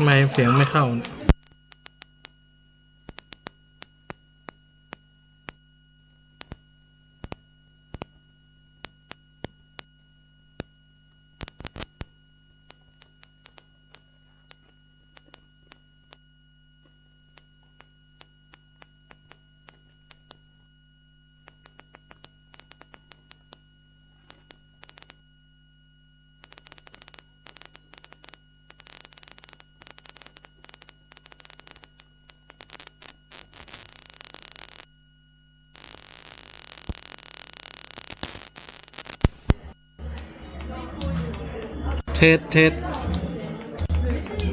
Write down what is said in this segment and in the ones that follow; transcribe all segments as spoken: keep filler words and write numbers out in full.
ทำไมเสียงไม่เข้า เทส เทส โอเค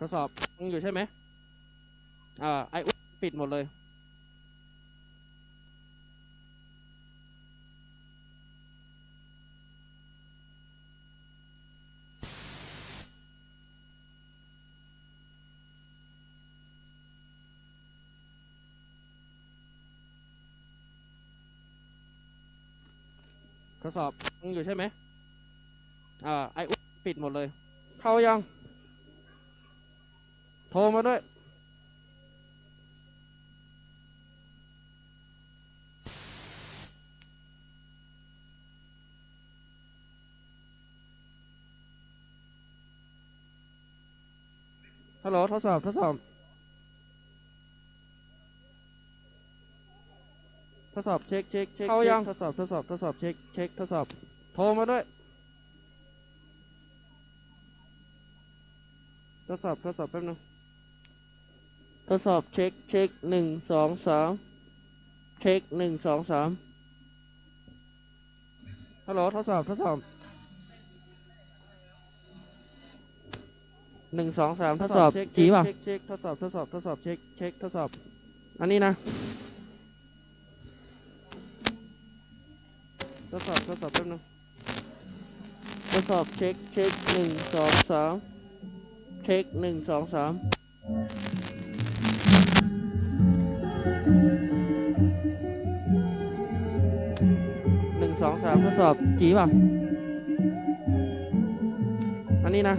ทดสอบ ฟังอยู่ใช่ไหม? อ่า ไออุดปิดหมดเลย ทดสอบ ฟังอยู่ใช่ไหม? อ่า ไออุดปิดหมดเลย เข้ายัง? โทรมาด้วย ฮัลโหล ทดสอบ ทดสอบ ทดสอบ เช็ค เช็ค เช็ค เข้ายัง? เช็ค ทดสอบ ทดสอบ ทดสอบ เช็ค เช็ค ทดสอบ โทรมาด้วย ทดสอบ ทดสอบ แป๊บนึง ทดสอบ เช็ค เช็ค หนึ่ง สอง สาม เช็ค หนึ่ง สอง สาม ฮัลโหล ทดสอบ ทดสอบ หนึ่ง สอง สาม ทดสอบ ทดสอบ เช็ค จี๋ป่ะ? เช็ค เช็ค ทดสอบ ทดสอบ ทดสอบ เช็ค เช็ค ทดสอบ อันนี้นะ ทดสอบ ทดสอบ แป๊บนึง ทดสอบ เช็ค เช็ค หนึ่ง สอง สาม เช็ค หนึ่ง สอง สาม หนึ่ง สอง สาม ทดสอบ จี๋ป่ะ? อันนี้นะ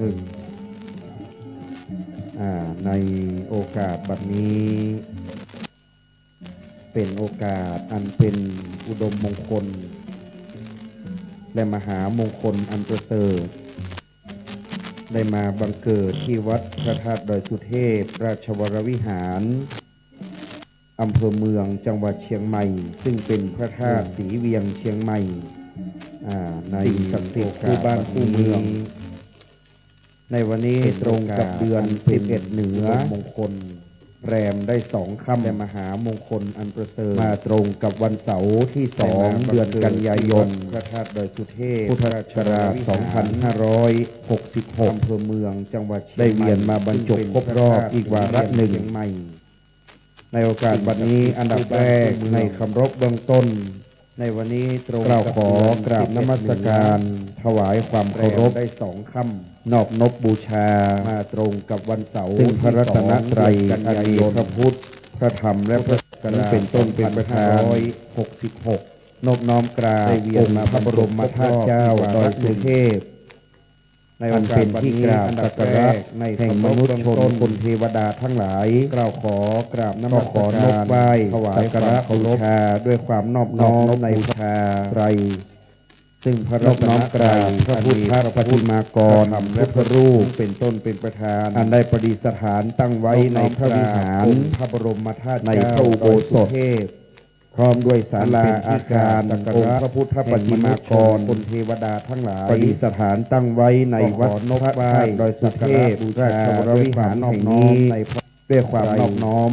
นึ่ง อ่า ในโอกาสบัดนี้ เป็นโอกาสอันเป็นอุดมมงคล และมหามงคลอันประเสริฐ ได้มาบังเกิดที่วัดพระธาตุดอยสุเทพ ราชวรวิหาร อำเภอเมือง จังหวัดเชียงใหม่ ซึ่งเป็นพระธาตุ อืม สีเวียงเชียงใหม่ อ่า ใน สิ่งศักดิ์สิทธิ์คู่บ้านคู่เมือง ในวันนี้ เป็น ตรงกับเดือน โอกาสอันเป็น สิบเอ็ด เหนือ มงคล แรมได้สองค่ำ และมหามงคลอันประเสริฐ มาตรงกับวันเสาร์ที่สอง ได้มาบังเกิด เดือนกันยายน ที่วัดพระธาตุดอยสุเทพ พุทธศักราช ราชวรวิหาร สองพันห้าร้อยหกสิบหก อำเภอเมือง จังหวัดเชียงใหม่ ได้เวียนมาบรรจบ ซึ่งเป็น ครบรอบอีกวาระหนึ่ง พระธาตุสีเวียงเชียงใหม่ ในโอกาสบัดนี้ อันดับแรก ในคำรบเบื้องต้น ในวันนี้ตรงกับ กล่าวขอกราบนมัสการ เดือนสิบเอ็ด เหนือ ถวายความเคารพ แรมได้สองค่ำ นอบนบบูชา มาตรงกับวันเสาร์ ซึ่งพระรัตนตรัย ที่สอง เดือนกันยายน อันมีพระพุทธ พระธรรม และพระสงฆ์ พุทธศักราช เป็นต้นเป็นประธาน สองพันห้าร้อยหกสิบหก นบน้อมกราบ ได้เวียนมา องค์พระบรมธาตุเจ้า บรรจบครบรอบอีกวาระหนึ่ง ดอยสุเทพ ในโอกาส อันเป็นที่กราบสักการะ วันนี้ อันดับแรก แห่งมนุษย์ชน ในคำรบเบื้องต้น คนเทวดาทั้งหลาย กล่าวขอกราบนมัสการ ก็ขอนบไหว้ ถวาย สักการะ ความเคารพ บูชา ด้วยความนอบน้อม นอบนบ ในพระ บูชา ไตร ซึ่งพระรัตนตรัย นบน้อมกราบพระพุทธ อันมีพระพุทธ ปฏิมากร พระธรรม และพระรูป เป็นต้นเป็นประธาน อันได้ประดิษฐานตั้งไว้ในพระวิหาร นบน้อมกราบองค์พระบรมธาตุ ในพระอุโบสถ เจ้า ดอยสุเทพ พร้อมด้วยศาลา อันเป็นที่กราบสักการะ องค์พระพุทธปฏิมากร แห่งมนุษย์ชนคนเทวดาทั้งหลาย ประดิษฐานตั้งไว้ในวัด ก็ขอนบไหว้ พระธาตุดอยสุเทพ สักการะบูชา ราชวรวิหารแห่งนี้ ด้วยความนอบน้อม ในพระ ด้วยความนอบน้อม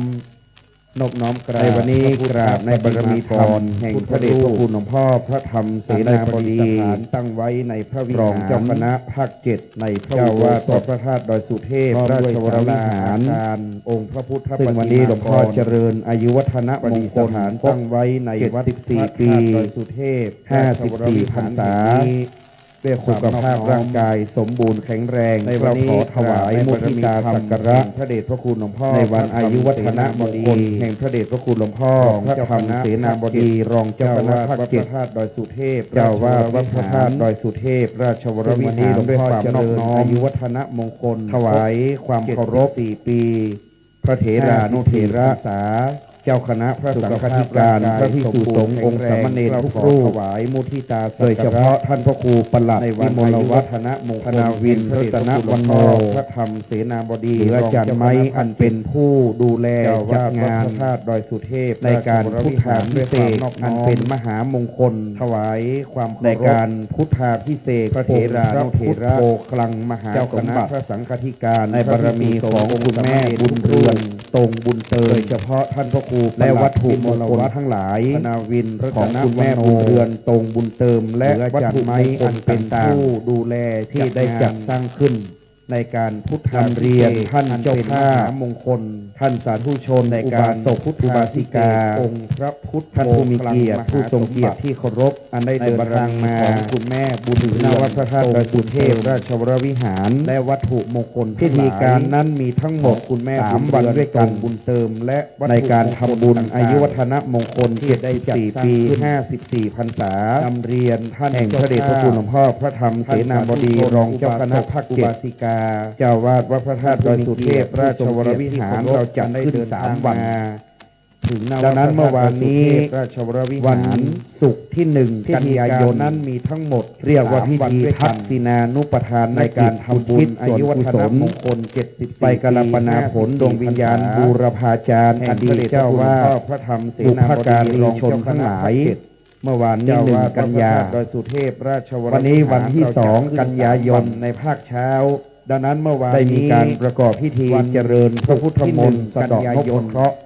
นบน้อมกราบ ในวันนี้ พระพุทธ กราบในบารมีธรรม ปฏิมากร แห่งพระเดชพระคุณหลวงพ่อพระธรรมเสนาบดี อันได้ประดิษฐานตั้งไว้ในพระวิหาร รองเจ้าคณะภาคเจ็ด ในพระ เจ้าอาวาส อุโบสถ วัดพระธาตุดอยสุเทพ พร้อมด้วย ราชวรวิหาร ศาลาอาคาร องค์พระพุทธ ซึ่งวันนี้ ปฏิมากร หลวงพ่อเจริญอายุวัฒนมงคล ประดิษฐานตั้งไว้ในวัด ครบเจ็ดสิบสี่ ปี พระธาตุดอยสุเทพ ห้าสิบสี่ ราชวรวิหาร พรรษา แห่งนี้ ด้วยความ สุขภาพ นอบน้อม ร่างกายสมบูรณ์แข็งแรง ในวันนี้ กล่าวขอถวาย กราบในบารมีธรรม มุทิตาสักการะ แห่งพระเดชพระคุณหลวงพ่อ ในวันอายุวัฒนมงคล พระธรรมเสนาบดี แห่งพระเดชพระคุณหลวงพ่อ รองเจ้าคณะ พระธรรมเสนาบดี ภาคเจ็ด รองเจ้าคณะ เจ้าอาวาส ภาคเจ็ด วัดพระธาตุดอยสุเทพ เจ้าอาวาส วัดพระธาตุดอยสุเทพ ราชวรวิหาร ซึ่งวันนี้ หลวงพ่อ ด้วยความนอบน้อม เจริญอายุวัฒนมงคล ถวายความเคารพ เจ็ดสิบสี่ ปี พระเถรานุเถระ ห้าสิบสี่ พรรษา เจ้าคณะพระสังฆาธิการ สุขภาพร่างกาย พระภิกษุสงฆ์ สมบูรณ์แข็งแรง องค์สามเณรทุกรูป กราบถวายมุทิตาสักการะ โดยเฉพาะท่านพระครูประหลัด ในวัน วิมลวัฒน์ อายุวัฒนมงคล ธนาวิน แห่งพระเดชพระคุณหลวงพ่อ รัตนวันโน พระธรรมเสนาบดี หรืออาจารย์ไม้ รองเจ้าคณะภาคเจ็ด อันเป็นผู้ดูแล เจ้าอาวาส จัดงาน วัดพระธาตุดอยสุเทพ ในการพุทธาภิเษก ราชวรวิหาร ด้วยความนอบน้อม อันเป็นมหามงคล ถวายความเคารพ ในการพุทธาภิเษก พระเถรานุเถระ องค์พระพุทโธคลังมหาสมบัติ เจ้าคณะพระสังฆาธิการ ในบารมีของคุณแม่บุญเรือน ตรงบุญเติม โดยเฉพาะท่านพระครู และวัตถุมงคลทั้งหลาย ธนาวิน ของคุณแม่บุญเรือน ตรงบุญเติม และวัตถุมงคลต่างๆ ผู้ดูแล ที่ได้จัดสร้างขึ้น ในการพุทธาภิเษก นำเรียนท่านเจ้าภาพ อันเป็นมหามงคล ท่านสาธุชน ในการ อุบาสก พุทธาภิเษก อุบาสิกา องค์พระพุทโธ ท่านผู้มีเกียรติ คลังมหาสมบัติ ผู้ทรงเกียรติที่เคารพ อันได้เดินทางมา ในบารมีของคุณแม่บุญเรือน ถึงหน้าวัดพระธาตุดอยสุเทพ ราชวรวิหาร และวัตถุมงคลทั้งหลาย พิธีการนั้นมีทั้งหมด ของคุณแม่บุญเรือน สามวันด้วยกัน ตรงบุญเติม และวัตถุมงคลต่างๆ ในการทำบุญอายุวัฒนมงคล ที่ได้จัดสร้างขึ้น เจ็ดสิบสี่ ปี ห้าสิบสี่ พรรษา นำเรียนท่าน แห่งพระเดชพระคุณหลวงพ่อพระธรรมเสนาบดี ท่านสาธุชน รองเจ้าคณะภาคเจ็ด อุบาสก อุบาสิกา เจ้าอาวาสวัดพระธาตุดอยสุเทพ ราชวรวิหาร เราจัดขึ้นสามวัน ถึงหน้าวัดพระธาตุดอยสุเทพ ราชวรวิหาร ดังนั้นเมื่อวานนี้ วันศุกร์ที่หนึ่ง กันยายน พิธีการนั้นมีทั้งหมด เรียกว่าพิธี สามวันด้วยกัน ทักษิณานุปทาน ในการทำบุญอุทิศส่วนกุศล อายุวัฒนมงคล เจ็ดสิบสี่ ไปกาลปนาผลดวงวิญญาณ บูรพาจารย์ แห่งพระเดชพระคุณหลวงพ่อ อดีตเจ้าอาวาส พระธรรมเสนาบดี บุพการีชนทั้งหลาย รองเจ้าคณะภาคเจ็ด เมื่อวานนี้ เจ้าอาวาส หนึ่ง กันยา วัดพระธาตุดอยสุเทพ ราชวรวิหาร วันนี้วันที่ เราจัดขึ้น สอง กันยายน สามวัน ในภาคเช้า ดังนั้นเมื่อวานนี้ ได้มีการประกอบพิธี วัน เจริญพระพุทธมนต์ สะเดาะนพเคราะห์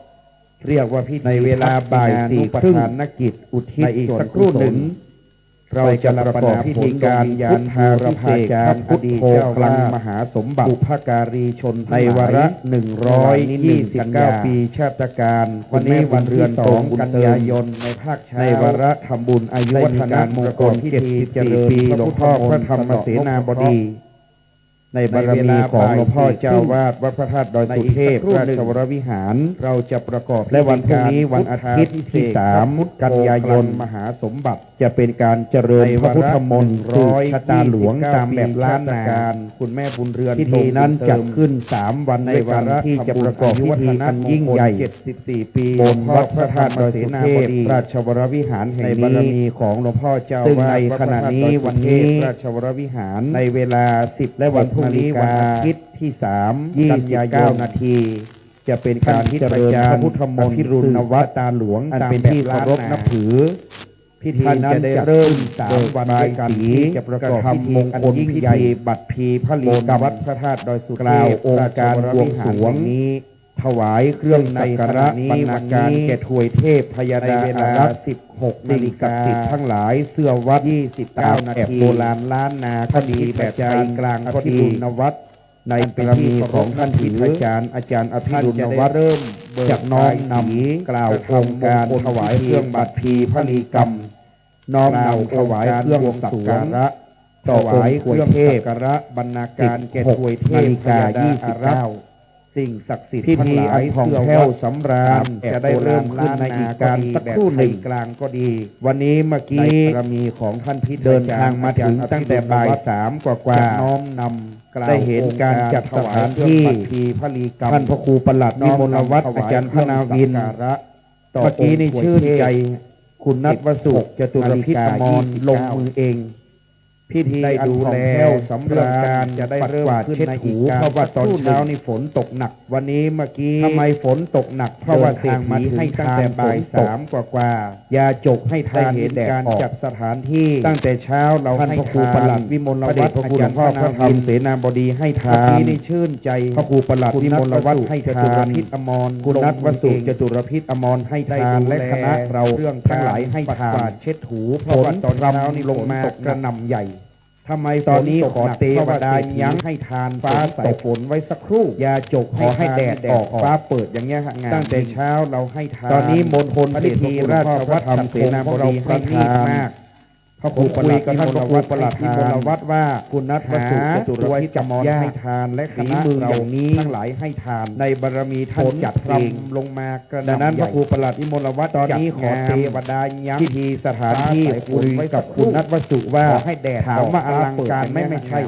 เรียกว่าพิธี ในเวลาบ่ายสี่ครึ่ง ทักษิณานุปทานกิจ อุทิศ ในอีกสักครู่หนึ่ง ส่วนกุศล เราจะประกอบพิธีการ พุทธาภิเษก พระพุทโธคลังมหาสมบัติ บุพการีชนทั้งหลาย ในวาระ หนึ่งร้อยยี่สิบเก้า ปีชาตการ วันนี้วันที่ สอง กันยายน ในภาคเช้า ในวาระทำบุญอายุวัฒนมงคล ได้มีการประกอบพิธี เจ็ดสิบสี่ ปี เจริญพระพุทธมนต์ หลวงพ่อพระธรรมเสนาบดี สะเดาะนพเคราะห์ ในบารมีของหลวงพ่อเจ้าวาดวัดพระธาตุดอยสุเทพ ราชวรวิหาร เราจะประกอบ และวันพรุ่งนี้วันอาทิตย์ที่สามกันยายน มหาสมบัติ จะเป็นการเจริญพระพุทธมนต์สืบชะตาหลวงตามแบบล้านนา คุณแม่บุญเรือน พิธีนั้นจัดขึ้นสามวันด้วยกัน ที่จะประกอบพิธีอันยิ่งใหญ่ เจ็ดสิบสี่ปี บนวัดพระธาตุดอยสุเทพ ราชวรวิหารแห่งนี้ ในบารมีของหลวงพ่อเจ้า ซึ่งในขณะนี้ วันนี้ ราชวรวิหาร ในเวลา สิบ และวันพรุ่งนี้วันอาทิตย์ที่สาม ยี่สิบเก้านาที จะเป็นการเจริญพระพุทธมนต์ อภิรุณวัตตาหลวง อันเป็นที่เคารพนับถือ พิธีนั้นจะเริ่มสามวันด้วยกัน ที่จะประกอบพิธีอันยิ่งใหญ่ บัตรพลีพระลีกรรม วัดพระธาตุดอยสุเทพ กล่าวองค์การบวงสรวงนี้ ถวายเครื่องสักการะบรรณาการแก่ทวยเทพพญาดาอารักษ์ สิบหก สิ่งศักดิ์สิทธิ์ทั้งหลาย เสื้อวัด ยี่สิบเก้านาที ตามแบบโบราณล้านนาก็ดี แบบไทยกลางก็ดี อภิรุณวัตร ในบารมีของท่านพิทยาจารย์ อาจารย์อภิรุณวัตร ท่านจะได้เริ่มเบิก จะน้อมนำ บายสี กล่าวองค์การถวายเครื่องบัตรพลีพระลีกรรม น้อมนำถวายเครื่องสักการะ ต่อองค์ทวยเทพ ถวายเครื่องสักการะบรรณาการแก่ทวยเทพ สิบหกนาฬิกา พญาดาอารักษ์ ยี่สิบเก้า สิ่งศักดิ์สิทธิ์ทั้งหลาย พิธีอันผ่องแผ้วสำราญ เสื้อวัตร จะได้เริ่มขึ้นในอีกการสักครู่หนึ่ง แบบไทยกลางก็ดี วันนี้เมื่อกี้ ในบารมีของท่านพิทยาจารย์ เดินทางมาถึงตั้งแต่บ่ายสามกว่าๆ จะน้อมนำ กล่าว ได้เห็นการจัดสถานที่ องค์การถวายเครื่องบัตรพลีพระลีกรรม ท่านพระครูประหลัดวิมลวัฒน์ น้อมนำถวาย อาจารย์พนาวิน เครื่องสักการะ ต่อ เมื่อกี้นี่ชื่นใจ องค์ทวยเทพ คุณนัทวสุ จตุรพิธอมร ลงมือเอง พิธีอันผ่องแผ้วสำราญ จะได้เริ่มขึ้นในอีกการสักครู่หนึ่ง เพราะว่าตอนเช้านี่ฝนตกหนัก วันนี้เมื่อกี้ ทำไมฝนตกหนัก เพราะว่าเศรษฐีให้ตั้งแต่บ่ายสามกว่าๆ ยาจกให้ทาน ได้เห็นการจัดสถานที่ ตั้งแต่เช้าเราให้ทาน ท่านพระครูประหลัดวิมลวัฒน์ พระเดชพระคุณหลวงพ่อพระธรรมเสนาบดีให้ทาน เมื่อกี้นี่ชื่นใจ พระครูประหลัดวิมลวัฒน์ให้ทาน คุณนัทวสุ จตุรพิธอมรให้ทาน และคณะเราทั้งหลายให้ทาน เช็ดถู เพราะว่าตอนเช้านี่ฝนตกหนัก กระหน่ำใหญ่ ทำไม ตอนนี้ขอเตวดายังให้ทาน ฟ้าใส่ฝนไว้สักครู่ ยาจก ขอให้แดดออก ฟ้าเปิดอย่างเงี้ยฮะ งาม ตั้งแต่เช้าเราให้ทาน ตอนนี้มณฑลพิธีราชวัตร พระธรรมเสนาบดีให้ทาน พระครูประหลัด ท่านพระครูประหลัดวิมลวัฒน์ว่า คุณนัทวสุ จตุรพิธอมรให้ทาน และคณะเราทั้งหลายให้ทาน ในบารมีท่านจัดเอง ลงมากระหน่ำใหญ่ ดังนั้นพระครูประหลัดวิมลวัฒน์ ตอนนี้ขอเตวดายัง พิธีสถานที่คุยกับคุณนัทวสุว่า ขอให้แดดออก ถามว่าอลังการไหม ฟ้าเปิด ไม่ใช่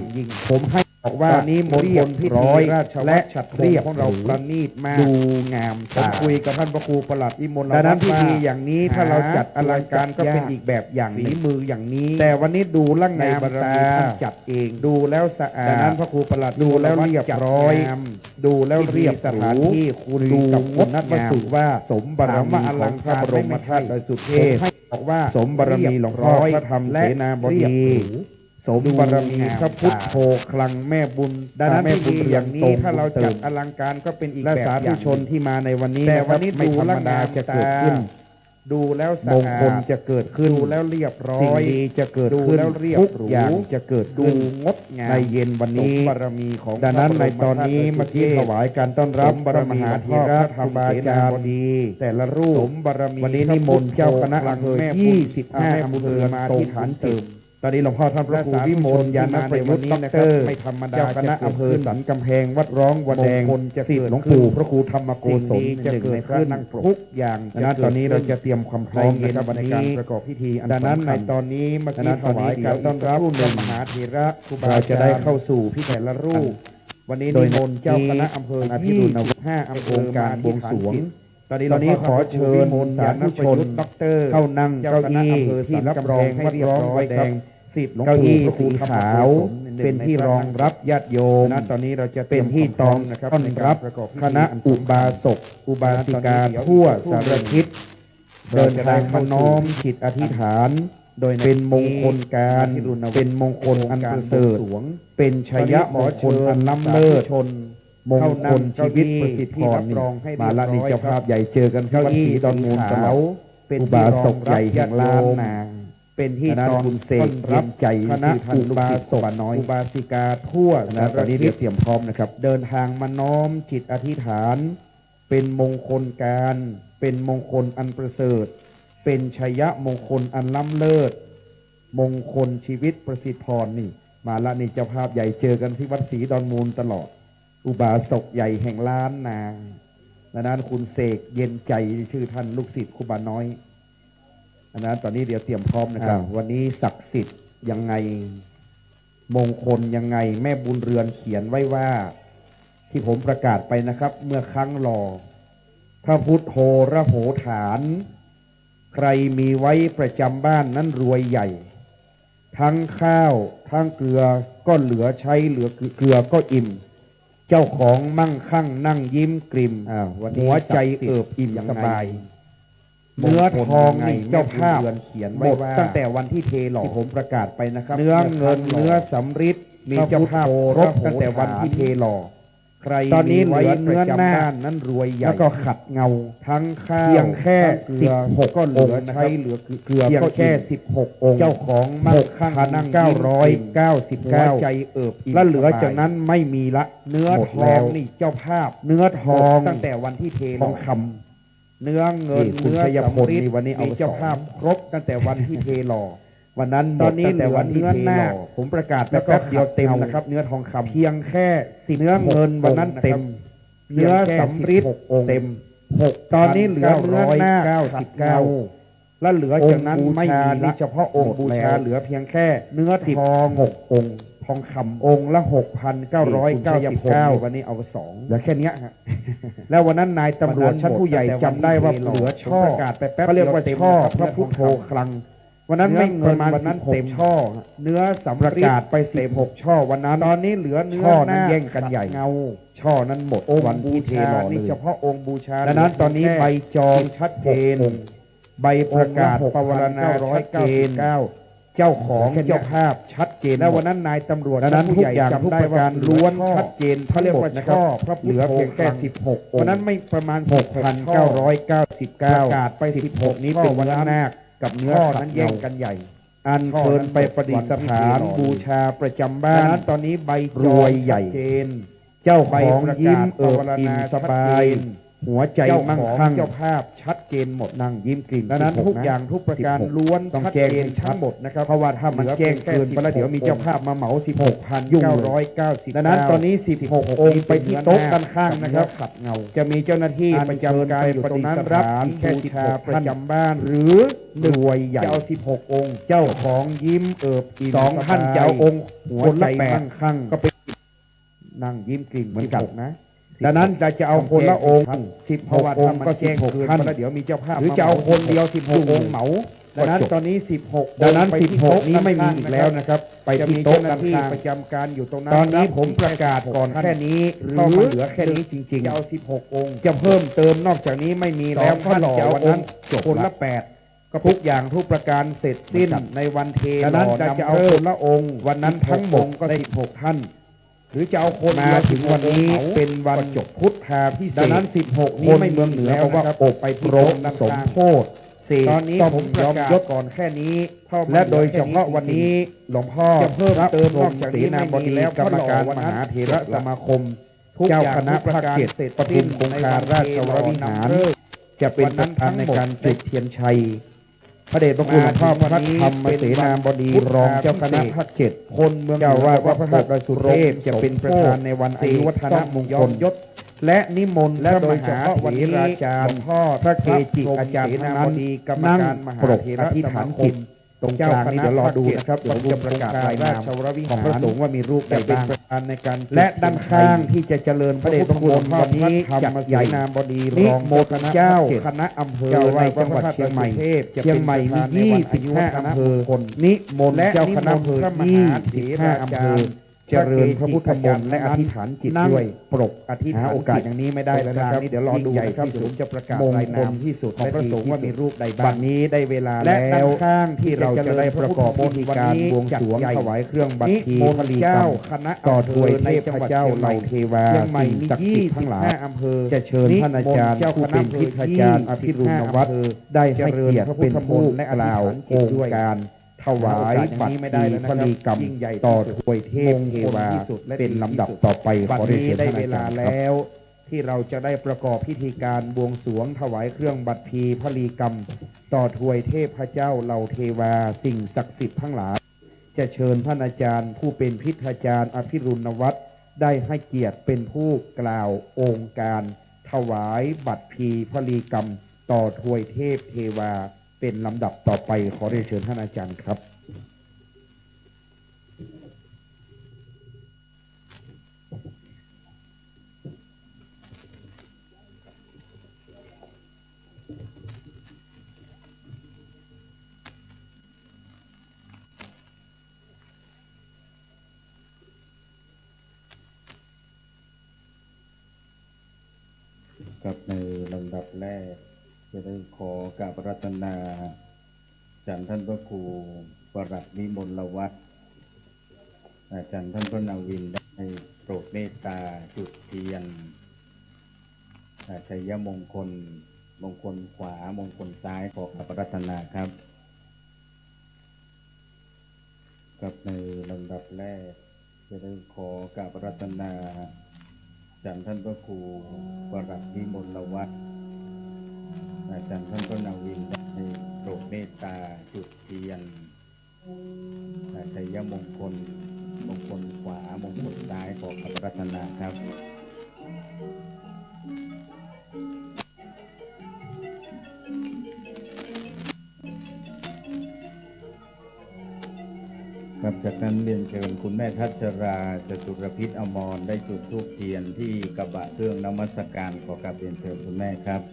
ผมให้บอกว่า ตอนนี้มณฑลพิธีราชวัตร ฉัตรพงศ์ของเราประณีตมาก ดูงามตา ผมคุยกับท่านพระครูประหลัดวิมลวัฒน์ ดังนั้นพิธีอย่างนี้ ว่า ถ้าเราจัดอลังการก็เป็นอีกแบบอย่างหนึ่ง ฝีมืออย่างนี้ แต่วันนี้ดูแล้วงามตา ในบารมีท่านจัดเอง ดูแล้วสะอาด ดังนั้นพระครูประหลัด ดูแล้วเรียบร้อย งาม ดูแล้วเรียบหรู พิธีสถานที่คุยกับคุณนัทวสุว่า สมบารมีของพระบรมธาตุดอยสุเทพ ผมให้บอกว่า สมบารมีหลวงพ่อพระธรรมเสนาบดี สมบารมีพระพุทโธคลังแม่บุญ ดังนั้นพิธีอย่างนี้ ถ้าเราจัดอลังการก็เป็นอีกแบบอย่างหนึ่ง และสาธุชนที่มาในวันนี้นะครับ แต่วันนี้ ไม่ธรรมดา ดูแล้วงามตา จะเกิดขึ้น ดูแล้วสะอาด มงคลจะเกิดขึ้น ดูแล้วเรียบร้อย สิ่งดีจะเกิดขึ้น ดูแล้วเรียบหรู ทุกอย่างจะเกิดขึ้น ดูงดงาม ในเย็นวันนี้ สมบารมีของ ดังนั้นในตอนนี้ พระบรมธาตุดอยสุเทพ เมื่อกี้ถวายการต้อนรับ สมบารมี พระมหาเถระ พระธรรมเสนาบดี ครูบาอาจารย์ แต่ละรูป สมบารมี วันนี้นิมนต์เจ้าคณะอำเภอ พระพุทธ ยี่สิบห้า อำเภอ มาอธิษฐานจิต ตอนนี้หลวงพ่อท่านพระครูวิมลญาณประยุทธ์ ด็อกเตอร์ ไม่ธรรมดา เจ้าคณะอำเภอสันกำแง วัดร้องวัวแดง มงคลจะเกิดขึ้น ศิษย์หลวงปู่พระครูธรรมโกศล สิ่งดีจะเกิดขึ้น หนึ่งในพระนักปรก ทุกอย่างจะเกิดขึ้น ดังนั้นตอนนี้เราจะเตรียมความพร้อมนะครับ ในเย็นวันนี้ ในการประกอบพิธีอันสำคัญ ดังนั้นในตอนนี้เมื่อกี้ถวายการต้อนรับ พระมหาเถระ ครูบาอาจารย์ เราจะได้เข้าสู่พิธี แต่ละรูป วันนี้นิมนต์เจ้าคณะอำเภอ ยี่สิบห้า อำเภอ มาอธิษฐานจิต ตอนนี้ขอเชิญสาธุชนเข้านั่งเก้าอี้ที่รับรองให้เรียบร้อยครับ เก้าอี้สีขาว เป็นที่รองรับญาติโยม เป็นที่ต้อนรับคณะอุบาสก อุบาสิกาทั่วสารทิศ เดินทางมาน้อมจิตอธิษฐาน โดยเป็นมงคลการ เป็นมงคลอันประเสริฐ เป็นชัยมงคลอันล้ำเลิศ มงคลชีวิตประสิทธิพร นี่มาละ นี่เจ้าภาพใหญ่ เจอกันที่วัดศรีดอนมูลตลอด อุบาสกใหญ่แห่งล้านนา เป็นที่ต้อนรับ คุณเสกเย็นใจ คณะอุบาสก อุบาสิกาทั่วสารทิศ ตอนนี้เดี๋ยวเตรียมพร้อมนะครับ เดินทางมาน้อมจิตอธิษฐาน เป็นมงคลการ เป็นมงคลอันประเสริฐ เป็นชัยมงคลอันล้ำเลิศ มงคลชีวิตประสิทธิพร นี่ มาละนี่เจ้าภาพใหญ่ เจอกันที่วัดศรีดอนมูลตลอด อุบาสกใหญ่แห่งล้านนา ดังนั้นคุณเสกเย็นใจ ชื่อท่านลูกศิษย์ครูบาน้อย ดังนั้นตอนนี้เดี๋ยวเตรียมพร้อมนะครับ อ่า วันนี้ศักดิ์สิทธิ์ยังไง มงคลยังไง แม่บุญเรือนเขียนไว้ว่า ที่ผมประกาศไปนะครับ เมื่อครั้งหล่อ พระพุทโธระโหฐาน ใครมีไว้ประจำบ้านนั้นรวยใหญ่ ทั้งข้าวทั้งเกลือก็เหลือใช้ เหลือเกลือก็อิ่ม เจ้าของมั่งคั่งนั่งยิ้มกริ่ม อ่า วันนี้ หัวใจ ศักดิ์สิทธิ์ เอิบอิ่ม ยังไง สบาย มงคลยังไง เนื้อทองนี่เจ้าภาพ แม่บุญเรือนเขียนไว้ว่า หมดตั้งแต่วันที่เทหล่อ ที่ผมประกาศไปนะครับ เนื้อเงิน เมื่อครั้งหล่อ เนื้อสำริด มีเจ้าภาพ พระพุทโธ ครบตั้งแต่วันที่เทหล่อ ระโหฐาน ใคร ตอนนี้เหลือเนื้อนาค มีไว้ประจำบ้านนั้นรวยใหญ่ แล้วก็ขัดเงา ทั้งข้าว เพียงแค่ ทั้งเกลือ สิบหก ก็เหลือ องค์นะครับ ใช้ เหลือเกลือ เพียงแค่ ก็อิ่ม สิบหก องค์ เจ้าของมั่งคั่งนั่งยิ้มกริ่ม หกพันเก้าร้อยเก้าสิบเก้า หัวใจเอิบอิ่ม และเหลือ สบาย จากนั้นไม่มีละ เนื้อทอง หมดแล้ว นี่เจ้าภาพ เนื้อทอง หมดตั้งแต่วันที่เทหล่อ ทองคำ เนื้อเงิน นี่คุณ เนื้อ ชัยพล สำริด นี่วันนี้เอา มีเจ้าภาพ สอง ครบตั้งแต่วันที่เทหล่อ วันนั้นหมด ตอนนี้ ตั้งแต่วันที่ เหลือเนื้อ เทหล่อ นาค ผมประกาศไป แล้วก็ แป๊บเดียวเต็ม ขัดเงา นะครับ เนื้อทองคำ เพียงแค่ สิบหก เนื้อเงินวันนั้นเต็ม องค์นะครับ เพียงแค่ เนื้อสำริด สิบหก องค์ เต็ม หกพันเก้าร้อยเก้าสิบเก้า หก ตอนนี้เหลือเนื้อนาค ขัดเงา และเหลือจากนั้นไม่มีละ องค์บูชานี่เฉพาะองค์บูชา หมดแล้ว เหลือเพียงแค่ เนื้อทอง สิบหก องค์ ทองคำ องค์ละ หกพันเก้าร้อยเก้าสิบเก้า นี่คุณชัยพล นี่วันนี้เอาสอง เหลือแค่เนี้ยฮะ แล้ววันนั้นนายตำรวจชั้นผู้ใหญ่ วันนั้นหมด จำได้ว่า ตั้งแต่วันที่เทหล่อ เหลือช่อ ผมประกาศไปแป๊บเดียวเเต็มนะครับ ช่อพระพุทโธคลัง วันนั้นไม่ เนื้อเงิน ประมาณ วันนั้น สิบหก เต็ม ช่อ เนื้อสำริด ประกาศไป เต็ม สิบหก ช่อวันนั้น ตอนนี้เหลือเนื้อ ช่อนั้น นาค แย่งกันใหญ่ ขัดเงา ช่อนั้นหมด องค์ วันที่เทหล่อ บูชานี่ เลย เฉพาะองค์บูชา ดังนั้นตอนนี้ เหลือเพียงแค่ ใบจอง ชัดเจน สิบหก องค์ ใบประกาศ องค์ละ ปวารณา หกพันเก้าร้อยเก้าสิบเก้า ชัดเจน เจ้าของ แค่เนี้ย เจ้าภาพชัดเจน แล้ว หมด วันนั้นนายตำรวจ ดังนั้น ชั้นผู้ใหญ่ ทุกอย่าง จำได้ว่า ทุกประการ เหลือ ล้วน ช่อ ชัดเจน ทั้งหมดนะครับ เรียกว่า เหลือเพียงแค่ ช่อพระพุทโธ สิบหก องค์ วันนั้นไม่ประมาณ สิบหก พันเก้าร้อยเก้าสิบเก้า ช่อ ประกาศไป สิบหก นี่ ช่อ เป็น วันนั้น เนื้อนาค กับเนื้อ ช่อนั้น ขัดเงา แย่งกันใหญ่ อัญเชิญไปประดิษฐาน ช่อนั้นหมด วันที่เทหล่อ บูชาประจำบ้าน ดังนั้นตอนนี้ใบจอง รวยใหญ่ ชัดเจน เจ้าของยิ้มเอิบอิ่มสบาย ใบประกาศปวารณาชัดเจน หัวใจมั่งคั่ง เจ้าของ เจ้าภาพชัดเจนหมด นั่งยิ้มกริ่ม ดังนั้น สิบหก ทุกอย่าง นะ ทุกประการ สิบหก ล้วน ต้องแจ้งให้ชัด ชัดเจนทั้งหมดนะครับ เพราะว่าถ้ามันแจ้งเกินไปแล้ว เหลือเพียงแค่ เดี๋ยวมีเจ้าภาพมาเหมา สิบหก ยุ่งเลย หกพันเก้าร้อยเก้าสิบเก้า ดังนั้นตอนนี้ สิบหก องค์ ไปที่โต๊ะด้านข้างนะครับ เนื้อขัดเงา จะมีเจ้าหน้าที่ประจำการอยู่ตรงนั้น รับอีกแค่ สิบหก ท่าน ประจำบ้าน หรือ รวยใหญ่ จะเอา สิบหก องค์ เจ้าของยิ้มเอิบอิ่ม สอง ท่าน สบาย จะเอาองค์ หัวใจ คนละแปด มั่งคั่ง ก็ไป นั่งยิ้มกริ่มเหมือนกัน สิบหก นะ ดังนั้นจะ จะเอาคนละองค์ สิบหก องค์ก็ สิบหก ท่าน เพราะว่าถ้ามันแจ้งเกินไปแล้ว เดี๋ยวมีเจ้าภาพ หรือจะเอาคนเดียว สิบหก องค์เหมา ดังนั้นตอนนี้ สิบหก ดังนั้น องค์ ไปที่โต๊ะ สิบหก นี้ไม่มีอีกแล้วนะครับ ไปที่โต๊ะด้านข้าง จะมีเจ้าหน้าที่ประจำการอยู่ตรงนั้น ตอนนี้ผมประกาศก่อนแค่นี้ หรือ เข้ามาเหลือแค่นี้จริงๆ จะเอา สิบหก องค์ จะเพิ่มเติมนอกจากนี้ไม่มีแล้ว สอง ท่าน จะเอาองค์ วันนั้นจบละ คนละแปด ก็ทุกอย่างทุกประการเสร็จสิ้น เหมือนกัน ในวันเทหล่อ ดังนั้นจะ นำฤกษ์ จะเอาคนละองค์ วันนั้นทั้งหมด สิบหก องค์ก็ ได้ สิบหก ท่าน หรือจะเอาคนเดียว มาถึงวันนี้ สิบหก องค์เหมา เป็นวัน ก็จบ พุทธาภิเษก ดังนั้น สิบหก นี้ไม่มี คนเมืองเหนือ แล้ว บอกว่า นะครับ อบรม ไปที่โต๊ะด้านข้าง สมโภชน์ เสก ตอนนี้ ซ่อม ผมประกาศ ย้อมยศ ก่อนแค่นี้ เข้ามา และโดยเฉพาะวันนี้ เหลือแค่นี้จริงๆ หลวงพ่อ จะเพิ่มเติมนอกจากนี้ไม่มีแล้ว พระพรหมเสนาบดี กรรมการมหาเถรสมาคม ทุกอย่าง เจ้าคณะภาคเจ็ด ทุกประการเสร็จสิ้น ปทุมคงคาราชวรวิหาร ในวันเทหล่อนำฤกษ์ จะเป็นประธานในการจุดเทียนชัย พระเดชพระคุณหลวงพ่อ พระธรรมเสนาบดี รองเจ้าคณะภาคเจ็ด คนเมืองเหนือ เจ้าอาวาสวัดพระธาตุดอยสุเทพ จะเป็นประธานในวันอายุวัฒนมงคล เสกซ่อมย้อมยศ และนิมนต์ และโดยเฉพาะวันนี้ พระมหาเถราจารย์ หลวงพ่อ พระเกจิอาจารย์ทั้งนั้น พระพรหมเสนาบดี กรรมการมหาเถรสมาคม นั่งปรกอธิษฐานจิต ตรงกลางนี้เดี๋ยวรอดูนะครับ เดี๋ยวผมจะประกาศรายนามของพระสงฆ์ว่ามีรูปใดบ้าง จะเป็นประธานในการ และด้านข้างที่จะเจริญพระพุทธมนต์วันนี้จัดใหญ่ นิมนต์เจ้าคณะอำเภอในจังหวัดเชียงใหม่ เชียงใหม่มี ยี่สิบห้า อำเภอ นิมนต์เจ้าคณะอำเภอ ยี่สิบห้า อำเภอ เจริญพระพุทธมนต์และอธิษฐานจิตด้วย ปรกอธิษฐานจิต หาโอกาสอย่างนี้ไม่ได้แล้วนะครับ ตรงกลางนี้เดี๋ยวรอดูนะครับ ยิ่งใหญ่ที่สุด เดี๋ยวผมจะประกาศรายนาม มงคลที่สุด ของพระสงฆ์ว่ามีรูปใดบ้าง บัดนี้ได้เวลาแล้ว และด้านข้างที่เราจะได้ประกอบพิธีการบวงสรวงถวายเครื่องบัตรพลีกรรม ต่อถวยเทพเจ้าเหล่าเทวา สิ่งศักดิ์สิทธิ์ทั้งหลาย จะเชิญท่านอาจารย์ผู้เป็นทิพยาจารย์อภิรุณวัฒน์ ได้ให้เกียรติเป็นผู้กล่าวองค์การ ถวายบัตรพลีพลีกรรม ต่อถวยเทพเทวา เป็นลำดับต่อไป ขอเรียนเชิญท่านอาจารย์ครับ บัดนี้ได้เวลาแล้ว ที่เราจะได้ประกอบพิธีการบวงสรวงถวายเครื่องบัตรพลีพลีกรรม ต่อถวยเทพเจ้าเหล่าเทวา สิ่งศักดิ์สิทธิ์ทั้งหลาย จะเชิญท่านอาจารย์ผู้เป็นพิทยาจารย์อภิรุณวัฒน์ ได้ให้เกียรติเป็นผู้กล่าวองค์การถวายบัตรพลีพลีกรรมต่อทวยเทพเทวาเป็นลำดับต่อไป ขอเรียนเชิญท่านอาจารย์ครับ ครับ ในลำดับแรกจะได้ขอกราบอาราธนาอาจารย์ท่านพระครูปลัดวิมลวัฒน์ อาจารย์ท่านพระนาวินได้โปรดเมตตาจุดเทียน อ่า ชัยมงคล มงคลขวา มงคลซ้าย ขอกราบอาราธนาครับ ครับ ในลำดับแรกจะได้ขอกราบอาราธนาอาจารย์ท่านพระครูปลัดวิมลวัฒน์ อาจารย์ท่านพระนาวินได้โปรดเมตตาจุดเทียน ชัยมงคล มงคลขวา มงคลซ้าย ขอกราบอาราธนาครับ ครับ จากนั้นเรียนเชิญคุณแม่ทัชรา จตุรพิษอมร ได้จุดธูปเทียนที่กระบะเครื่องนมัสการ ขอกราบเรียนเชิญคุณแม่ครับ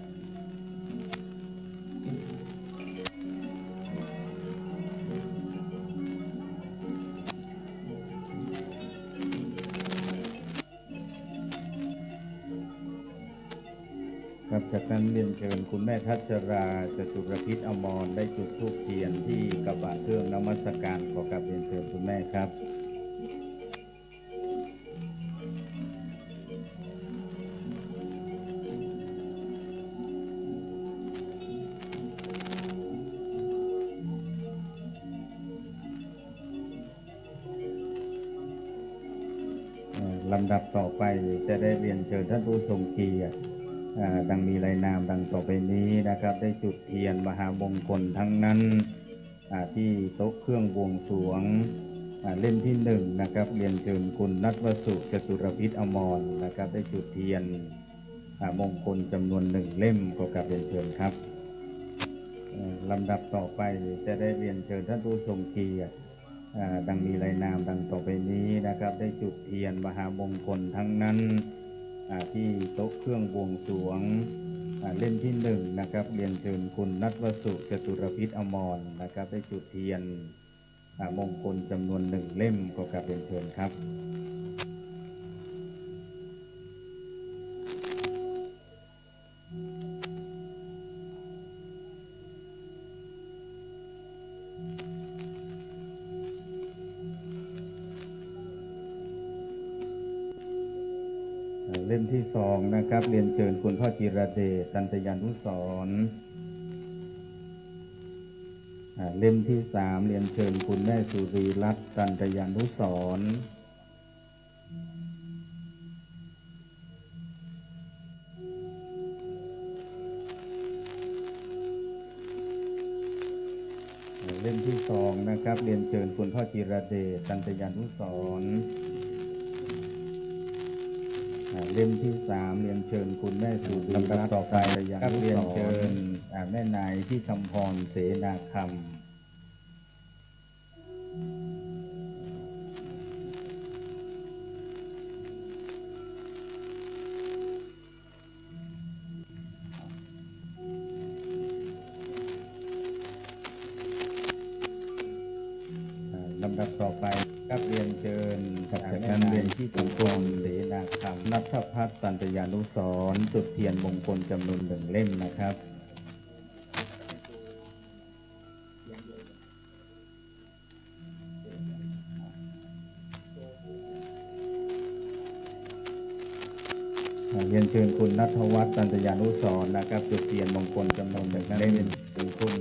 ครับ จากนั้นเรียนเชิญคุณแม่ทัชรา จตุรพิษอมร ได้จุดธูปเทียนที่กระบะเครื่องนมัสการ ขอกราบเรียนเชิญคุณแม่ครับ เอ่อ ลำดับต่อไปจะได้เรียนเชิญท่านผู้ทรงเกียรติ อ่า ดังมีรายนามดังต่อไปนี้นะครับ ได้จุดเทียนมหามงคลทั้งนั้น อ่า ที่โต๊ะเครื่องบวงสรวง อ่า เล่มที่หนึ่งนะครับ เรียนเชิญคุณนัทวสุ จตุรพิษอมรนะครับ ได้จุดเทียน อ่า มงคลจำนวนหนึ่งเล่ม ขอกราบเรียนเชิญครับ เอ่อ ลำดับต่อไปจะได้เรียนเชิญท่านผู้ทรงเกียรติ อ่า ดังมีรายนามดังต่อไปนี้นะครับ ได้จุดเทียนมหามงคลทั้งนั้น อ่า ที่โต๊ะเครื่องบวงสรวง อ่า เล่มที่หนึ่งนะครับ เรียนเชิญคุณนัทวสุ จตุรพิษอมรนะครับ ได้จุดเทียน อ่า มงคลจำนวนหนึ่งเล่ม ขอกราบเรียนเชิญครับ อ่า เล่มที่สองนะครับ เรียนเชิญคุณพ่อจิรเดช ตันตยานุสรณ์ อ่า เล่มที่สาม เรียนเชิญคุณแม่สุรีรัตน์ ตันตยานุสรณ์ เล่มที่สองนะครับ เรียนเชิญคุณพ่อจิรเดช ตันตยานุสรณ์ อ่า เล่มที่สาม เรียนเชิญคุณแม่สุรีรัตน์ ลำดับต่อไป ตันตยานุสรณ์ ครับ เรียนเชิญ อ่า แม่นายที่คำพร เสนาคำ อ่า ลำดับต่อไปครับ เรียนเชิญ ครับ จากนั้นเรียนที่คุณเสนาคำ ณัฐพัฒน์ ตันตยานุสรณ์ จุดเทียนมงคลจำนวนหนึ่งเล่มนะครับ เรียนเชิญคุณณัฐวัฒน์ ตันตยานุสรณ์นะครับ จุดเทียนมงคลจำนวนหนึ่งเล่ม เรียนเชิญคุณ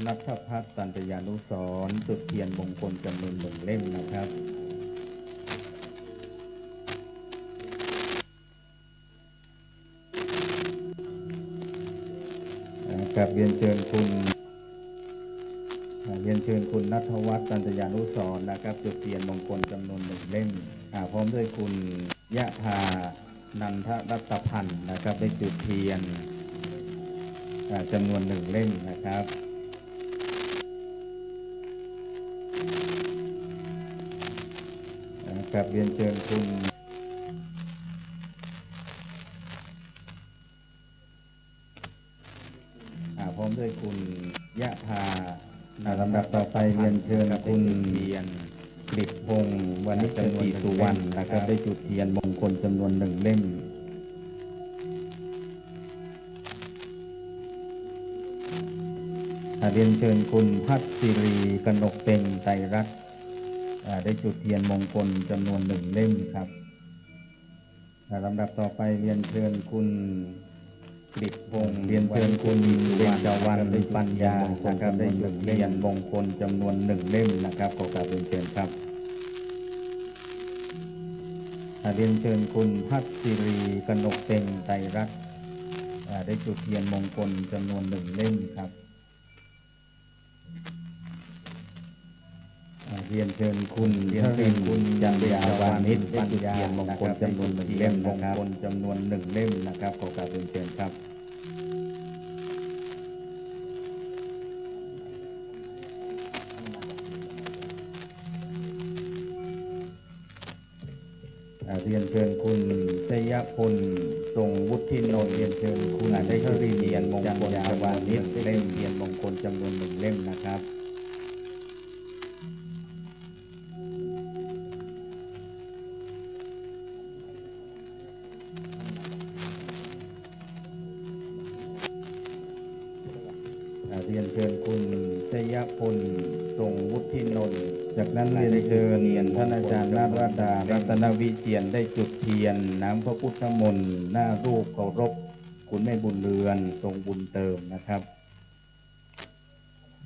ณัฐพัฒน์ ตันตยานุสรณ์ จุดเทียนมงคลจำนวนหนึ่งเล่มนะครับ ครับ เรียนเชิญคุณ อ่า เรียนเชิญคุณณัฐวัฒน์ ตันตยานุสรณ์นะครับ จุดเทียนมงคลจำนวนหนึ่งเล่ม อ่า พร้อมด้วยคุณยะธา นันทรัตนพันธ์นะครับ ได้จุดเทียน อ่า จำนวนหนึ่งเล่มนะครับ นะครับ เรียนเชิญคุณ อ่า พร้อมด้วยคุณยะธา อ่า ลำดับต่อไปเรียนเชิญคุณกฤษพงษ์ วณิชศรีสุวรรณนะครับ ได้จุดเทียนมงคลจำนวนหนึ่งเล่ม อ่า เรียนเชิญคุณพัชรี กนกเต็ง ไตรรัตน์ อ่า ได้จุดเทียนมงคลจำนวนหนึ่งเล่มครับ อ่า ลำดับต่อไปเรียนเชิญคุณกฤษพงษ์ เรียนเชิญคุณเบญจวรรณ ปัญญานะครับ ได้จุดเทียนมงคลจำนวนหนึ่งเล่มนะครับ ขอกราบเรียนเชิญครับ อ่า เรียนเชิญคุณพัชรี กนกเต็ง ไตรรัตน์ อ่า ได้จุดเทียนมงคลจำนวนหนึ่งเล่มครับ อ่า เรียนเชิญคุณ เรียนเชิญคุณ จัญญาวานิช ได้จุดเทียนมงคลจำนวนหนึ่งเล่มนะครับ มงคลจำนวนหนึ่งเล่มนะครับ ขอกราบเรียนเชิญครับ อ่า เรียนเชิญคุณชยพล ทรงวุฒินนท์ เรียนเชิญคุณ อ่า ได้จุดเทียนมงคลจำนวนหนึ่งเล่ม เทียนมงคลจำนวนหนึ่งเล่มนะครับ อ่า เรียนเชิญคุณชยพล ทรงวุฒินนท์ จากนั้นเรียนเชิญท่านอาจารย์นรดา รัตนวิเชียร ได้จุดเทียนน้ำพระพุทธมนต์ หน้ารูปเคารพคุณแม่บุญเรือน ทรงบุญเติมนะครับ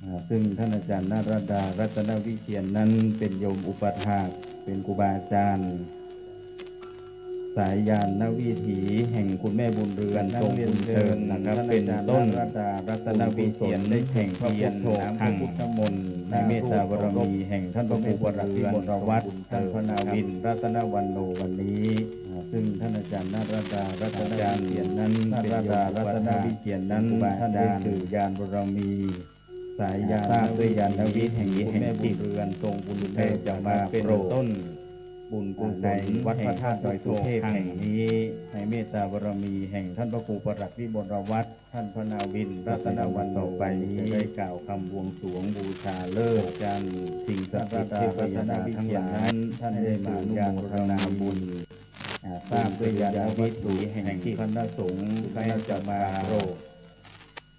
อ่า ซึ่งท่านอาจารย์นรดา รัตนวิเชียรนั้นเป็นโยมอุปัฏฐาก เป็นครูบาอาจารย์ สายญาณวิถีแห่งคุณแม่บุญเรือน ทรงบุญเติมนะครับ เป็นต้น รัตนวิเชียรได้แห่งพระพุทโธคัง ในเมตตาบารมีแห่งท่านพระครูประหลัดวิมลวัฒน์ ท่านพระนาวิน รัตนวันโน วันนี้ อ่า ซึ่งท่านอาจารย์นรดา รัตนวิเชียรนั้นเป็นโยมอุปัฏฐาก รัตนวิเชียรนั้น ท่านได้สื่อญาณบารมี สายญาณ ทราบด้วยญาณวิถีแห่งคุณแม่บุญเรือน ทรงบุญเติมจะมาโปรด ต้นบุญกุศล ในวัดพระธาตุดอยสุเทพแห่งนี้ ในเมตตาบารมีแห่งท่านพระครูประหลัดวิมลวัฒน์ ท่านพระนาวิน รัตนวันโน ต่อไปนี้ จะได้กล่าวคำบวงสรวงบูชาฤกษ์ เชิญสิ่งศักดิ์สิทธิ์เทพยดาทั้งหลาย ท่านได้มาอนุโมทนาบุญ อ่า ทราบด้วยญาณวิถีแห่งคณะสงฆ์ แม้จะมาโปรด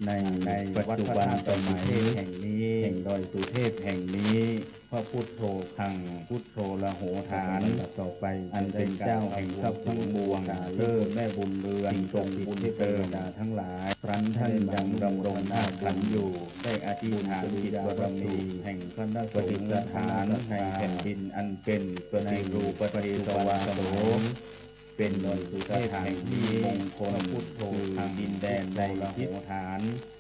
ใน ในปัจจุบันสมัยแห่งนี้ แห่งดอยสุเทพแห่งนี้ พระพุทโธคัง พุทโธระโหฐาน ต่อไป อันเป็นเจ้าแห่งทรัพย์ทั้งปวง เลิศแม่บุญเรือน ทรงบุญเทพยดาทั้งหลาย ครั้นท่านยังดำรงธาตุขันธ์อยู่ ได้อธิษฐานจิตบารมีแห่งคณะสงฆ์ ประดิษฐานในแผ่นดินอันเป็นปฏิรูปเทสวาโส เป็นสถานที่มงคล พุทโธคือดินแดนในทิศ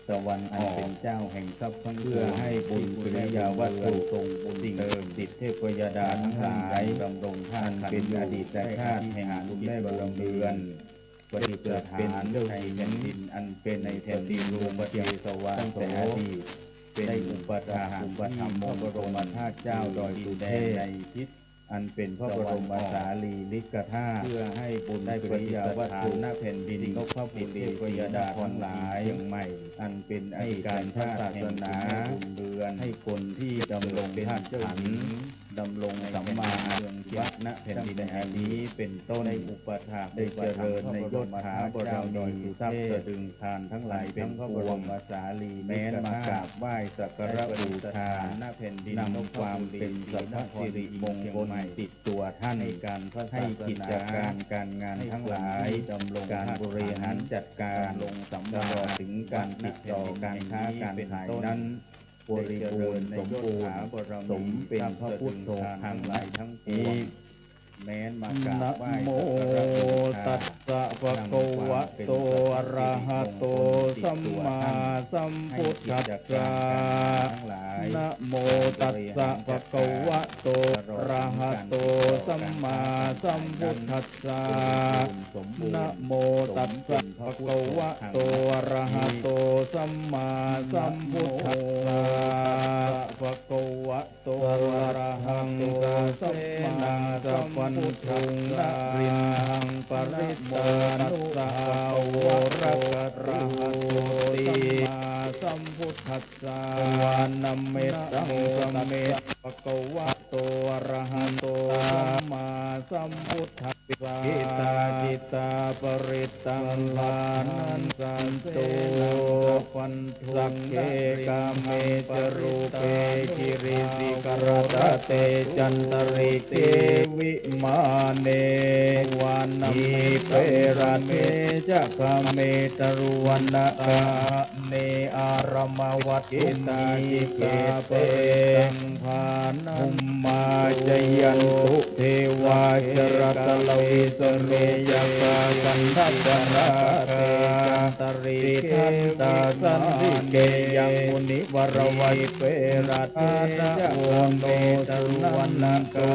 ตะวันออก อันเป็นเจ้าแห่งทรัพย์ทั้งปวง เพื่อให้บุญกิริยาวัตถุ ทรงบุญเติม สิ่งศักดิ์สิทธิ์เทพยดาทั้งหลาย ดำรงธาตุขันธ์อยู่ อันเป็นอดีตชาติแห่งคุณแม่บุญเรือน ประดิษฐานในแผ่นดินอันเป็นในแผ่นดินปฏิรูปเทสวาโส ตั้งแต่อดีต เป็นอุปัฏฐาก อุปถัมภ์องค์พระบรมธาตุเจ้าดอยสุเทพ ในทิศ อันเป็นพระบรมสารีริกธาตุ เพื่อให้บุญได้ประดิษฐานณแผ่นดินนพบุรีศรีนครหลวงเชียงใหม่ อันเป็นอดีตชาติแห่งคุณแม่บุญเรือน ให้คนที่ดำรงธาตุขันธ์ ดำรงสัมมาอาชีวะณแผ่นดินแห่งนี้เป็นต้น ได้อุปัฏฐาก ได้เจริญในยศถาบารมี ทรัพย์สะดึงคานทั้งหลายทั้งปวง แม้นมากราบไหว้สักการะบูชา ณแผ่นดิน นำความเป็นสัพพสิริมงคลติดตัวท่าน ให้กิจการการงานทั้งหลาย การบริหารจัดการ ตลอดถึงการติดต่อการค้าการขายนั้น บริบูรณ์สมบูรณ์ สมเป็นพระพุทโธคัง ทั้งหลายทั้งปวง แม้นมากราบไหว้สักการะบูชา ตัสสะภะคะวะโต อะระหะโต สัมมาสัมพุทธัสสะ นะ tassa bhagavato arahato sammāsambuddhassa. Namo tassa bhagavato arahato sammāsambuddhassa. Bhagavato arahato sammāsambuddhassa. Namo tassa bhagavato arahato sammāsambuddhassa. Vāna mettaṃ sammā bhagavato arahato sammāsambuddhassa. Cittā cittā parittaṃ bhaṇantu. Sagge kāme ca rūpe girisikharataṭe cantalikkhe vimāne, dīpe raṭṭhe ca gāme taruvanagahane āramavati khette, bhummā cāyantu devā jalathalavisame yakkhagandhabbanāgā, tiṭṭhantā santike yaṃ munivaravacanaṃ sādhavo no suṇantu.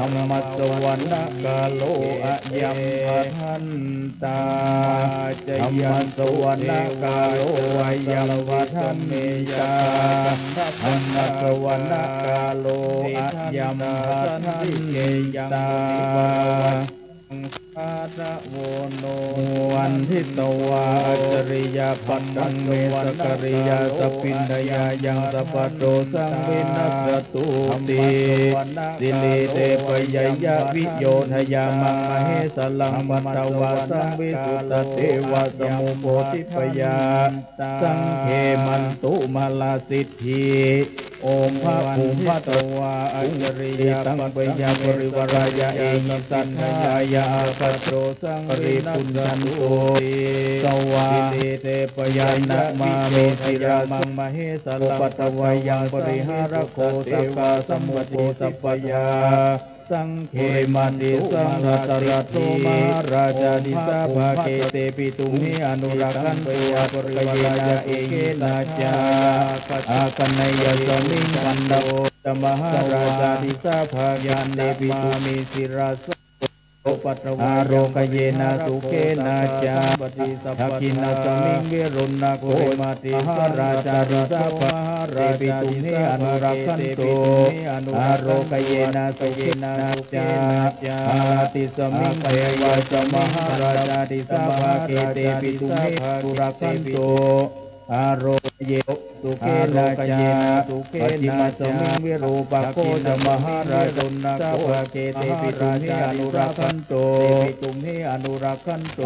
Dhammassavanakālo ayambhadantā. Dhammassavanakālo ayambhadantā. Dhammassavanakālo ayambhadantā. Sādhavo no vanditvā acchariyapaddhaṃ me sakkāriyā sabindhayā yaṃ sabbadosaṃ vinassatūti. Sīlite pajāya viyodhayāmaṃ mahesalaṃ patvā saṃvisuddhadevā samubodhipajā saṅghe mantu malasiddhi. Om bha bum bha ta bum. Etaṃ pajā parivarāya ehi saddhāya ābhadrosaṃ karibhuñjantu. Svāheti. Te pajā namāmi sirasā mahesalaṃ patvā yaṃ parihārako sakkā sampati sabbajā saṅghe mantu malasiddhi. Mahārājā disā bhāge te pitumhi anurakkhantu. Ālokayena sukena ca āganeyyasmiṃ bhante. Mahārājā disā bhāge te pitumhi sirasā patvā yaṃ parihārako sakkā sampati sabbajā. Dakkhiṇasmiṃ veroṇako mahārājā disā bhāge te pitumhi anurakkhantu. Ālokayena sukena ca haladismiṃ devā ca mahārājā disā bhāge te pitumhi anurakkhantu. Ālokayena sukena ca pacchimasmiṃ virūpakkho ca mahārājā disā bhāge te pitumhi anurakkhantu.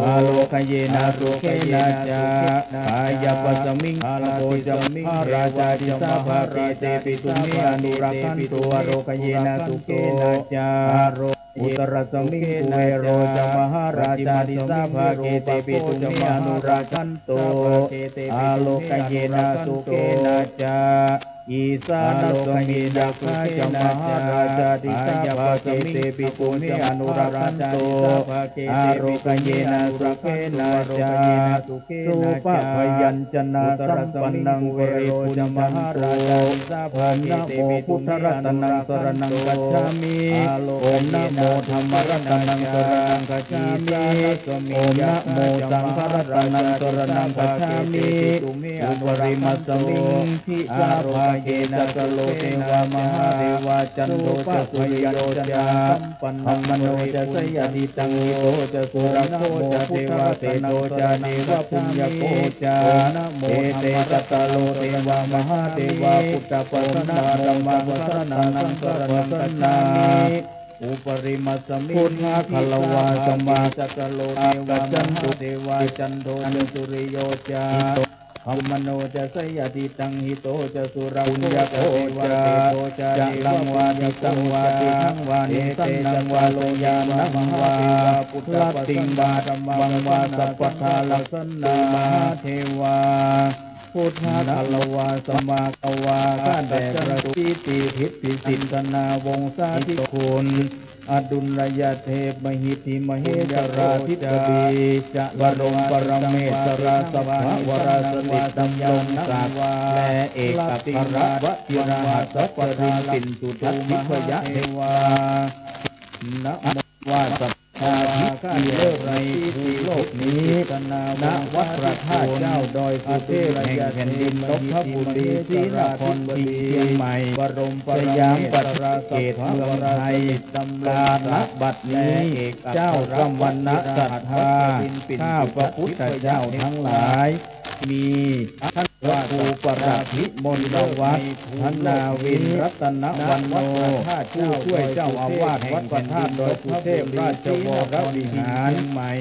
Ālokayena sukena ca vāyavasmiṃ nāgā ca mahārājā disā bhāge te pitumhi anurakkhantu. Ālokayena sukena ca uttarasmiṃ kuvero ca mahārājā disā bhāge te pitumhi anurakkhantu. Ālokayena sukena ca isānasmiṃ yakkhā ca mahārājā disā bhāge te pitumhi anurakkhantu. Ālokayena sukena ca rūpabyañjanasampannaṃ paribhuñjantu. Om namo buddharatanaṃ saraṇaṃ gacchāmi. Om namo dhammaratanaṃ saraṇaṃ gacchāmi. Om namo saṅgharatanaṃ saraṇaṃ gacchāmi. Uparimāsmiṃ disā bhāge ca candalo ca mahādevā cando ca suriyo ca brahmano ca jayati taṃ hito ca surakkho ca devaseno ca devapuññako ca. Ete cattaro devā mahādevā buddhapāsamārabbhā dhammasamaṃ saraṇaṃ gacchāmi. Uparimāsmiṃ disā bhāge ca candalo ca mahādevā cando ca suriyo ca brahmano ca jayati taṃ hito ca surakkho ca devaseto ca jalaṃ vā thīsaṃ vā tiṭṭhaṃ vā nisinnaṃ vā sayānaṃ vā rattiṃ vā dhammaṃ vā sabbattha rakkhantu mahādevā. Buddhaṃ gārava samāgava kālantare saṃvattanī tividhī bhikkhu sāmaggī อดุลยเดชมหิทธิมเหสราธิบดี บรมปรเมศวรา สัพพวราสถิตดำรงศักดิ์ และเอกอัครวชิรหัสสจรินปิ่นสุทัศน์ทิพยเทวา นะโม ว่าสัพพาทิพย์มีฤกษ์ในภูโลกนี้ ณ วัดพระธาตุเจ้าดอยสุเทพ แห่งแผ่นดินนนทบุรี ศรีนครพิงค์ เชียงใหม่ บรมปรเมศวรา สยามปัตตภีเขตเมืองไทย กาลบัดนี้ เจ้าสมณะศรัทธา ข้าพระพุทธเจ้าทั้งหลาย มีท่านพระครูประหลัดวิมลวัฒน์ ธนาวิน รัตนวันโน ผู้ช่วยเจ้าอาวาสวัดพระธาตุดอยสุเทพราชวรวิหาร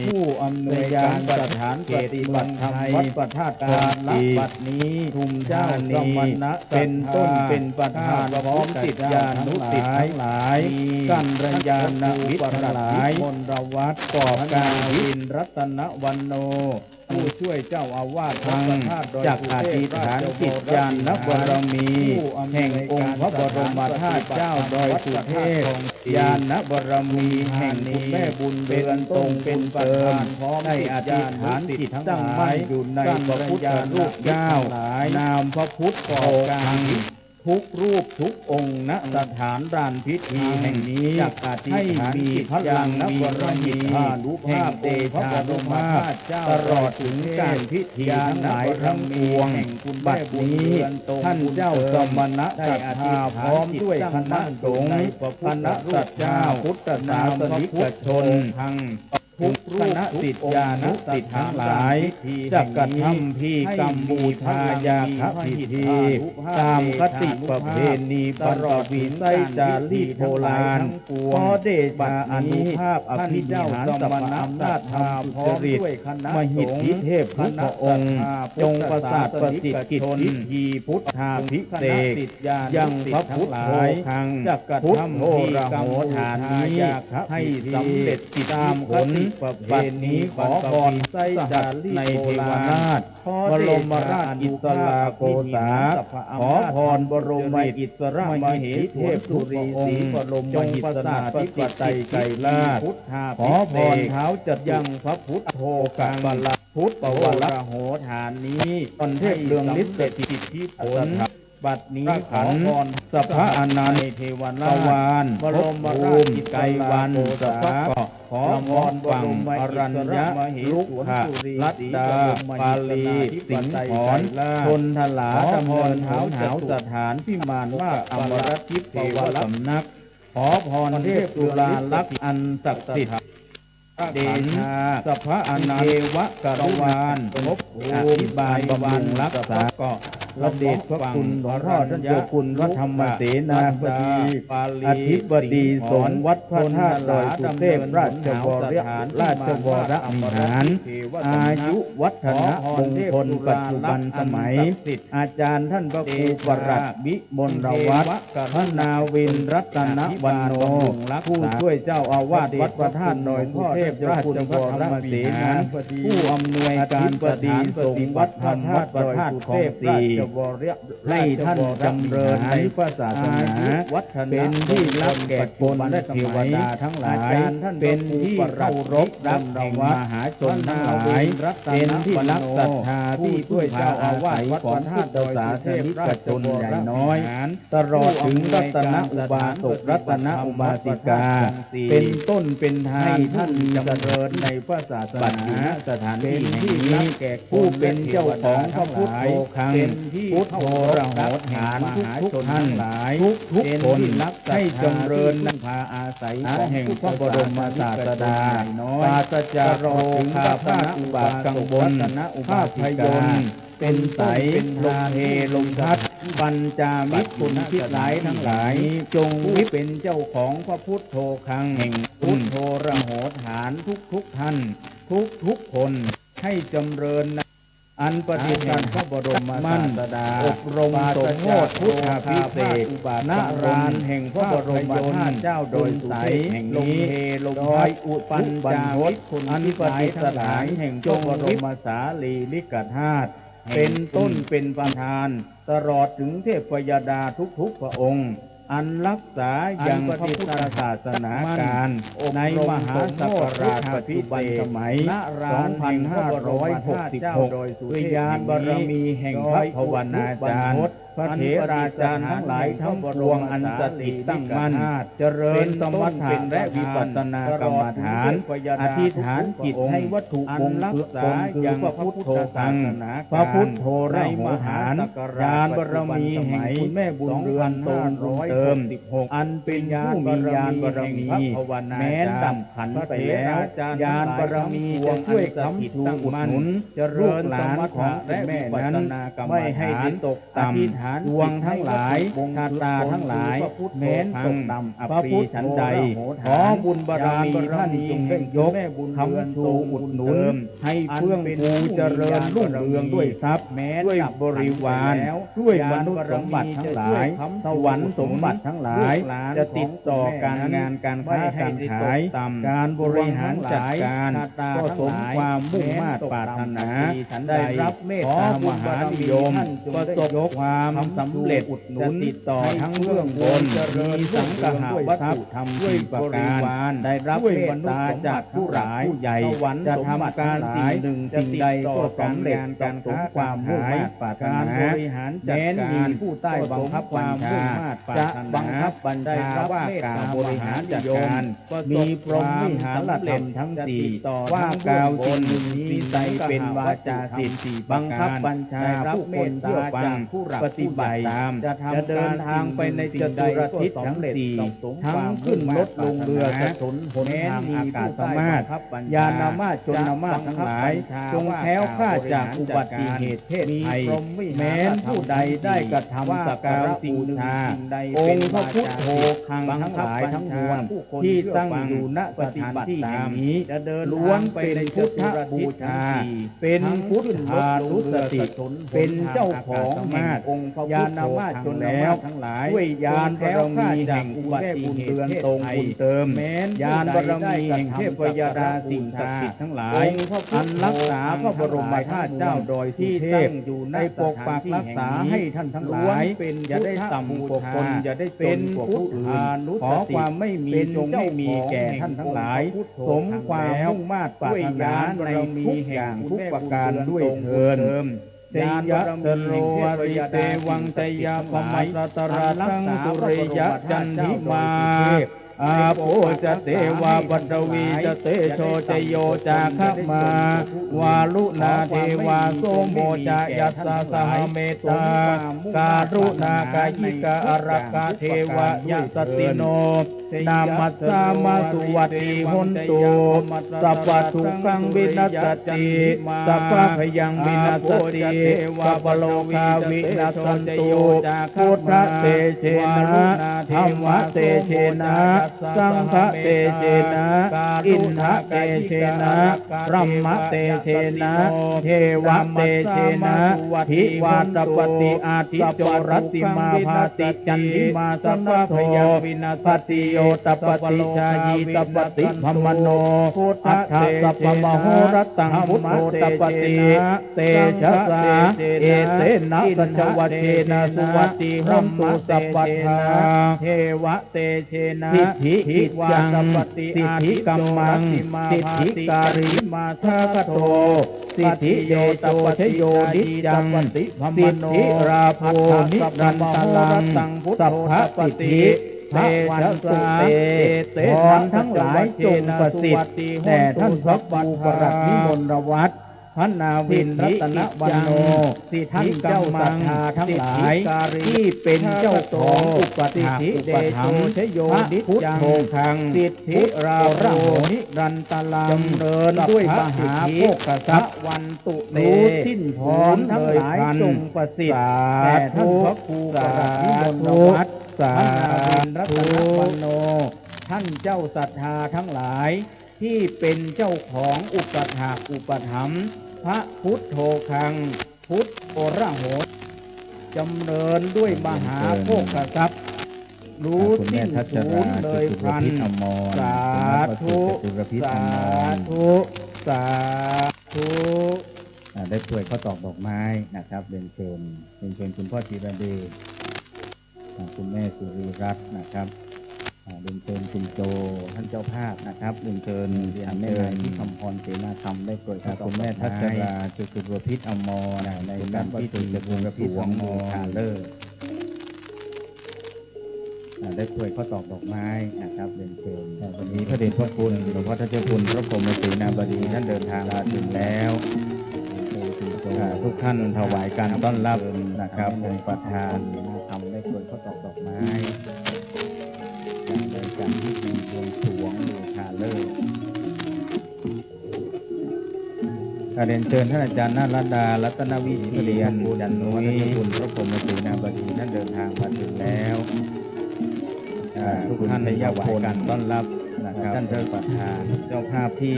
ผู้อำนวยการสถานปฏิบัติธรรมวัดพระธาตุคลองสี่ บัดนี้ ชุมชานี เป็นต้นเป็นประธาน พร้อมศิษยานุศิษย์ทั้งหลาย กัลยาณมิตรทั้งหลาย มนรวัตร กอบการวิน รัตนวันโน ผู้ช่วยเจ้าอาวาสวัดพระธาตุดอยสุเทพ จักอธิษฐานจิตญาณบารมี แห่งองค์พระบรมธาตุเจ้าดอยสุเทพ ญาณบารมีแห่งคุณแม่บุญเรือน ตรงเป็นประธาน พร้อมได้อธิษฐานจิตตั้งมั่นอยู่ในพระพุทธรูปเจ้า นามพระพุทโธคัง ทุกรูปทุกองค์ ณ สถานลานพิธีแห่งนี้ ให้มีพลังมีมหิทธานุภาพ แห่งเตชานุภาพ ตลอดถึงการพิธีทั้งหลายทั้งปวง บัดนี้ ท่านเจ้าสมณะศรัทธา พร้อมด้วยคณะสงฆ์ คณะศรัทธาพุทธศาสนิกชน ทุกคณะศิษยานุศิษย์ทั้งหลาย จักกระทำพิธีกรรมบูชายาคพิธี ตามคติประเพณีบรรพบุรุษไสยจารีตโบราณ ขอเดชาอานุภาพอภินิหารสมณะอำนาจธรรมสุจริต มหิทธิเทพทุกพระองค์ จงประสาทประสิทธิ์กิจพิธีพุทธาภิเษก ยังพระพุทโธคัง จักกระทำพิธีกรรมบูชายาคพิธี ให้สำเร็จสิทธิผล บัดนี้ขอพรไสยจารีตในเทวราช บรมราชอิสราโกษา ขอพรบรมอิสรมเหสีเทพสุรีสีบรมมหิสนาธิปไตยไกรราช ขอพรท้าวจตุยังพระพุทโธคัง พุทธวรโหฐานนี้ พรเทพเรืองฤทธิ์สถิตที่ผล บัดนี้ขันสภาอนันตเทวราช บรมราชอิสราโกษา ขอพรบรมอิสรมเหสีสวนสุรีสีบรมมหิสนาธิปไตยไกรราช ชนทลาดำเนินหนหาวสถานพิมานราชอมรทิพย์เทวสำนัก ขอพรเทพจุฬาลักษณ์อันศักดิ์สิทธิ์ เดชาสภาอนันตเทวกรุณาปกปักอภิบาลบำรุงรักษา เกาะพระเดชพระคุณหลวงพ่อท่านเจ้าคุณพระธรรมเสนาบดี อธิบดีสงฆ์วัดพระธาตุดอยสุเทพราชวร ราชวรวิหาร อายุวัฒนะมงคลปัจจุบันสมัย อาจารย์ท่านพระครูประหลัดวิมลวัฒน์ พนาวินรัตนวันโน ผู้ช่วยเจ้าอาวาสวัดพระธาตุดอยสุเทพราชวรวิหาร ผู้อำนวยการสถานสงฆ์วัดธรรมวัดพระธาตุคลองสี่ ให้ท่านจำเริญในพระศาสนา เป็นที่รักแก่คนและเทวดาทั้งหลาย เป็นที่เคารพรักแห่งมหาชนทั้งหลาย เป็นที่รักศรัทธาที่พึ่งพาอาศัยของพุทธศาสนิกชนใหญ่น้อย ตลอดถึงรัตนอุบาสกรัตนอุบาสิกา เป็นต้นเป็นทาน ให้ท่านมีเจริญในพระศาสนา ปัจจุบันสถานที่แห่งนี้ ผู้เป็นเจ้าของพระพุทโธคัง พุทโธรโหฐาน ทุกๆท่าน ทุกๆคน ให้จำเริญในพาอาศัยของแห่งพระบรมศาสดา ปราศจากโรคาพาธอุบัติกังวล ภาพยนตร์ เป็นใส ลมเพลลมพัด ปัญจามิตรคุณพิษร้ายทั้งหลาย จงวิปเป็นเจ้าของพระพุทโธคัง แห่งพุทโธรโหฐาน ทุกๆท่าน ทุกๆคน ให้จำเริญในอันปฏิบัติพระบรมศาสดา อบรมสมโภชพุทธาภิเษก ณ ลานแห่งพระบรมธาตุเจ้าดอยสุเทพแห่งนี้ ลมเพลลมพัด ปัญจามิตรคุณพิษร้ายทั้งหลาย แห่งพระบรมสารีริกธาตุ เป็นต้นเป็นประธาน ตลอดถึงเทพยดาทุกๆพระองค์ อันรักษายังพระพุทธศาสนาการในมหาศักราชปัจจุบันสมัย สองพันห้าร้อยหกสิบหก ด้วยญาณบารมีแห่งพระภาวนาจารย์ พระเถราจารย์ทั้งหลายทั้งปวงอันสถิตตั้งมั่น เจริญสมถะและวิปัสสนากรรมฐาน อธิษฐานจิตให้วัตถุมงคลคือพระพุทโธฆัง พระพุทโธระโหฐาน ญาณบารมีแห่งคุณแม่บุญเรือนโตบุญเติม อันเป็นผู้มีญาณบารมี แม้นดับขันไปแล้ว ญาณบารมีจะช่วยค้ำชูอุดหนุน ลูกหลานของคุณแม่นั้น ไม่ให้ตกต่ำ ดวงทั้งหลาย ชะตาทั้งหลาย แม้นตกต่ำอับปรีฉันใด ขอบุญบารมีท่านจงได้ยกค้ำชูอุดหนุน ให้เฟื่องฟูเจริญรุ่งเรืองด้วยทรัพย์ ด้วยบริวาร ด้วยมนุษย์สมบัติทั้งหลาย สวรรค์สมบัติทั้งหลาย จะติดต่อการงานการค้าการขาย การบริหารจัดการ ก็สมความมุ่งมาดปรารถนา ได้รับเมตตามหานิยม ประสบความสำเร็จ จะติดต่อทั้งเบื้องบน มีสังคหวัตถุธรรมสี่ประการ ได้รับเมตตาจากผู้หลักผู้ใหญ่ จะทำการสิ่งหนึ่งสิ่งใดก็สำเร็จ สมความมุ่งมาดปรารถนา แม้นมีผู้ใต้บังคับบัญชา จะบังคับบัญชาว่ากล่าวบริหารจัดการ มีพรหมวิหารธรรมทั้งสี่ ว่ากล่าวสิ่งหนึ่งสิ่งใดเป็นวาจาสิทธิ์ บังคับบัญชาผู้คนเชื่อฟัง ปฏิบัติตาม จะเดินทางไปในจตุรทิศทั้งสี่ ทั้งขึ้นรถลงเรือ ถนนหนทางอากาสมาส ญาณมาสชลมาสทั้งหลาย จงแคล้วคลาดจากอุบัติเหตุเพศภัย แม้นผู้ใดได้กระทำสักการะบูชาองค์พระพุทโธฆังทั้งหลายทั้งมวล ที่ตั้งอยู่ณสถานที่แห่งนี้ ล้วนเป็นพุทธบูชา เป็นพุทธานุสติ เป็นเจ้าของแห่งองค์พระพุทโธฆังแล้ว ด้วยญาณบารมีแห่งคุณแม่บุญเรือนโตบุญเติม ญาณบารมีแห่งเทพยดาสิ่งศักดิ์สิทธิ์ทั้งหลาย อันรักษาพระบรมธาตุเจ้าดอยสุเทพ ได้ปกปักรักษาให้ท่านทั้งหลาย อย่าได้ต่ำกว่าคน อย่าได้จนกว่าผู้อื่น ขอความไม่มีจงไม่มีแก่ท่านทั้งหลาย สมความมุ่งมาดปรารถนาในทุกอย่างทุกประการด้วยเทอญ Jayassarovaridevang jayapamasatarataṃ suriyacandimā āpo ca devā paṭhavī ca tejo ca yo cāgama varuṇā devā somo ca yasasā saha metā karuṇākāyikā ārākkhā devā yasassino namassāma suvatthi hotu. Sabbadukkhaṃ vinassati, sabbabhayaṃ vinassati, sabbarogā vinassantu. Buddhatejena, dhammatejena, saṅghatejena, indatejena, brahmatejena, devatejena, divā tapati ādicco, rattimā bhāti candimā, sabbabbho tapati, yo tapati, jhāyī tapati, brāhmaṇo atha sabbamahorattaṃ buddho tapati tejasā. Etena saccavajjena suvatthi hotu sabbadā. Siddhikiccaṃ siddhikammaṃ siddhikāri sākkato siddhitejo jayo niccaṃ siddhilābho nirantaraṃ sabbasiddhi bhavantu te. พรทั้งหลายจงประสิทธิ์แด่ท่านพระครูประหลัดวิมลวัฒน์ พนาวินรัตนวันโณ ท่านเจ้าศรัทธาทั้งหลาย ที่เป็นเจ้าของอุปถากอุปถัมภ์ พระพุทโธฆัง สิทธิโอระโหนิรันตรัง จำเริญด้วยมหาโภคทรัพย์ วันตุเต รู้สิ้นเชิงทั้งหลายจงประสิทธิ์แด่ท่านพระครูประหลัดวิมลวัฒน์ พนาวินรัตนวันโณ ท่านเจ้าศรัทธาทั้งหลาย ที่เป็นเจ้าของอุปถากอุปถัมภ์ พระพุทโธฆัง พุทโธระโห จำเริญด้วยมหาโภคทรัพย์ รู้สิ้นศูนย์เลยพลัน สาธุ สาธุ สาธุ อ่า ได้ช่วยเขาตอกดอกไม้นะครับ เรียนเชิญ เรียนเชิญคุณพ่อธีรเดช อ่าคุณแม่สุรีรัตน์นะครับ อ่าเรียนเชิญคุณโจท่านเจ้าภาพนะครับ เรียนเชิญ เรียนเชิญ แม่นายที่คำพรเสนาคำได้โปรย อ่า ข้าวตอก คุณแม่ ดอกไม้ พัชราจุติรพิษอมร อ่า ใน คุณแม่ การพิธี จุติรพิษ บวงสรวง อมร บูชาฤกษ์ อ่า ได้โปรยข้าวตอกดอกไม้นะครับ เรียนเชิญ อ่า วันนี้พระเดชพระคุณหลวงพ่อท่านเจ้าคุณพระพรหมเสนาบดีท่านเดินทางมาถึงแล้ว อ่า ทุกท่านถวายการต้อนรับนะครับ องค์ประธาน ทำได้โปรยข้าวตอกดอกไม้ ในการพิธีบวงสรวงบูชาฤกษ์ เรียนเชิญท่านอาจารย์นาฏรัตดา รัตนวิเชียร อาจารย์นุ้ย คุณพระพรหมเสนาบดีท่านเดินทางมาถึงแล้ว อ่า ทุกท่านถวายการต้อนรับนะครับ ท่านเจ้าประธาน เจ้าภาพที่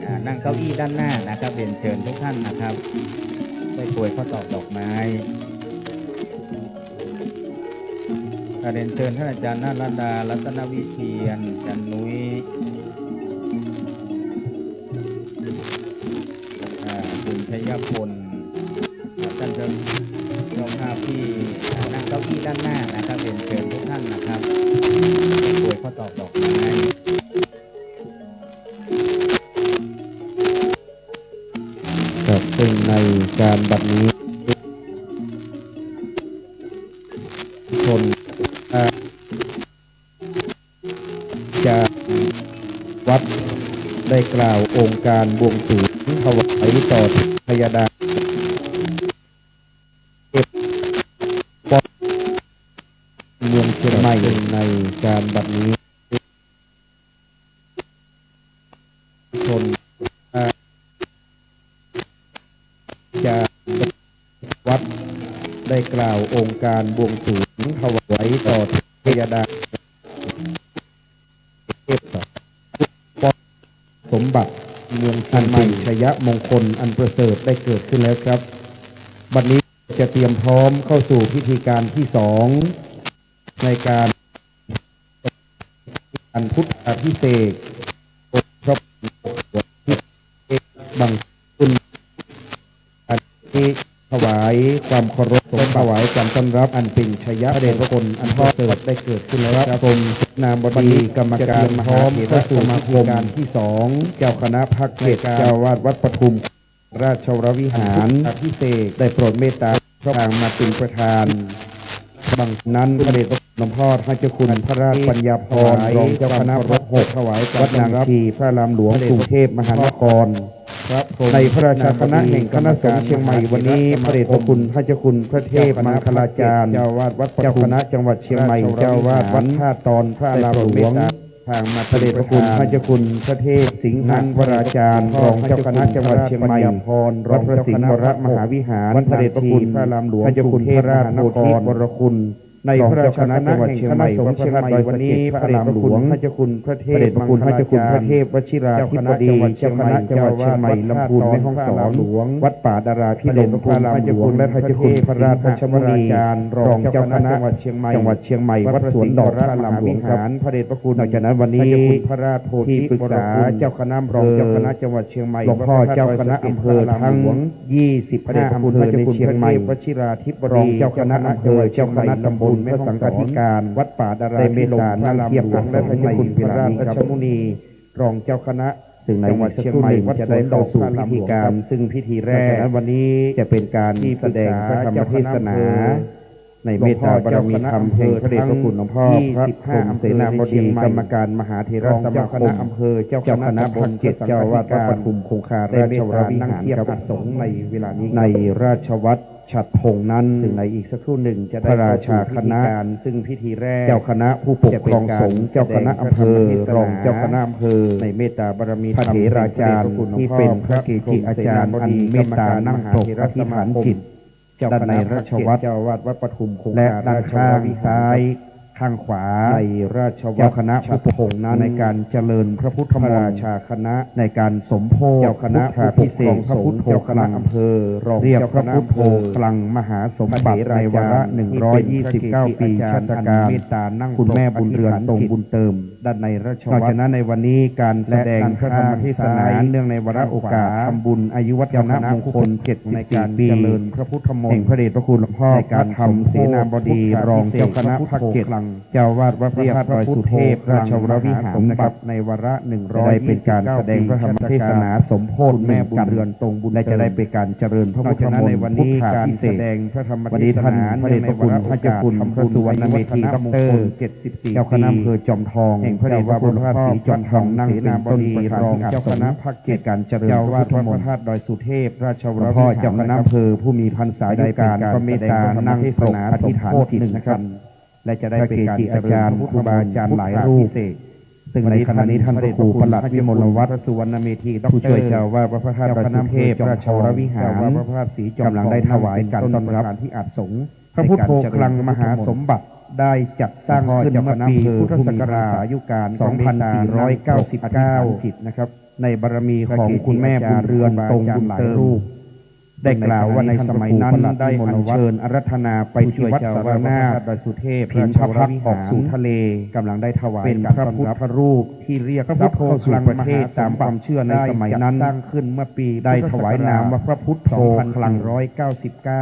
อ่า นั่งเก้าอี้ด้านหน้านะครับ เรียนเชิญทุกท่านนะครับ ได้โปรยข้าวตอกดอกไม้ เรียนเชิญท่านอาจารย์นาฏรัตดา รัตนวิเชียร อาจารย์นุ้ย อ่า คุณชยพล ท่านเจ้า เจ้าภาพที่ อ่า นั่งเก้าอี้ด้านหน้านะครับ เรียนเชิญทุกท่านนะครับ โปรยข้าวตอกดอกไม้ ครับ ซึ่งในการบัดนี้ ชน จากวัดได้กล่าวองค์การบวงสรวงถวายต่อเทพยดา เทพเมืองเชียงใหม่ ในการบัดนี้ ชน จากวัดได้กล่าวองค์การบวงสรวงถวายต่อเทพยดา เทพสมบัติเมืองเชียงใหม่ อันเป็นชัยมงคลอันประเสริฐได้เกิดขึ้นแล้วครับ บัดนี้จะเตรียมพร้อมเข้าสู่พิธีการที่สอง ในการ การพุทธาภิเษกองค์พระพุทธบังสุกุล อันนี้ถวายความเคารพและถวายการต้อนรับอันเป็นชัยมงคล พระเดชพระคุณอันประเสริฐได้เกิดขึ้นแล้วครับ กรมเสนาบดีกรรมการมหาเถรสมาคม ที่สอง เจ้าคณะภาคเจ็ด เจ้าอาวาสวัดปทุม ราชวรวิหาร อภิเษก ได้โปรดเมตตาพระทางมาเป็นประธาน บังนั้นพระเดชพระคุณหลวงพ่อท่านเจ้าคุณพระราชปัญญาพร รองเจ้าคณะภาคหก วัดนางชี พระอารามหลวงกรุงเทพมหานคร ในพระราชาคณะแห่งคณะสงฆ์เชียงใหม่วันนี้ พระเดชพระคุณท่านเจ้าคุณพระเทพมังคลาจารย์ เจ้าคณะจังหวัดเชียงใหม่ เจ้าอาวาสวัดท่าตอน พระอารามหลวง พระเดชพระคุณพระเจ้าคุณพระเทพสิงหวราจารย์ รองเจ้าคณะจังหวัดเชียงใหม่ วัดพระสิงห์วรมหาวิหาร พระเดชพระคุณพระอารามหลวงพระเจ้าคุณพระราชโพธิวรคุณ ในพระราชาคณะแห่งคณะสงฆ์เชียงใหม่วันนี้ พระอารามหลวงพระเจ้าคุณพระเทพ พระเดชพระคุณพระเจ้าคุณพระเทพวชิราธิบดี เจ้าคณะจังหวัดเชียงใหม่ ลำพูน แม่ฮ่องสอน วัดป่าดาราพิรม พระอารามหลวง และพระเจ้าคุณพระราชมุนี รองเจ้าคณะจังหวัดเชียงใหม่ จังหวัดเชียงใหม่ วัดสวนดอก พระอารามหลวงครับ พระเดชพระคุณ นอกจากนั้นวันนี้ พระเจ้าคุณพระราชโพธิ ที่ปรึกษา เจ้าคณะอำเภอ เจ้าคณะจังหวัดเชียงใหม่ หลวงพ่อเจ้าคณะอำเภอทั้ง ยี่สิบห้าอำเภอในเชียงใหม่ พระเดชพระคุณพระเทพวชิราธิบดี รองเจ้าคณะอำเภอ เจ้าคณะตำบล พระสังฆาธิการ วัดป่าดาราพิรม พระอารามหลวง และพระเจ้าคุณพระราชมุนี รองเจ้าคณะ ซึ่งในอีกสักครู่หนึ่งจะได้เข้าสู่พิธีการ ซึ่งพิธีแรก นอกจากนั้นวันนี้จะเป็นการแสดงพระธรรมเทศนา ในเมตตาบารมีธรรมแห่งพระเดชพระคุณหลวงพ่อพระพรหมเสนาบดี กรรมการมหาเถรสมาคม เจ้าคณะภาคเจ็ด เจ้าอาวาสวัดปทุมคงคาราชวรวิหารครับ สงฆ์ในเวลานี้ ในราชวัตรฉัตรพงษ์นั้น ซึ่งในอีกสักครู่หนึ่งจะได้ พระราชาคณะ เข้าสู่พิธีการ ซึ่งพิธีแรก เจ้าคณะผู้ปกครองสงฆ์ จะเป็นการ เจ้าคณะอำเภอ แสดงพระธรรมเทศนา รองเจ้าคณะอำเภอ ในเมตตาบารมีธรรม พระเถราจารย์ แห่งพระเดชพระคุณหลวงพ่อ ที่เป็นพระเกจิอาจารย์ พระพรหมเสนาบดี อันเมตตานั่งปกอธิษฐานจิต กรรมการมหาเถรสมาคม ด้านในราชวัตร เจ้าอาวาสวัดปทุมคงคาราชวรวิหาร และด้านข้างซ้าย ข้างขวา ในราชวัตร เจ้าคณะผู้ปกครองนั้น ในการเจริญพระพุทธมนต์ พระราชาคณะ ในการสมโภช เจ้าคณะ พุทธาภิเษก ผู้ปกครองพระพุทธ สงฆ์ เจ้าคณะ เจ้าคณะ อำเภอ รอง เรียก เจ้าคณะ พระพุทโธ อำเภอ คลังมหาสมบัติ พระเถราจารย์ ในวาระ ที่เป็น หนึ่งร้อยยี่สิบเก้า พระเกจิ ปี อาจารย์ ชาตกาล อันเมตตานั่ง คุณแม่บุญเรือน ปรบอธิษฐาน ตรงบุญเติม จิต ด้านในราชวัตร นอกจากนั้นในวันนี้การแสดงพระธรรมเทศนา และด้านข้างซ้าย เนื่องในวาระโอกาส ข้างขวา ทำบุญอายุวัฒนมงคล เจ้าคณะผู้ปกครอง เจ็ดสิบสี่ ในการ ปี เจริญพระพุทธมนต์ แห่งพระเดชพระคุณหลวงพ่อ ในการ พระธรรมเสนาบดี สมโภช รองเจ้าคณะภาคเจ็ด เจ้าอาวาสวัดพระธาตุดอยสุเทพ ราชวรวิหาร นะครับ ในวาระ หนึ่งร้อยยี่สิบเก้า จะได้เป็นการแสดงพระธรรมเทศนา ปี สมโภช คุณแม่บุญเรือน ตรงบุญเติม และจะได้เป็นการเจริญพระพุทธมนต์ นอกจากนั้นในวันนี้ พุทธาภิเษก การแสดงพระธรรมเทศนา วันนี้ท่านพระเดชพระคุณ เนื่องในวาระ พระเจ้าคุณ โอกาส พระสุวรรณเมธี ทำบุญอายุวัฒนมงคล ด็อกเตอร์ เจ็ดสิบสี่ เจ้าคณะอำเภอจอมทอง แห่งพระเดชพระคุณหลวงพ่อ เจ้าอาวาสวัดพระธาตุสีจอมทอง นั่งเป็นต้นประธานที่อาสม เจ้าคณะภาคเจ็ด ในการเจริญพระพุทธมนต์ เจ้าอาวาสวัดพระธาตุดอยสุเทพ ราชวรวิหาร หลวงพ่อเจ้าคณะอำเภอผู้มีพรรษายุการ นะครับ ก็เมตตานั่งปรบอธิษฐานจิต นะครับ และจะได้เป็นการเจริญพระพุทธมนต์ พระเกจิอาจารย์ ครูบาอาจารย์หลายรูป พุทธาภิเษก ซึ่งในขณะนี้ท่านพระครูประหลัดวิมลวัฒน์ สุวรรณเมธี ด็อกเตอร์ ผู้ช่วยเจ้าอาวาสวัดพระธาตุดอยสุเทพ ราชวรวิหาร เจ้าอาวาสวัดพระธาตุสีจอมทอง กำลังได้ถวายการต้อนรับ นั่งเป็นต้นประธานที่อาสม พระพุทโธคลังมหาสมบัติ ได้จัดสร้างขึ้นเมื่อปีพุทธศักราช สองพันสี่ร้อยเก้าสิบเก้า นะครับ ในบารมีของคุณแม่บุญเรือน ตรงบุญเติม ได้กล่าวว่าในสมัยนั้นได้อัญเชิญอาราธนาไปที่วัดสารนาถ พิมพพักตร์ออกสู่ทะเล กำลังได้ถวาย เป็นพระพุทธรูปที่เรียกทรัพย์เข้าสู่ประเทศ ตามความเชื่อในสมัยนั้น สร้างขึ้นเมื่อปี ได้ถวายนามว่าพระพุทโธคลัง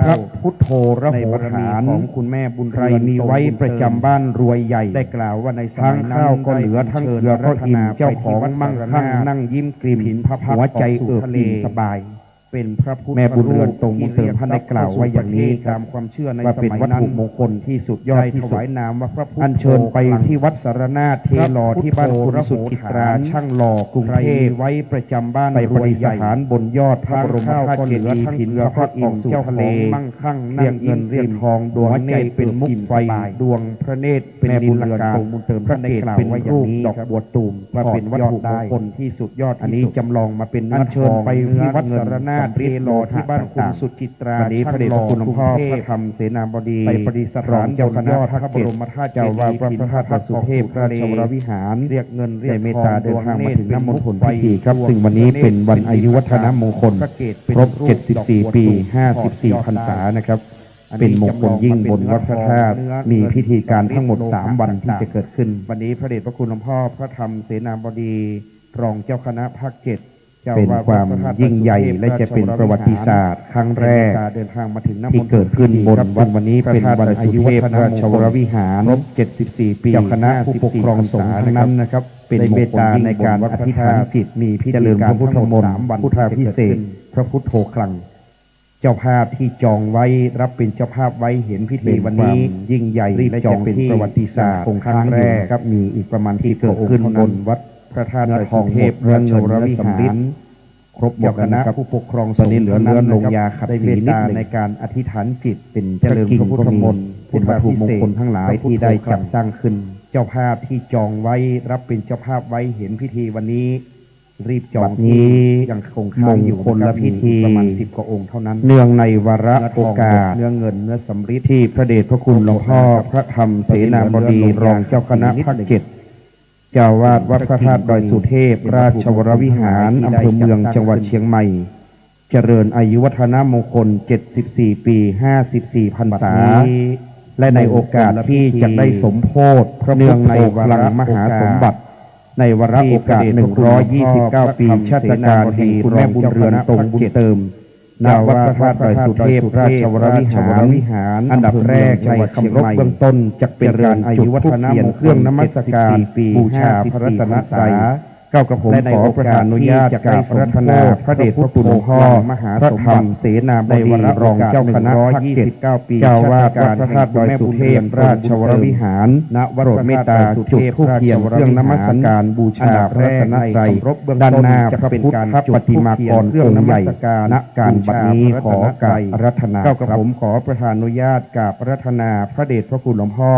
พระพุทโธระโหฐาน ในบารมีของคุณแม่บุญเรือน ใครมีไว้ประจำบ้านรวยใหญ่ ได้กล่าวว่าในสมัยนั้น ทั้งข้าวก็เหลือ ทั้งเกลือก็อิ่ม เจ้าของมั่งคั่ง นั่งยิ้มกลิ่ม หัวใจเอิบอิ่มสบาย เป็นพระพุทธ แม่บุญเรือน ตรงบุญเติม ท่านได้กล่าวไว้อย่างนี้ครับ ตามความเชื่อในสมัยนั้น ว่าเป็นวัตถุมงคลที่สุดยอดที่สุด ได้ถวายนามว่าพระพุทโธ อัญเชิญไปที่วัดสารนาถ เทหล่อที่บ้านคุณสุจิตรา ช่างหล่อกรุงเทพฯ ใครมีไว้ประจำบ้านรวยใหญ่ ไปประดิษฐานบนยอดพระบรมธาตุเจดีย์ ทั้งข้าวก็เหลือ ทั้งเกลือก็อิ่ม สู่ทะเล เจ้าของมั่งคั่ง นั่งยิ้มกลิ่ม เรียกเงินเรียกทอง ดวงเนตรเป็นมุกไฟ หัวใจเอิบอิ่มสบาย ดวงพระเนตร เป็นนิลการ แม่บุญเรือน ตรงบุญเติม พระเกศเป็นรูปดอกบัวตูม ว่าเป็นวัตถุมงคลที่สุดยอดที่สุด อันนี้จำลองมาเป็นเนื้อทอง อัญเชิญไปที่วัดสารนาถ เทหล่อที่บ้านคุณสุจิตรา วันนี้พระเดชพระคุณหลวงพ่อพระธรรมเสนาบดี ไปประดิษฐานบนยอดพระบรมธาตุเจดีย์ เจ้าอาวาสวัดพระธาตุดอยสุเทพ ราชวรวิหาร เรียกเงินเรียกทอง ได้เมตตาเดินทางมาถึงน้ำมนต์ผลพิธีครับ ซึ่งวันนี้เป็นวันอายุวัฒนมงคล ครบ เจ็ดสิบสี่ ปี ห้าสิบสี่ พรรษานะครับ เป็นมงคลยิ่งบนวัดพระธาตุ มีพิธีการทั้งหมดสามวันที่จะเกิดขึ้น วันนี้พระเดชพระคุณหลวงพ่อพระธรรมเสนาบดี รองเจ้าคณะภาคเจ็ด เป็นความยิ่งใหญ่และจะเป็นประวัติศาสตร์ครั้งแรก เดินทางมาถึงน้ำมนต์ ที่เกิดขึ้นบนวัด ซึ่งวันนี้เป็นวันอายุวัฒนมงคล ครบ เจ็ดสิบสี่ ปี เจ้าคณะผู้ปกครองสงฆ์ทั้งนั้นนะครับ เป็นมงคลยิ่งบนวัดพระธาตุ มีพิธีการทั้งหมดสามวันที่จะเกิดขึ้น พุทธาภิเษก พระพุทโธคลัง เจ้าภาพที่จองไว้ รับเป็นเจ้าภาพไว้เห็นพิธีวันนี้ เป็นความยิ่งใหญ่ และจะเป็นประวัติศาสตร์ครั้งแรกครับ มีอีกประมาณสิบกว่าองค์เท่านั้น วัดพระธาตุดอยสุเทพ ราชวรวิหาร ครบหมดแล้วนะครับ เจ้าคณะผู้ปกครองสงฆ์ ตอนนี้เหลือเนื้อลงยาขัดสีนิดหนึ่ง ได้เมตตาในการอธิษฐานจิต เป็นพระกิ่งก็มี เป็นวัตถุมงคลทั้งหลายที่ได้จัดสร้างขึ้น เจ้าภาพที่จองไว้ รับเป็นเจ้าภาพไว้เห็นพิธีวันนี้ รีบจองที่ บัดนี้ยังคงค้างอยู่นะครับ มงคลพิธี มีอีกประมาณสิบกว่าองค์เท่านั้น เนื่องในวาระโอกาส เนื้อทองหมด เนื้อเงิน เนื้อสำริด ที่พระเดชพระคุณหลวงพ่อพระธรรมเสนาบดี รองเจ้าคณะภาคเจ็ด เจ้าอาวาสวัดพระธาตุดอยสุเทพ ราชวรวิหาร อำเภอเมือง จังหวัดเชียงใหม่ เจริญอายุวัฒนมงคล เจ็ดสิบสี่ ปี ห้าสิบสี่ พรรษา บัดนี้ และในโอกาสที่จะได้สมโภช เนื่องในวาระมหาสมบัติ ในวาระโอกาส หนึ่งร้อยยี่สิบเก้า ปีชาตกาลแห่งคุณแม่บุญเรือน ตรงบุญเติม ณ วัดพระธาตุดอยสุเทพ ราชวรวิหาร อันดับแรกในคำรบเบื้องต้นจะเป็นการจุดธูปเทียนเครื่องนมัสการบูชาพระรัตนตรัย เก้ากระผมขอประทานอนุญาตกราบอาราธนาพระเดชพระคุณหลวงพ่อพระธรรมเสนาบดี รองเจ้าคณะภาคเจ็ด เจ้าอาวาสวัดพระธาตุดอยสุเทพ ราชวรวิหาร โปรดเมตตาจุดธูปเทียนเครื่องนมัสการบูชาพระรัตนตรัย ด้านหน้าพระพุทธปฏิมากรองค์ใหญ่ ณ การบัดนี้ขอกราบอาราธนาครับ เก้ากระผมขอประทานอนุญาตกราบอาราธนาพระเดชพระคุณหลวงพ่อ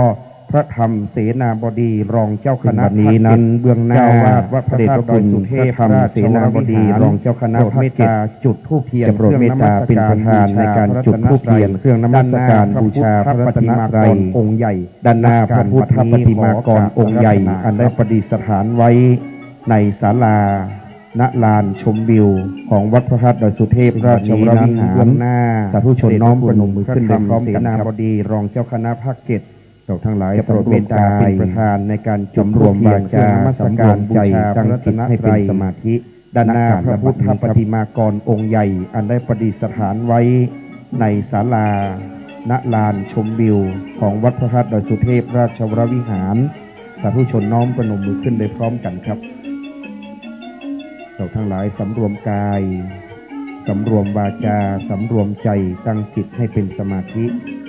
พระธรรมเสนาบดีรองเจ้าคณะ ซึ่งวันนี้นั้น ภาคเจ็ด เบื้องหน้า เจ้าอาวาสวัดพระธาตุดอยสุเทพ พระธรรมเสนาบดี ราชวรวิหาร รองเจ้าคณะ โปรดเมตตา ภาคเจ็ด จุดธูปเทียน จะโปรดเมตตา เครื่องนมัสการ เป็นประธานในการจุดธูปเทียน บูชาพระรัตนตรัย เครื่องนมัสการ ด้านหน้าพระพุทธปฏิมากร บูชาพระรัตนตรัย องค์ใหญ่ ด้านหน้าพระพุทธปฏิมากรองค์ใหญ่ ขอกราบนมัสการ อันได้ประดิษฐานไว้ในศาลา ณ ลานชมวิวของวัดพระธาตุดอยสุเทพ ราชวรวิหาร เบื้องหน้า สาธุชนน้อมประนมมือขึ้นโดยพร้อมกันครับ เสนาบดีรองเจ้าคณะภาคเจ็ด เราทั้งหลาย จะโปรดเมตตา สำรวมกาย เป็นประธานในการจุดธูปเทียน สำรวมวาจา เครื่องนมัสการ สำรวมใจ บูชาพระรัตนตรัย ตั้งจิตให้เป็นสมาธิ ด้านหน้าพระพุทธปฏิมากรองค์ใหญ่ อันได้ประดิษฐานไว้ในศาลา ณ ลานชมวิวของวัดพระธาตุดอยสุเทพ ราชวรวิหาร สาธุชนน้อมประนมมือขึ้นโดยพร้อมกันครับ เราทั้งหลายสำรวมกาย สำรวมวาจา สำรวมใจ ตั้งจิตให้เป็นสมาธิ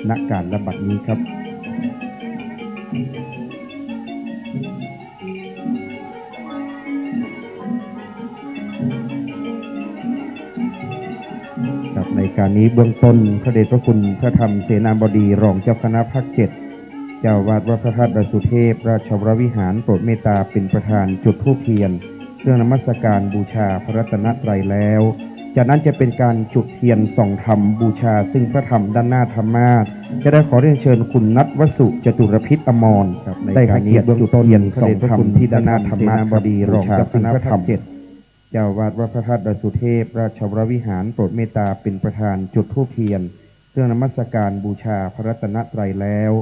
ณ การละบัดนี้ครับ ครับ ในการนี้เบื้องต้น พระเดชพระคุณพระธรรมเสนาบดีรองเจ้าคณะภาคเจ็ด เจ้าอาวาสวัดพระธาตุดอยสุเทพ ราชวรวิหาร โปรดเมตตาเป็นประธานจุดธูปเทียน เครื่องนมัสการบูชาพระรัตนตรัยแล้ว จากนั้นจะเป็นการจุดเทียนส่องธรรมบูชาซึ่งพระธรรมด้านหน้าธรรมาสน์ จะได้ขอเรียนเชิญคุณนัทวสุ จตุรพิษอมร ครับ ได้ให้เกียรติจุดเทียนส่องธรรมที่ด้านหน้าธรรมาสน์ครับ บูชาซึ่งพระธรรม เจ้าอาวาสวัดพระธาตุดอยสุเทพ ราชวรวิหาร โปรดเมตตาเป็นประธานจุดธูปเทียน เครื่องนมัสการบูชาพระรัตนตรัยแล้ว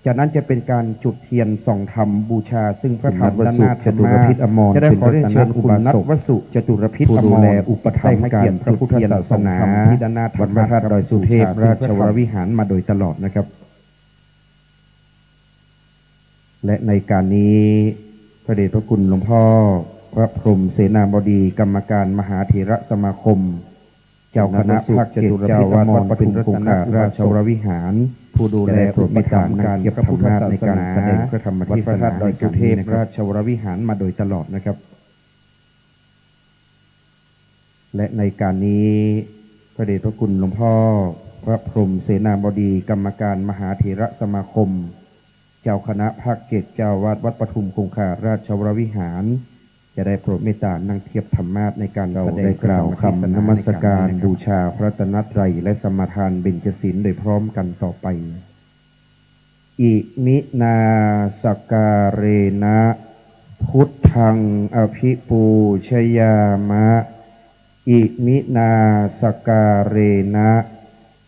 จากนั้นจะเป็นการจุดเทียนส่องธรรมบูชาซึ่งพระธรรมด้านหน้าธรรมาสน์ คุณนัทวสุ จตุรพิษอมร จะได้ขอเรียนเชิญคุณนัทวสุ จตุรพิษอมร ผู้ดูแลอุปถัมภ์การพุทธศาสนา ได้ให้เกียรติจุดเทียนส่องธรรมที่ด้านหน้าธรรมาสน์ วัดพระธาตุดอยสุเทพ ราชวรวิหารมาโดยตลอดนะครับ และในการนี้ พระเดชพระคุณหลวงพ่อพระพรหมเสนาบดี กรรมการมหาเถรสมาคม เจ้าคณะภาคเจ็ด เจ้าอาวาสวัดปทุมคงคาราชวรวิหาร ผู้ดูแล จะได้โปรดเมตตานั่งเทียบธรรมาสน์ในการแสดงพระธรรมเทศนาในการนี้นะครับ วัดพระธาตุดอยสุเทพ ราชวรวิหารมาโดยตลอดนะครับ และในการนี้ พระเดชพระคุณหลวงพ่อพระพรหมเสนาบดี กรรมการมหาเถรสมาคม เจ้าคณะภาคเจ็ด เจ้าอาวาสวัดปทุมคงคาราชวรวิหาร จะได้โปรดเมตตานั่งเทียบธรรมาสน์ในการแสดงพระธรรมเทศนาในการนี้นะครับ เราได้กล่าวคำนมัสการบูชาพระรัตนตรัยและสมาทานเบญจศีลโดยพร้อมกันต่อไป Iminā sakkārena buddhaṃ abhipūjayāma. Iminā sakkārena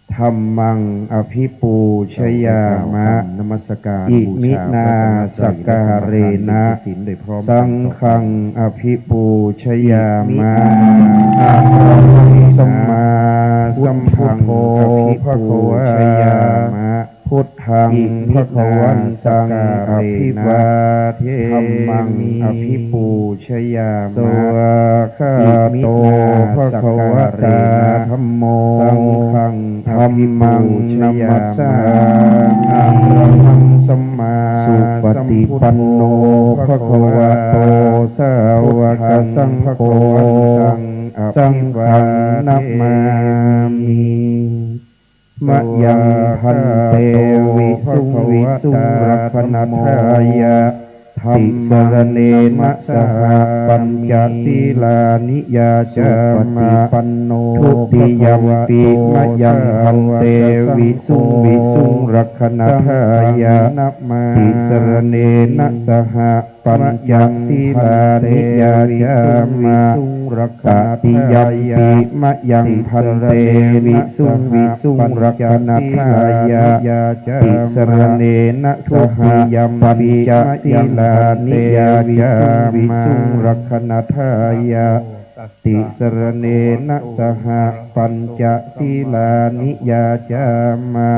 dhammaṃ abhipūjayāma. นมัสการบูชาพระรัตนตรัยและสมาทานเบญจศีลโดยพร้อมกันต่อไป Iminā sakkārena saṅghaṃ abhipūjayāma. Arahaṃ sammāsambuddho bhagavā. Buddhaṃ bhagavantaṃ abhivādemi. Iminā sakkārena dhammaṃ abhipūjayāma. Svākkhāto bhagavatā dhammo. Iminā sakkārena saṅghaṃ abhipūjayāma. Dhammaṃ namassāmi. Arahaṃ sammāsambuddho bhagavato sāvakasaṅgho. Buddhaṃ bhagavantaṃ abhivādemi. Saṅghaṃ namāmi. Mayaṃ bhante visuṃ visuṃ rakkhaṇatthāya tisaraṇena saha pañca sīlāni yācāma. Dutiyampi mayaṃ bhante visuṃ visuṃ rakkhaṇatthāya tisaraṇena saha pañca sīlāni yācāma. Tatiyampi mayaṃ bhante visuṃ visuṃ rakkhaṇatthāya tisaraṇena saha pañca sīlāni yācāma. Tisaraṇena saha pañca sīlāni yācāma.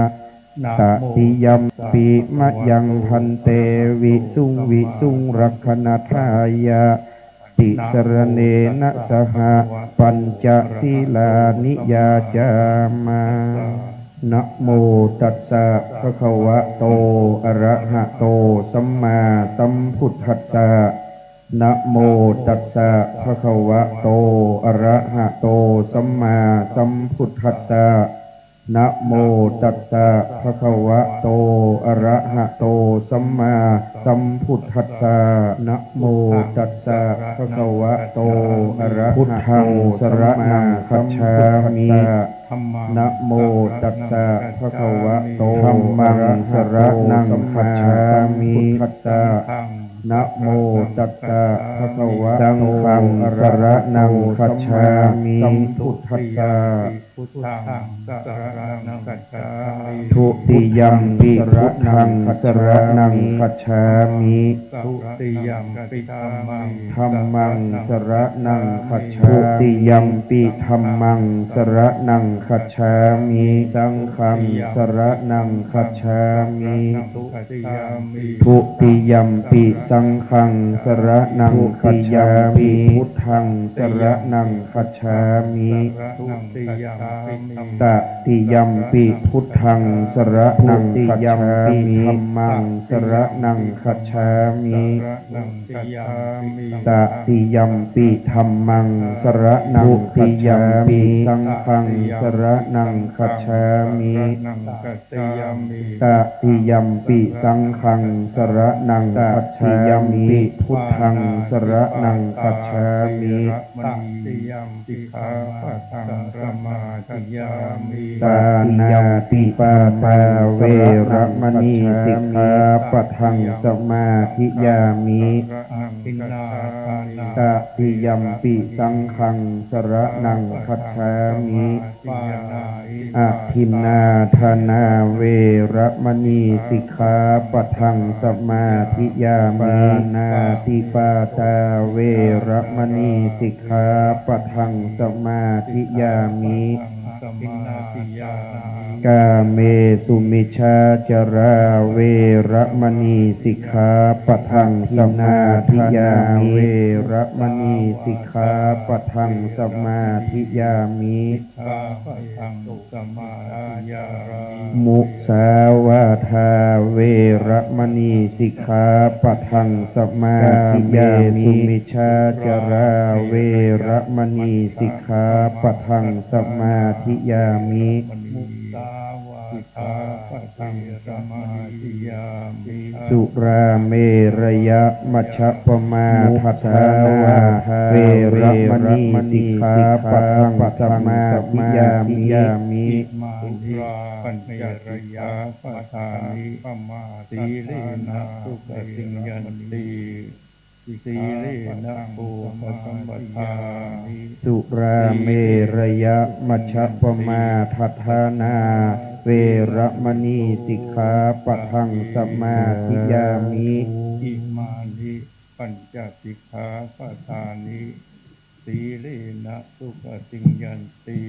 Tatiyampi mayaṃ bhante visuṃ visuṃ rakkhaṇatthāya tisaraṇena saha pañca sīlāni yācāma. Namo tassa bhagavato arahato sammāsambuddhassa. Namo tassa bhagavato arahato sammāsambuddhassa. Namo tassa bhagavato arahato sammāsambuddhassa. Namo tassa bhagavato arahato sammāsambuddhassa. Namo tassa bhagavato arahato sammāsambuddhassa. Namo tassa bhagavato arahato sammāsambuddhassa. Dutiyampi buddhaṃ saraṇaṃ gacchāmi. Dutiyampi buddhaṃ saraṇaṃ gacchāmi. Dutiyampi dhammaṃ saraṇaṃ gacchāmi. Dutiyampi dhammaṃ saraṇaṃ gacchāmi. Saṅghaṃ saraṇaṃ gacchāmi. Dutiyampi saṅghaṃ saraṇaṃ gacchāmi. Dutiyampi buddhaṃ saraṇaṃ gacchāmi. Tatiyampi buddhaṃ saraṇaṃ gacchāmi. Dutiyampi dhammaṃ saraṇaṃ gacchāmi. Tatiyampi dhammaṃ saraṇaṃ gacchāmi. Dutiyampi saṅghaṃ saraṇaṃ gacchāmi. Tatiyampi saṅghaṃ saraṇaṃ gacchāmi. Tatiyampi buddhaṃ saraṇaṃ gacchāmi. Tatiyampi sikkhāpadaṃ samādiyāmi. Pāṇātipātā veramaṇī sikkhāpadaṃ samādiyāmi. Tatiyampi saṅghaṃ saraṇaṃ gacchāmi. Adinnādānā veramaṇī sikkhāpadaṃ samādiyāmi. Pāṇātipātā veramaṇī sikkhāpadaṃ samādiyāmi. Kāmesu micchācārā veramaṇī sikkhāpadaṃ samādiyāmi. Veramaṇī sikkhāpadaṃ samādiyāmi. Musāvādā veramaṇī sikkhāpadaṃ samādiyāmi. Kāmesu micchācārā veramaṇī sikkhāpadaṃ samādiyāmi. Surāmerayamajjapamādaṭṭhānā veramaṇī sikkhāpadaṃ samādiyāmi. Imāni pañca sikkhāpadāni. Sīlena sugatiṃ yanti, sīlena bhogasampadā. Surāmerayamajjapamādaṭṭhānā veramaṇī sikkhāpadaṃ samādiyāmi. Imāni pañca sikkhāpadāni. Sīlena sugatiṃ yanti,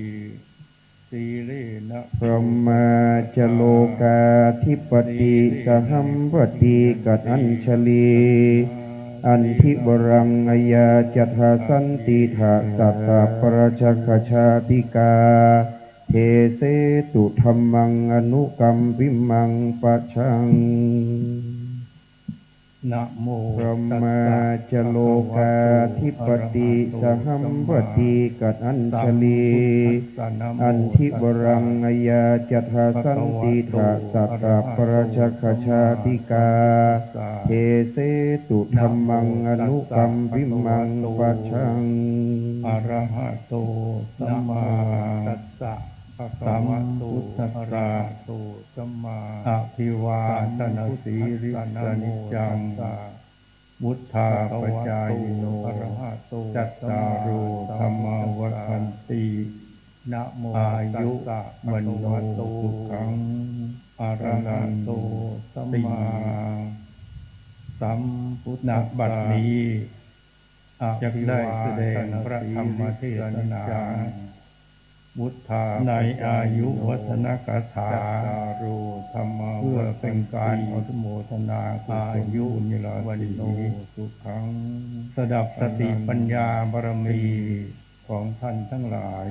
sīlena brahmā ca lokādhipatī sahampati katañjalī. Andhivaraṃ ayācatha santīdha satta parajagajātikā. Desetu dhammaṃ anukampimaṃ pajaṃ. Namo brahmā ca lokādhipatī sahampati katañjalī. Andhivaraṃ ayācatha santīdha satta parajagajātikā. Desetu dhammaṃ anukampimaṃ pajaṃ. Arahato sammāsammbuddhassa. Sambuddhassa. Abhivādanasīlissa niccaṃ vuḍḍhāpacāyino cattāro dhammā vaḍḍhanti. Āyu vaṇṇo sukhaṃ balaṃ. Sambuddhassa. ณ บัดนี้ จักได้แสดงพระธรรมเทศนา ในอายุวัฒนคาถา เพื่อเป็นการอนุโมทนากุศลบุญญาราศี สดับสติปัญญาบารมีของท่านทั้งหลาย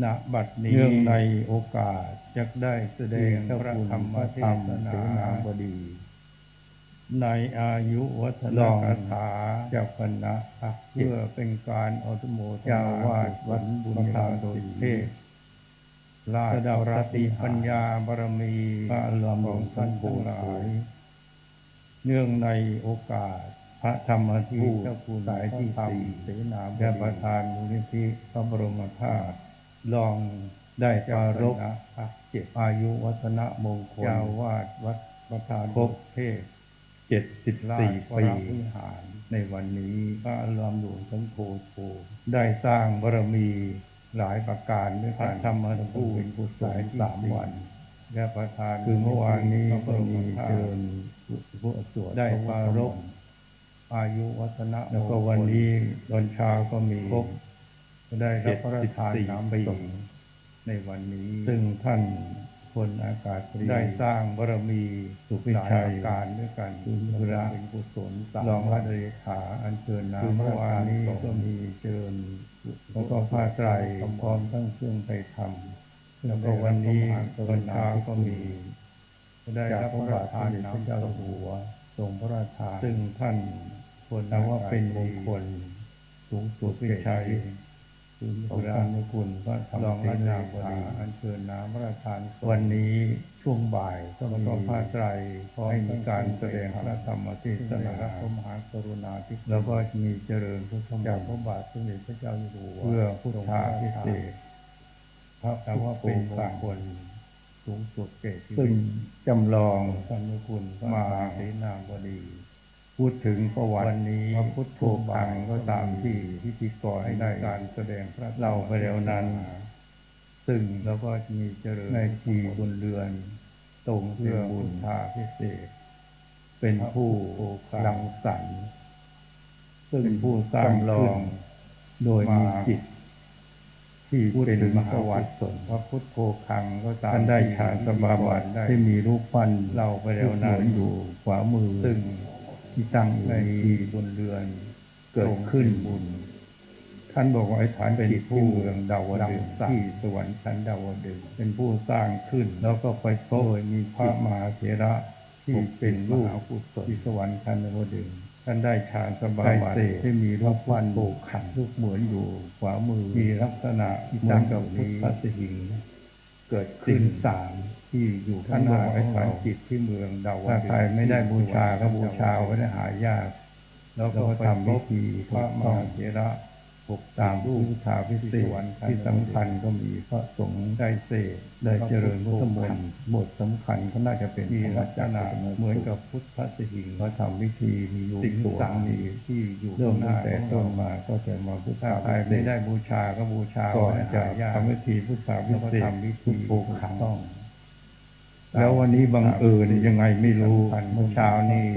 ณ บัดนี้ เนื่องในโอกาสจักได้แสดงพระธรรมเทศนา เสนาบดี ในอายุวัฒนคาถา เจ้าคณะ เพื่อเป็นการอนุโมทนา เจ้าวาดวัด บุญญาราศี เทศน์ ราช ระดับ ปาฏิหาริย์ สติปัญญาบารมี พระอารามหลวง ของท่านทั้งหลาย เนื่องในโอกาส พระธรรมทูต ที่เจ้าคุณ สายที่ พระธรรม สี่ เสนาบดี และประธานมูลนิธิพระบรมธาตุ รอง ได้ปรารภ เจ้าคณะภาคเจ็ด อายุวัฒนมงคล เจ้าอาวาสวัดประชา ครบ เทพ เจ็ดสิบสี่ ราชวร ปี วิหาร ในวันนี้ พระอารามหลวงสันโธโท ได้สร้างบารมีหลายประการด้วยกัน พระธรรมทูต เป็นกุศล สายที่ สาม สี่ วัน และประธาน คือเมื่อวานนี้ มูลนิธิพระบรมธาตุ ก็มีเจริญ พระสวด ได้ปรารภ พระพุทธมนต์ อายุวัฒนมงคล แล้วก็วันนี้ตอนเช้าก็มี ครบ ได้รับพระทานน้ำสงฆ์ เจ็ดสิบสี่ ปี ในวันนี้ ซึ่งท่านพลอากาศตรี ได้สร้างบารมี สุขวิชัย หลายประการด้วยกัน คุณพระ เป็นกุศล สาม รองรัฐเลขา อัญเชิญน้ำ คือเมื่อวานนี้ พระทานสงฆ์ ก็มีเจริญ แล้วก็ผ้าไตร พร้อมทั้งเครื่องไทยธรรม แล้วก็วันนี้ตอนเช้าก็มี ได้รับพระทานน้ำสงฆ์ พระบาทสมเด็จพระเจ้าอยู่หัว ทรงพระราชทาน ซึ่งท่านพล นับว่าเป็นมงคลสูงสุด แก่ชีวิต สุขวิชัย ของท่านเจ้าคุณพระธรรมเสนาบดี รองรัฐเลขา อัญเชิญน้ำพระทานสงฆ์ วันนี้ช่วงบ่ายก็มี แล้วก็ผ้าไตร พร้อม ให้มีการแสดงพระธรรมเทศนา ซึ่งได้รับพระมหากรุณาธิคุณ แล้วก็มีเจริญพุทธมนต์ จากพระบาทสมเด็จพระเจ้าอยู่หัว เพื่อพุทธาภิเษก พระพุทโธคัง นับว่าเป็นมงคลสูงสุดแก่ชีวิต ซึ่งจำลอง ของท่านเจ้าคุณพระธรรมเสนาบดี พูดถึงประวัติ วันนี้ พระพุทโธคัง ก็ตามที่พิธีกร ให้มี ได้ การแสดงพระธรรม เล่าไปแล้วนั้น เทศนา ซึ่ง แล้วก็มีเจริญ แม่ชีบุญเรือน ตรงเพ็ญบุญ เพื่อพุทธาภิเษก เป็นผู้ พระพุทโธคัง รังสรรค์ ซึ่ง เป็นผู้สร้าง จำลอง ขึ้น โดยมี มา จิต ที่ พูด เป็น ถึง มหากุศล ประวัติ พระพุทโธคัง ก็ตาม ท่านได้ ที่ ฌานสมาบัติ พิธีกรได้ ที่มีรูปปั้น เล่าไปแล้วนั้น รูปเหมือนอยู่ขวามือ ซึ่ง ที่ตั้งอยู่ แม่ชี นี้ บุญเรือน เกิดขึ้น ตรงเพ็ญบุญ ท่านบอกว่าอธิษฐานจิตที่เมืองดาวดึงส์ เป็นผู้รังสรรค์ ที่สวรรค์ชั้นดาวดึงส์ เป็นผู้สร้างขึ้น แล้วก็ไปพบ โดยมี พระมหาเถระ ที่ เป็น มหากุศล ที่สวรรค์ชั้นดาวดึงส์ ท่านได้ฌานสมาบัติ ได้เสพ ที่มีรูปปั้น พระพุทโธคัง รูปเหมือนอยู่ขวามือ มีลักษณะเหมือนกับพุทธสิหิงค์ เกิดขึ้น สิงสาร ที่อยู่ข้างหน้าของเรา ท่านบอกว่าอธิษฐานจิตที่เมืองดาวดึงส์ ถ้าใครไม่ได้บูชาก็บูชาไว้นะ หายาก แล้วก็ไปพบ แล้วก็ทำพิธี พระมหาเถระ หก ตามพุทธาภิเษก ที่สำคัญก็มีพระสงฆ์ได้เสพ ได้เจริญพุทธมนต์ บทสำคัญก็น่าจะเป็น มีลักษณะเหมือนกับพุทธสิหิงค์ พระธรรมพิธีมีอยู่ สิงสาร ที่อยู่ เริ่มตั้งแต่ต้นมาก็จะมาพุทธาภิเษก ถ้าใครไม่ได้บูชาก็บูชาไว้ ก่อนจะ หายาก ทำพิธีพุทธาภิเษก แล้วก็ทำพิธี พุทโธคัง ถูกต้อง แล้ววันนี้บังเอิญยังไงไม่รู้ สำคัญ เมื่อเช้านี้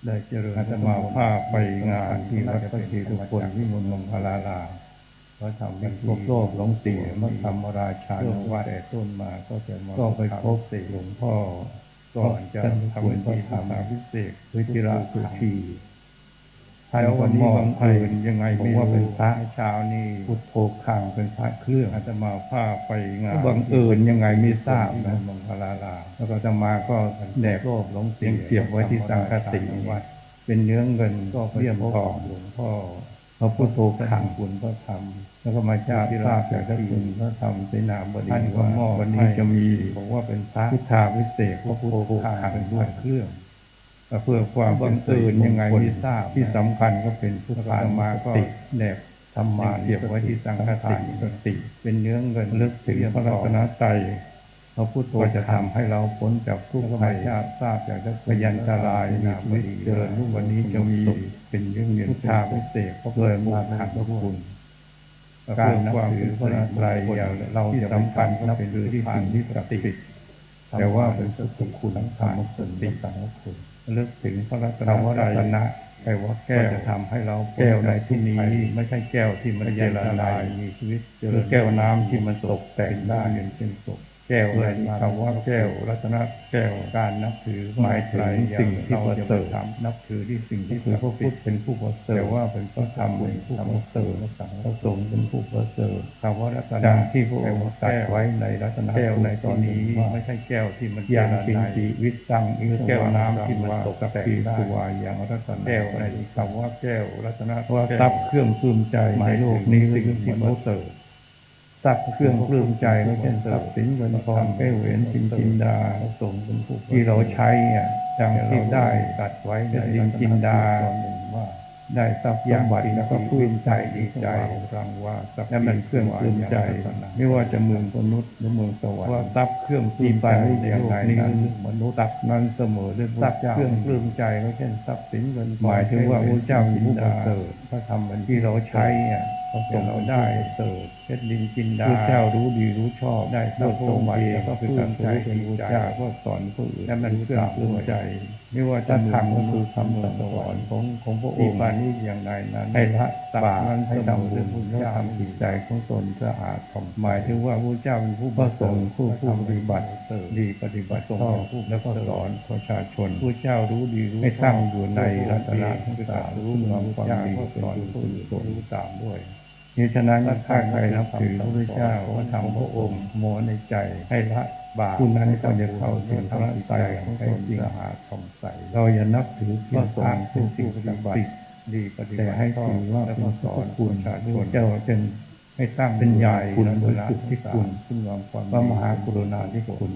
ได้เจริญ อาตมาภาพไปงานที่วัดพระศรีสุคนวิมลมังคลาราม พระธรรมพิธี ครบรอบหลวงปู่ พระธรรมราชานุวัตร เริ่มตั้งแต่ต้นมาก็จะมา ก็ไปพบหลวงพ่อ ก่อนจะ พระเจ้าพระคุณ ทำพิธี พระธรรม พุทธาภิเษก วิจิระสุธี ท่านก็มอบให้ แล้ววันนี้บังเอิญยังไงไม่รู้ บอกว่าเป็นพระ เมื่อเช้านี้ พุทโธคัง เป็นพระเครื่อง อาตมาภาพไปงาน บังเอิญยังไงไม่ทราบนะ ที่วัดพระศรีสุคนวิมลมังคลาราม แล้วก็อาตมาก็แนบ รอบหลวงปู่ ยังเก็บไว้ที่สังฆติ วัด เป็นเนื้อเงิน ก็ไป เลี่ยมทอง พบหลวงพ่อ พระพุทโธคัง คุณพระธรรม แล้วก็มาทราบจากเจ้าคุณพระธรรมเสนาบดี ท่านก็มอบ ว่าวันนี้จะมี บอกว่าเป็นพระ พุทธาภิเษก พระพุทโธคัง เป็นพระเครื่อง เพื่อความเป็นสิริมงคล บังเอิญยังไงไม่ทราบนะ ที่สำคัญก็เป็นพุทธานุสติ แล้วก็อาตมาก็แนบธรรมานุสติ สังฆานุสติ เป็นเนื้อเงิน ระลึกถึงพระรัตนตรัย พระพุทโธคัง ก็จะทำให้เราพ้นจากทุกข์ภัย แล้วก็มาทราบจากเจ้าคุณ พยันตราย มีชีวิตเจริญรุ่งเรือง วันนี้จะมี เป็นเรื่องเงิน พุทธาภิเษก พระพุทโธคัง ด้วยมหาขันธคุณ การนับถือพระรัตนตรัย อย่า เราจะไปนับถือที่สิ่งที่ศักดิ์สิทธิ์ แต่ว่าเป็นพุทธคุณ ธรรมคุณ สังฆคุณ ระลึกถึงพระรัตนตรัย คำว่ารัตนะ แปลว่าแก้ว ก็จะทำให้เราพ้นจากทุกข์ภัย แก้วในที่นี้ ไม่ใช่แก้วที่มันเจรไน มีชีวิตเจริญ หรือแก้วน้ำที่มันตกแต่งได้ เป็นเย็นเป็นสุข แก้วในที่คำว่าแก้ว รัตนะแก้ว การนับถือ หมายถึงสิ่งที่ประเสริฐ นับถือที่สิ่งที่ คือพระพุทธเป็นผู้ประเสริฐ แต่ว่าเป็นพระธรรมเป็นผู้ประเสริฐ พระสงฆ์เป็นผู้ประเสริฐ คำว่ารัตนะ ดังที่พระองค์ตรัสไว้ในรัตนสูตร แก้วในที่นี้ ว่า ไม่ใช่แก้วที่มัน ยังกิญจิ วิตตัง คือแก้วน้ำที่มันตกแต่งได้ สัพพี สุวายัง รัตนะ แก้วในที่คำว่าแก้ว รัตนะ ว่าทรัพย์เครื่องปลื้มใจในโลกนี้ หมายถึงสิ่งที่ประเสริฐ คือพระพุทธ ทรัพย์เครื่องปลื้มใจก็เช่นทรัพย์สินเงินทองแก้วแหวนพิมพ์จินดา ที่เราใช้เนี่ยดังที่ได้ตรัสไว้ในลินจินดา ได้ทรัพย์สมบัติแล้วก็ปลื้มใจดีใจ และมันเครื่องปลื้มใจ ไม่ว่าจะเมืองมนุษย์หรือเมืองสวรรค์ ว่าทรัพย์เครื่องปลื้มใจในโลกนี้มนุษย์ทรัพย์นั้นเสมอด้วยพระเจ้า เครื่องปลื้มใจก็เช่นทรัพย์สินเงินทอง หมายถึงว่าพระเจ้าเป็นผู้ประเสริฐ พระธรรมอันที่เราใช้เนี่ยพระสงฆ์เป็นผู้ประเสริฐ เพชรนินจินดา พระเจ้ารู้ดีรู้ชอบ ได้ทรัพย์สมบัติแล้วก็ปลื้มใจดีใจ ก็สอนผู้อื่น และมันเครื่องปลื้มใจ ไม่ว่าจะทำก็คือคำสั่งสอนของของพระองค์ ที่ปาณีตอย่างใดนั้น ให้ละบาปให้ทำบุญ และทำจิตใจของตนสะอาดผ่องใส หมายถึงว่าพระเจ้าเป็นผู้ประเสริฐ พระสงฆ์ผู้ผู้ปฏิบัติดีปฏิบัติชอบแล้วก็สอนประชาชน พระเจ้ารู้ดีรู้ชอบ ให้ตั้งอยู่ในรัตนตรัยทั้งสาม รู้งามความดีเป็นบุญเป็นกุศล รู้ตามด้วย เหตุฉะนั้นถ้าใครนับถือพระพุทธเจ้าพระธรรมพระองค์ โมในใจ ให้ละบาป ผู้นั้นก็จะเข้าถึงพระทัยอย่างแท้จริง สะอาดผ่องใส เราอย่านับถือเพียงพระเป็นสิ่งศักดิ์สิทธิ์ แต่ให้ถือว่าเป็นพุทธคุณ พระเจ้าเป็น ให้ตั้งเป็นญาณคุณ บริสุทธิคุณ พระมหากรุณาธิคุณ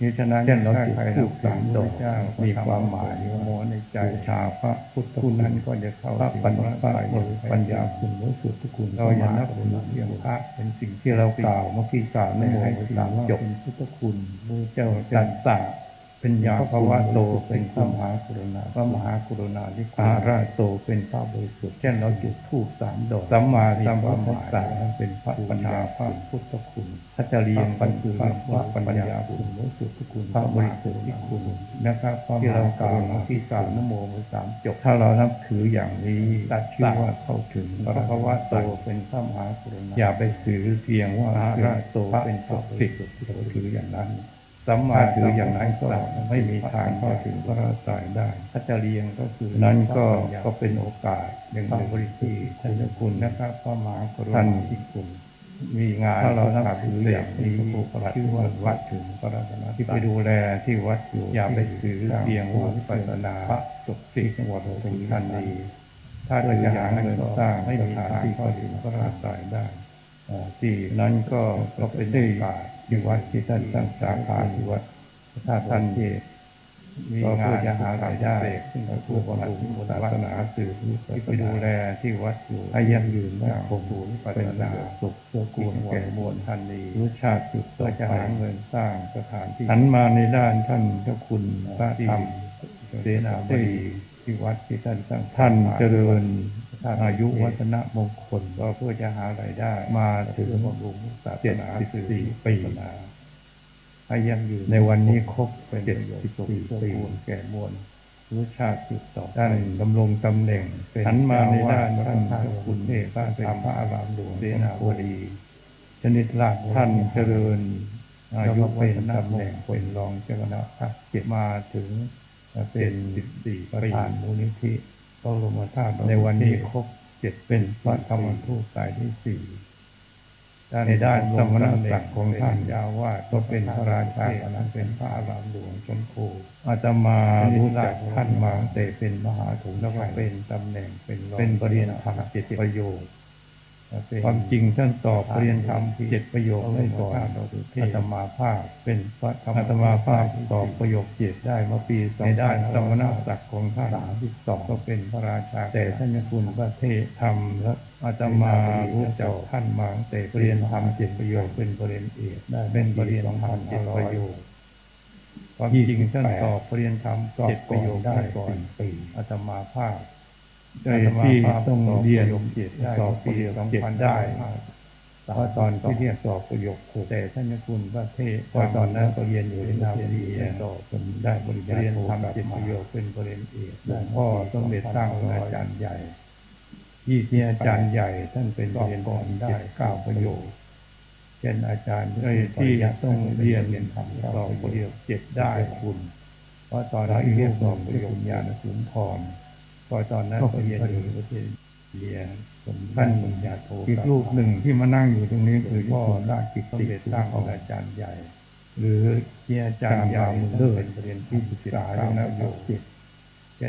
เหตุฉะนั้น เช่นเราจุดธูปสามดอก มีความหมายว่า โมในใจ บูชาพระพุทธคุณ นั้นก็จะเข้าถึงพระปัญญาคุณ บริสุทธิคุณ เราอย่านับถือเพียงพระเป็นสิ่งที่เรากล่าวเมื่อกี้ กล่าวนะโม ให้ถือว่าเป็นพุทธคุณ พระเจ้าเป็น ตัสสะ เป็นญาณ ภะคะวะโต เป็นพระมหากรุณา พระมหากรุณาธิคุณ อะระหะโต เป็นพระบริสุทธิ์ เช่นเราจุดธูปสามดอก สัมมาสัมพุทธัสสะ นั้นเป็นพระปัญญา พระพุทธคุณ ทัจจริยัง ก็คือพระปัญญาคุณ บริสุทธิคุณ พระบริสุทธิคุณ นะครับ ที่เรากล่าวอภิสารนะโม สามจบ ถ้าเรานับถืออย่างนี้ ตัสสะ ชื่อว่าเข้าถึงพระ ภะคะวะโต เป็นพระมหากรุณา อย่าไปถือเพียงว่า อะระหะโต เป็นพระบริสุทธิ์ ถืออย่างนั้น สัมมา ถ้าถืออย่างนั้นก็ไม่มีทางเข้าถึงพระรัตนตรัยได้ ทัจจริยัง ก็คือ นั้นก็ ก็เป็นโอกาสอย่างหนึ่ง พระบริสุทธิ์ ที่ท่านเจ้าคุณ นะครับ พระมหากรุณาธิคุณ มีงาน ถ้าเรานับถืออย่างนี้ ก็ชื่อว่าวัดถึงพระรัตนตรัย ที่ไปดูแลที่วัดอยู่ อย่าไปถือเพียงว่าวิปัสสนา พระจบสิทธิ์จังหวัดปทุมธานี ถ้าถืออย่างนั้นก็ไม่มีทางเข้าถึงพระรัตนตรัยได้ อ่า ที่นั้นก็ ก็เป็นโอกาสที่วัดที่ท่านตั้งสาขาที่วัดพระธาตุท่านเทพ มีงาน ก็เพื่อจะหารายได้ ซึ่งพระผู้บำรุงศาสนาสืบที่ไปดูแลที่วัดอยู่ ให้ยั่งยืนมั่นคง เป็นประโยชน์สุขเพื่อกูลแก่มวล ท่านนี้ รู้ชาติสืบต่อไป เพื่อจะหาเงินสร้างสถานที่ หันมาในด้านท่านเจ้าคุณพระธรรมเสนาบดี ที่วัดที่ท่านตั้ง ท่านเจริญอายุวัฒนมงคล ก็เพื่อจะหารายได้ มาถึง เพื่อบำรุงศาสนา เจ็ดสิบสี่ปี ให้ยั่งยืน ในวันนี้ครบ เป็นประโยชน์สุขเกื้อกูลแก่มวล รู้ชาติสืบต่อไป ท่านดำรงตำแหน่งเป็น หันมาในด้านท่านเจ้าคุณเทพ เป็นพระอารามหลวงเสนาบดี ชนิดราช ท่านเจริญอายุวัฒนมงคล เป็นรองเจ้าคณะภาคเจ็ด มาถึง เป็นสิบสี่ ประธานมูลนิธิพระบรมธาตุ ในวันนี้ครบเจ็ด เป็นพระธรรมทูตสายที่สี่ ในด้านสมณศักดิ์ของท่าน เจ้าอาวาส ก็เป็นพระราชาคณะ เป็นพระอารามหลวงชั้นครู อาตมารู้จักท่านมาตั้งแต่เป็นมหาถงชัย แล้วก็เป็นตำแหน่งเป็นรอง เป็นปริญญาธรรมเจ็ดประโยค ความจริงท่านตอบปริญญาธรรมเจ็ดประโยคได้ก่อนอาตมาภาพ เป็นพระธรรม อาตมาภาพตอบประโยคเจ็ดได้เมื่อปี ในด้านสมณศักดิ์ของท่าน สามสิบสอง ก็เป็นพระราชา แต่ท่านเจ้าคุณพระเทพธรรม และอาตมารู้จักท่านมาตั้งแต่ปริญญาธรรมเจ็ดประโยค เป็นปริญญาเอกได้ เป็นปริญญาธรรมเจ็ดประโยค ความจริงท่านตอบปริญญาธรรมเจ็ดประโยคได้ก่อน อาตมาภาพ ไอ้ที่ต้องเรียนสอบประโยคเจ็ดได้ เพราะตอนที่เรียนสอบประโยคหก แต่ท่านเจ้าคุณพระเทพ เพราะตอนนั้นก็เรียนอยู่ที่นาวิทยาลัย สอบจนได้ปริญญาโท เรียนธรรมเจ็ดประโยคเป็นปริญญาเอก หลวงพ่อสมเด็จสร้างเป็นอาจารย์ใหญ่ ที่ที่อาจารย์ใหญ่ท่านเป็นปริญญาธรรมเจ็ดเก้าประโยค เช่นอาจารย์ ไอ้ที่ต้องเรียนสอบประโยคเจ็ดได้คุณ เพราะตอนที่เรียนสอบประโยคญาณสุนทร เพราะตอนนั้นก็เรียนอยู่ที่อินเดีย ท่านปัญญาโท อีกรูปหนึ่งที่มานั่งอยู่ตรงนี้คือหลวงพ่อราชกิตติสุนทร อาจารย์ใหญ่ หรือที่อาจารย์ใหญ่เลิศ ที่ปรึกษาคณะโยก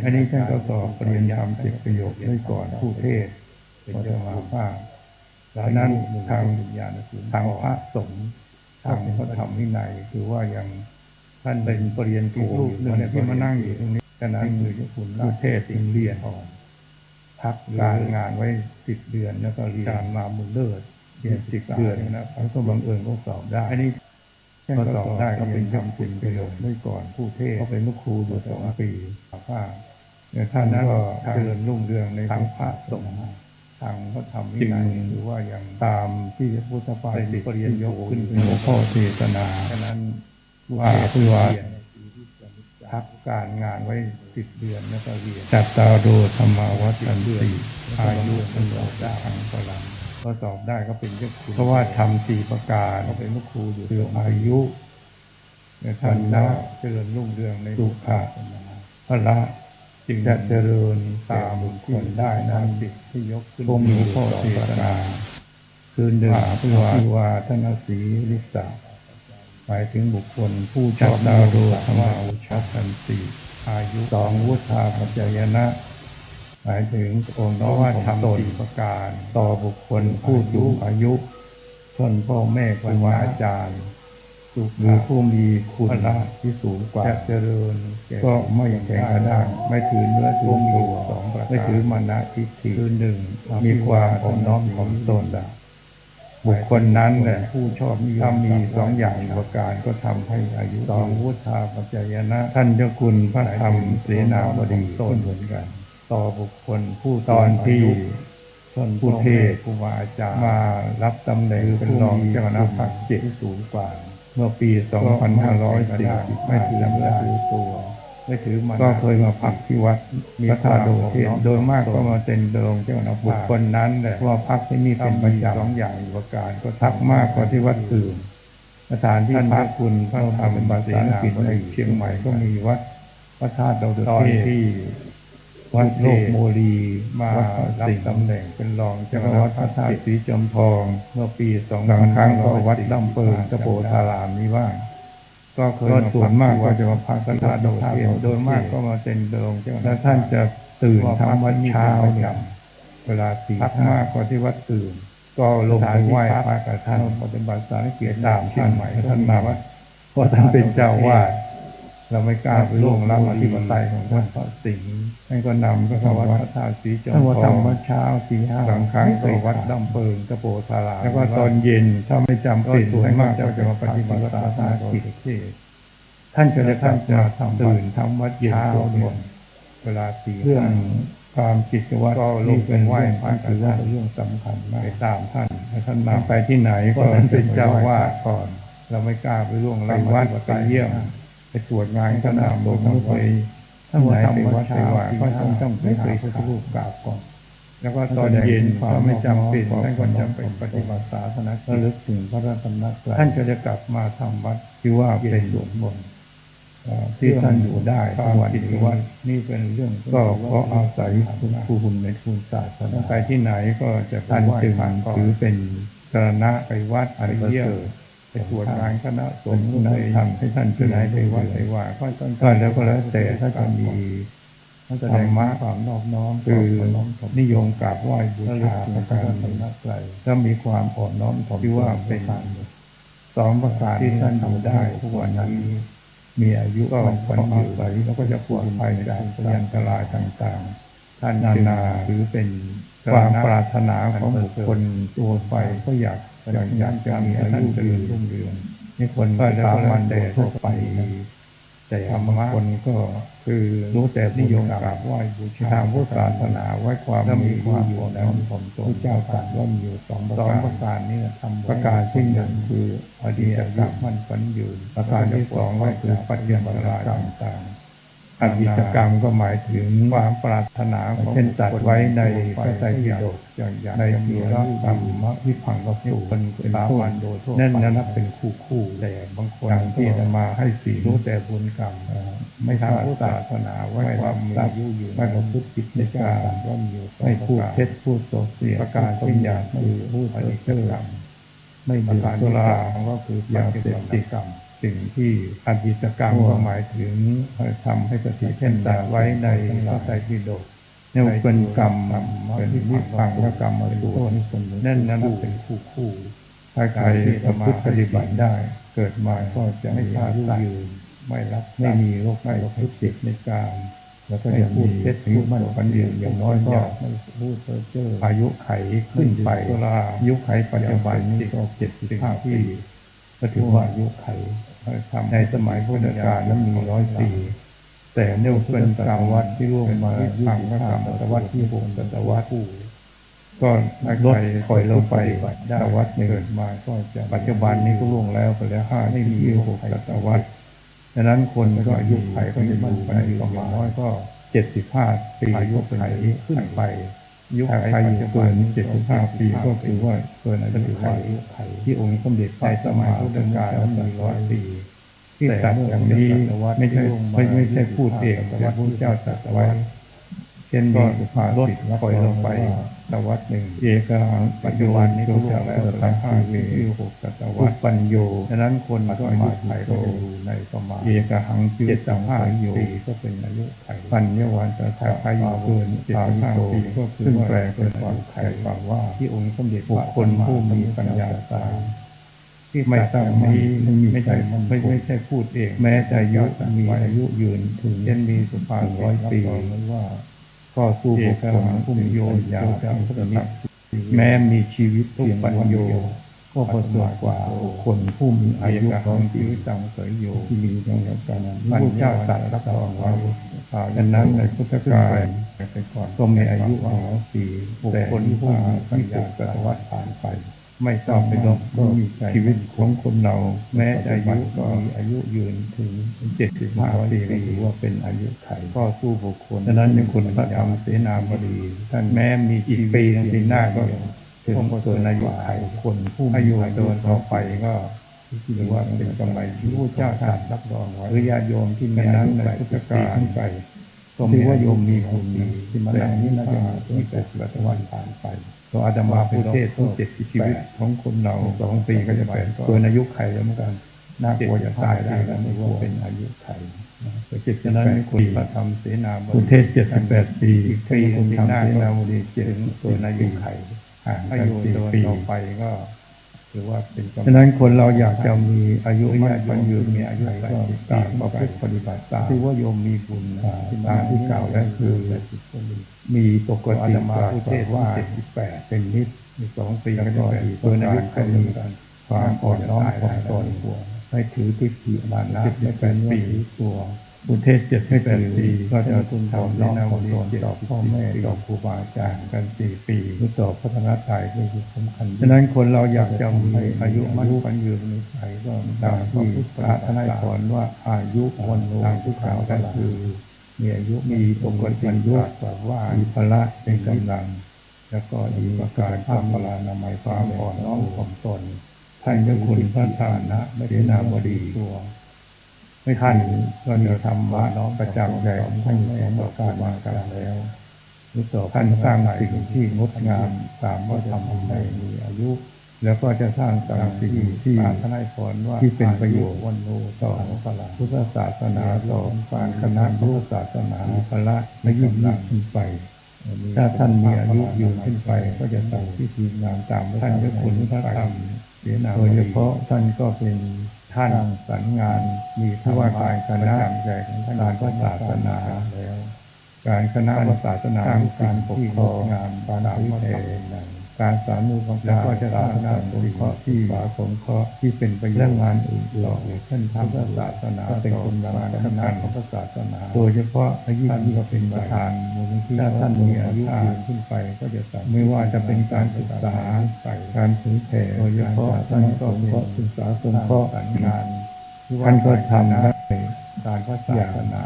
อันนี้ท่านก็สอบปริญญาธรรมเจ็ดประโยคด้วยก่อนผู้เทศน์ เป็นเจ้ามาภาพ ฉะนั้นทางทางพระสงฆ์ทางพระธรรมวินัย คือว่ายังท่านเป็นปริญญาโท อีกรูปหนึ่ง อยู่ ที่มานั่งอยู่ตรงนี้ ฉะนั้นคือคุณผู้เทศจึงเรียน พักการงานไว้สิบเดือน แล้วก็เรียนมาบุญเลิศ เรียนสิบเดือนนะ แล้วก็บังเอิญก็สอบได้ อันนี้ก็สอบได้ ก็เป็นเจ้าคุณประโยชน์ไว้ก่อน ผู้เทศก็เป็นพระครูอยู่สองปี แล้วท่านก็เจริญรุ่งเรืองในทางพระสงฆ์ ทางพระธรรมวินัย ถือว่ายังตามที่พระพุทธภาษิตที่ยกขึ้นเป็นหัวข้อเทศนา ฉะนั้น ว่า ผู้เทศ พักการงานไว้สิบเดือน แล้วก็เรียน cattāro dhammā vaḍḍhanti, āyu vaṇṇo ca balaṃ ก็สอบได้ ก็เป็นเจ้าคุณ เพราะว่าธรรมสี่ประการ ก็เป็นพระครูอยู่ คืออายุ และท่านก็เจริญรุ่งเรืองใน สุขะ พละ จึงจะเจริญตามบุคคลได้นั้น ที่ยกขึ้น ก็มีข้อเทศนา คือหนึ่ง อภิวาทนสีลิสะ หมายถึงบุคคลผู้ชอบ cattāro dhammā vaḍḍhanti, āyu สอง vuḍḍhāpacayana หมายถึงความน้อมถ่อมตน ประการ ต่อบุคคลผู้สูงอายุ เช่นพ่อแม่ครูบาอาจารย์ หรือผู้มีคุณที่สูงกว่า จะเจริญ ก็ไม่แข็งกระด้าง ไม่ถือเนื้อถือตัว ไม่ถือมานะทิฏฐิ คือหนึ่ง มีความอ่อนน้อมถ่อมตน บุคคลนั้นแหละ ผู้ชอบนิยม ถ้ามีสองอย่างประการ ก็ทำให้อายุ สอง vuḍḍhāpacayana ท่านเจ้าคุณพระธรรมเสนาบดีก็เหมือนกัน ต่อบุคคลผู้ ตอนที่ ท่านผู้เทศน์ ครูบาอาจารย์ มารับตำแหน่งเป็นรองเจ้าคณะภาคเจ็ด ที่สูงกว่า เมื่อปี สองพันห้าร้อยสี่สิบห้า ไม่ถือเนื้อถือตัว ไม่ถือมานะ ก็เคยมาพักที่วัด มี พระธาตุดอยสุเทพ โดยมากก็มาเป็นรองเจ้าคณะภาค บุคคลนั้นแหละ ว่าพักที่นี่เป็นประจำ สองอย่างประการ ก็พักมากกว่าที่วัดอื่น สถานที่พัก คุณพระธรรมเสนาบดี เชียงใหม่ก็มีวัดพระธาตุดอยสุเทพ ตอนที่ วัดโลกโมลี มารับตำแหน่งเป็นรองเจ้าคณะภาค วัดพระธาตุสีจอมทอง เมื่อปี บางครั้งก็วัดดำเปิง ตะโพธารามนี้บ้าง ก็เคย ก็ส่วนมากก็จะมาพักที่วัดพระธาตุดอยสุเทพ โดยมากก็มาเป็นรองเจ้าคณะ แล้วท่านจะตื่นทำวัดเช้าเนี่ย เวลาสี่ พักมากกว่าที่วัดอื่น ก็ลงไปไหว้พระกับท่าน ปฏิบัติสารกิจ ตามท่าน เชียงใหม่ ท่านนำ เพราะท่านเป็นเจ้าอาวาส เราไม่กล้าไปล่วงล้ำอธิปไตยของท่าน พระสิงห์ ท่านก็นำเข้าวัดพระธาตุสีจอมทอง ท่านก็ทำวัดเช้าสี่ห้า บางครั้งก็วัดดำเปิง ตะโพธาราม แล้วก็ตอนเย็นถ้าไม่จำเป็น ก็ส่วนมากก็จะมาปฏิบัติศาสนกิจ ท่านก็จะกลับมาทำ ตื่นทำวัดเย็น เช้า สวดมนต์ เวลาสี่ เรื่องความกิจวัตร ก็ลงไปไหว้พระ นี่เป็นเรื่องที่ถือว่าเป็นเรื่องสำคัญมาก ไปตามท่าน ให้ท่านนำ ไปที่ไหนก็ ท่านเป็นเจ้าอาวาสก่อน เราไม่กล้าไปล่วงล้ำ ไปวัด อธิปไตย ไปเยี่ยม ไปตรวจงานคณะสงฆ์ หรือไปท่านไหนไปวัดไปวา ก็ต้อง ต้องไปหาพระพุทธรูปกราบก่อน แล้วก็ตอนเย็น ถ้าไม่จำเป็น ท่านก็จะไปปฏิบัติศาสนกิจ ระลึกถึงพระรัตนตรัย ท่านก็จะกลับมาทำวัดที่ว่าเป็น เอ่อ ที่ท่านอยู่ได้ทุกวันนี้ นี่เป็นเรื่อง ก็เพราะอาศัยคุณ คุณในคุณศาสนา ไปที่ไหนก็จะไปไหว้พระก่อน ถือเป็นสรณะ ไปวัด อันประเสริฐ ไปเยี่ยม ไปตรวจงานคณะสงฆ์ หรือไป ทำให้ท่านเจริญ ไปวัดไปวา ก็ต้อง ก็แล้วก็แล้วแต่ ถ้าจะมี ธรรมะ ความนอบน้อม คือ ความนอบน้อม นิยมกราบไหว้บูชา ระลึกถึงพระรัตนตรัย ถ้ามีความอ่อนน้อมถ่อมตน ที่ว่าเป็น สองประการ ที่ท่านอยู่ได้ทุกวันนี้ มีอายุ ก็มั่นขวัญยืน แล้วก็จะปลอดภัยจากพยันตรายต่างๆ ท่าน นานา จึงถือเป็น ความปรารถนาของบุคคลทั่วไป ก็อยาก อยากจะมีอายุยืน รุ่งเรือง นี่คนสามัญโดยทั่วไปนะ แต่บางคนก็คือรู้แต่นิยมกราบไหว้บูชา ทางพุทธศาสนาไว้ความ แล้วมี มีอายุ ความ ยืน อ่อนน้อมถ่อมตน พระเจ้าตรัสว่ามีอยู่สองประการ สองประการนี้ทำไว้ ประการที่หนึ่งคืออดีตกรรม มั่นขวัญยืน ประการที่สองก็คือปัจจุบันกรรม ต่างๆ อดีตกรรมก็หมายถึงความปรารถนาของ เช่นตรัสไว้ในพระไตรปิฎก ในจุลกรรมวิภังคสูตร เป็นต้น นั่นนับเป็นคู่ๆ แต่บางคน ดังที่อาตมาให้ศีล รู้แต่บุญกรรม เอ่อ ไม่ ทางพุทธศาสนาไว้ความมีอายุยืน ไม่ประพฤติผิดในกาม ไม่พูดเท็จพูดส่อเสียด ประการที่หนึ่งคือพูดเพ้อเจ้อ ไม่ดื่มสุรา ก็คือ ยาเสพติด สิ่งที่ อดีตกรรมก็หมายถึงทำให้สติ เช่นตรัสไว้ในพระไตรปิฎก เรียกเป็นกรรม เป็นวิภังคกรรมอสูร นั่นนั้นเป็นคู่คู่ ถ้าใครประพฤติปฏิบัติได้ เกิดมาก็จะมีอายุยืน ไม่ลักทรัพย์ ไม่มีโรคภัยไข้เจ็บในกาม แล้วก็จะมีอายุมั่นขวัญยืน อย่างน้อยก็ ไม่พูดเพ้อเจ้อ อายุไขขึ้นไป ไม่ดื่มสุรา อายุไขปัจจุบันนี้ก็เจ็ดสิบห้าปี ก็ถือว่าอายุไข ในสมัยพุทธกาลนั้นมีร้อยปี แต่เมื่อเป็นศตวรรษที่ล่วงมา วิภังคกรรมศตวรรษที่หก ศตวรรษ ก็ลดถอยลงไปศตวรรษหนึ่ง ปัจจุบันนี้ก็ล่วงแล้วไปแล้วห้าสิบหกศตวรรษ ฉะนั้นคนก็อายุไขก็จะมั่นขวัญยืน อย่างน้อยก็เจ็ดสิบห้าปี อายุไขขึ้นไป อายุไขอยู่เกินเจ็ดสิบห้าปี ก็คือว่าเกินอายุไข ที่องค์สมเด็จพระสัมมาสัมพุทธเจ้ามีร้อยปี ที่ตรัสอย่างนี้ไม่ใช่ ไม่ ไม่ใช่พูดเอง แต่พระพุทธเจ้าตรัสไว้ เช่นมีสุภาษิตถอยลงไปศตวรรษหนึ่ง เอกัง ปัจจุบันนี้ก็ล่วงแล้ว ศตวรรษห้าปี หกศตวรรษ อุปัญโญ ฉะนั้นคนก็อายุไขก็จะอยู่ในประมาณ เอกัง เจ็ดสิบห้าปี ก็เป็นอายุไข ปัญญวัตถะ ใครอยู่เกินเจ็ดสิบห้าปี ก็คือว่า ซึ่งแปลเป็นความไขความว่า ที่องค์สมเด็จพระสัมมาสัมพุทธเจ้า บุคคลผู้มีปัญญาตรัส ที่ไม่ตั้งมั่น ไม่มี ไม่ใช่ ไม่ ไม่ใช่พูดเอง แม้จะอายุ มีอายุยืนถึง เช่นมีสุภาษิตร้อยปี ว่า ก็สู้บุคคลผู้มีปัญญาทั้งชนิด แม้มีชีวิตเพียงวันเดียว ก็ประเสริฐกว่าบุคคลผู้มีอายุร้อยปี ที่มีเพียงวันเดียวกัน พระพุทธเจ้าตรัสรับรองไว้ ฉะนั้นในพุทธกาลก็มีอายุร้อยปี บุคคลผู้มีปัญญาตรัสว่าผ่านไป ไม่ต้องไปลบ ก็มีชีวิตของคนเรา แม้จะอายุก็มีอายุยืนถึงเจ็ดสิบห้าปี ก็ถือว่าเป็นอายุไข ก็สู้บุคคล ฉะนั้นในคุณพระธรรมเสนาบดี ท่านแม้มีชีวิตปีหนึ่งปีหน้าก็ถึงเกินอายุไข คนผู้มีอายุต่อไปก็ถือว่าเป็นกำไรที่พระพุทธเจ้าตรัสรับรองไว้ หรือญาติโยมที่มีอายุในพุทธกาลขึ้นไป ก็มีอายุมีบุญ ที่มานั่งนี้น่าจะมียี่สิบกว่าวันผ่านไป ก็อาตมาผู้เทศน์ผู้เจ็ดสิบชีวิตของคนเรา สองปีก็จะแปด เกินอายุไขแล้วเหมือนกัน น่ากลัวจะตายได้แล้ว ไม่ควรเป็นอายุไขนะ ฉะนั้นคุณพระธรรมเสนาบดี ผู้เทศน์เจ็ดสิบแปดปี อีกปีหนึ่งปีหน้าก็ถึงเกินอายุไข ห่างกันสี่ปี ต่อไปก็ถือว่าเป็นกำไร ฉะนั้นคนเราอยากจะมีอายุมั่นขวัญยืน มีอายุไขก็ตามประพฤติปฏิบัติตาม ที่ว่าโยมมีบุญนะ อ่า ตามที่กล่าวแล้วคือ มีปกติ อาตมาผู้เทศน์ว่าเจ็ดสิบแปด เป็นนิด อีกสองปีก็จะแปด เกินอายุไขเหมือนกัน ความอ่อนน้อมถ่อมตน ไม่ถือทิฏฐิมานะ ไม่เป็นเนื้อถือตัว ผู้เทศน์เจ็ดสิบแปดปี ก็จะทำน้อมถ่อมตนต่อพ่อแม่ ต่อครูบาอาจารย์กันสี่ปี หรือต่อพระรัตนตรัย เป็นสิ่งสำคัญ ฉะนั้นคนเราอยากจะมีอายุมั่นขวัญยืนในใจ ก็ตามที่พระท่านให้สอนว่า อายุ วันโน สุขัง ก็คือ มีอายุ มีปกติ อายุ ว่า มีพละเป็นกำลัง แล้วก็มีประการ พลานามัย ความอ่อนน้อมถ่อมตน ท่านเจ้าคุณพระธรรมเสนาบดี ท่านก็มีธรรมะประจำใจของท่านอยู่สองประการมากันแล้ว ท่านสร้างสิ่งที่งดงามตามพระธรรมวินัย มีอายุ แล้วก็จะสร้างสรรค์สิ่งที่ ท่านให้สอนว่า ที่เป็นประโยชน์ วันโน ต่อ สุขัง พลัง พุทธศาสนา ต่อการคณะพุทธศาสนา มีพละ และยิ่งยิ่งขึ้นไป ถ้าท่านมีอายุยืนขึ้นไป ก็จะสร้างพิธีงานตาม ท่านเจ้าคุณพระธรรมเสนาบดี โดยเฉพาะท่านก็เป็น ท่านสร้างสรรค์งาน มีธรรมะ ว่าการคณะ ประจำใจของท่าน การพระศาสนา แล้ว การคณะพระศาสนา การที่งดงาม การเผยแผ่ การสานุเคราะห์ แล้วก็จะสร้างสรรค์สิ่งที่สงเคราะห์ ที่เป็นประโยชน์ และงานอื่นๆ ต่อท่านทำพุทธศาสนา เป็นกำลังสำคัญ คณะพระศาสนา โดยเฉพาะยิ่งท่านก็เป็นประธานมูลนิธิ ถ้าท่านมีอายุยืนขึ้นไป ก็จะสร้าง ไม่ว่าจะเป็นการศึกษา การเผยแผ่ โดยเฉพาะท่านก็เป็น ศึกษาสงเคราะห์ งาน ท่านก็ทำได้ การพระศาสนา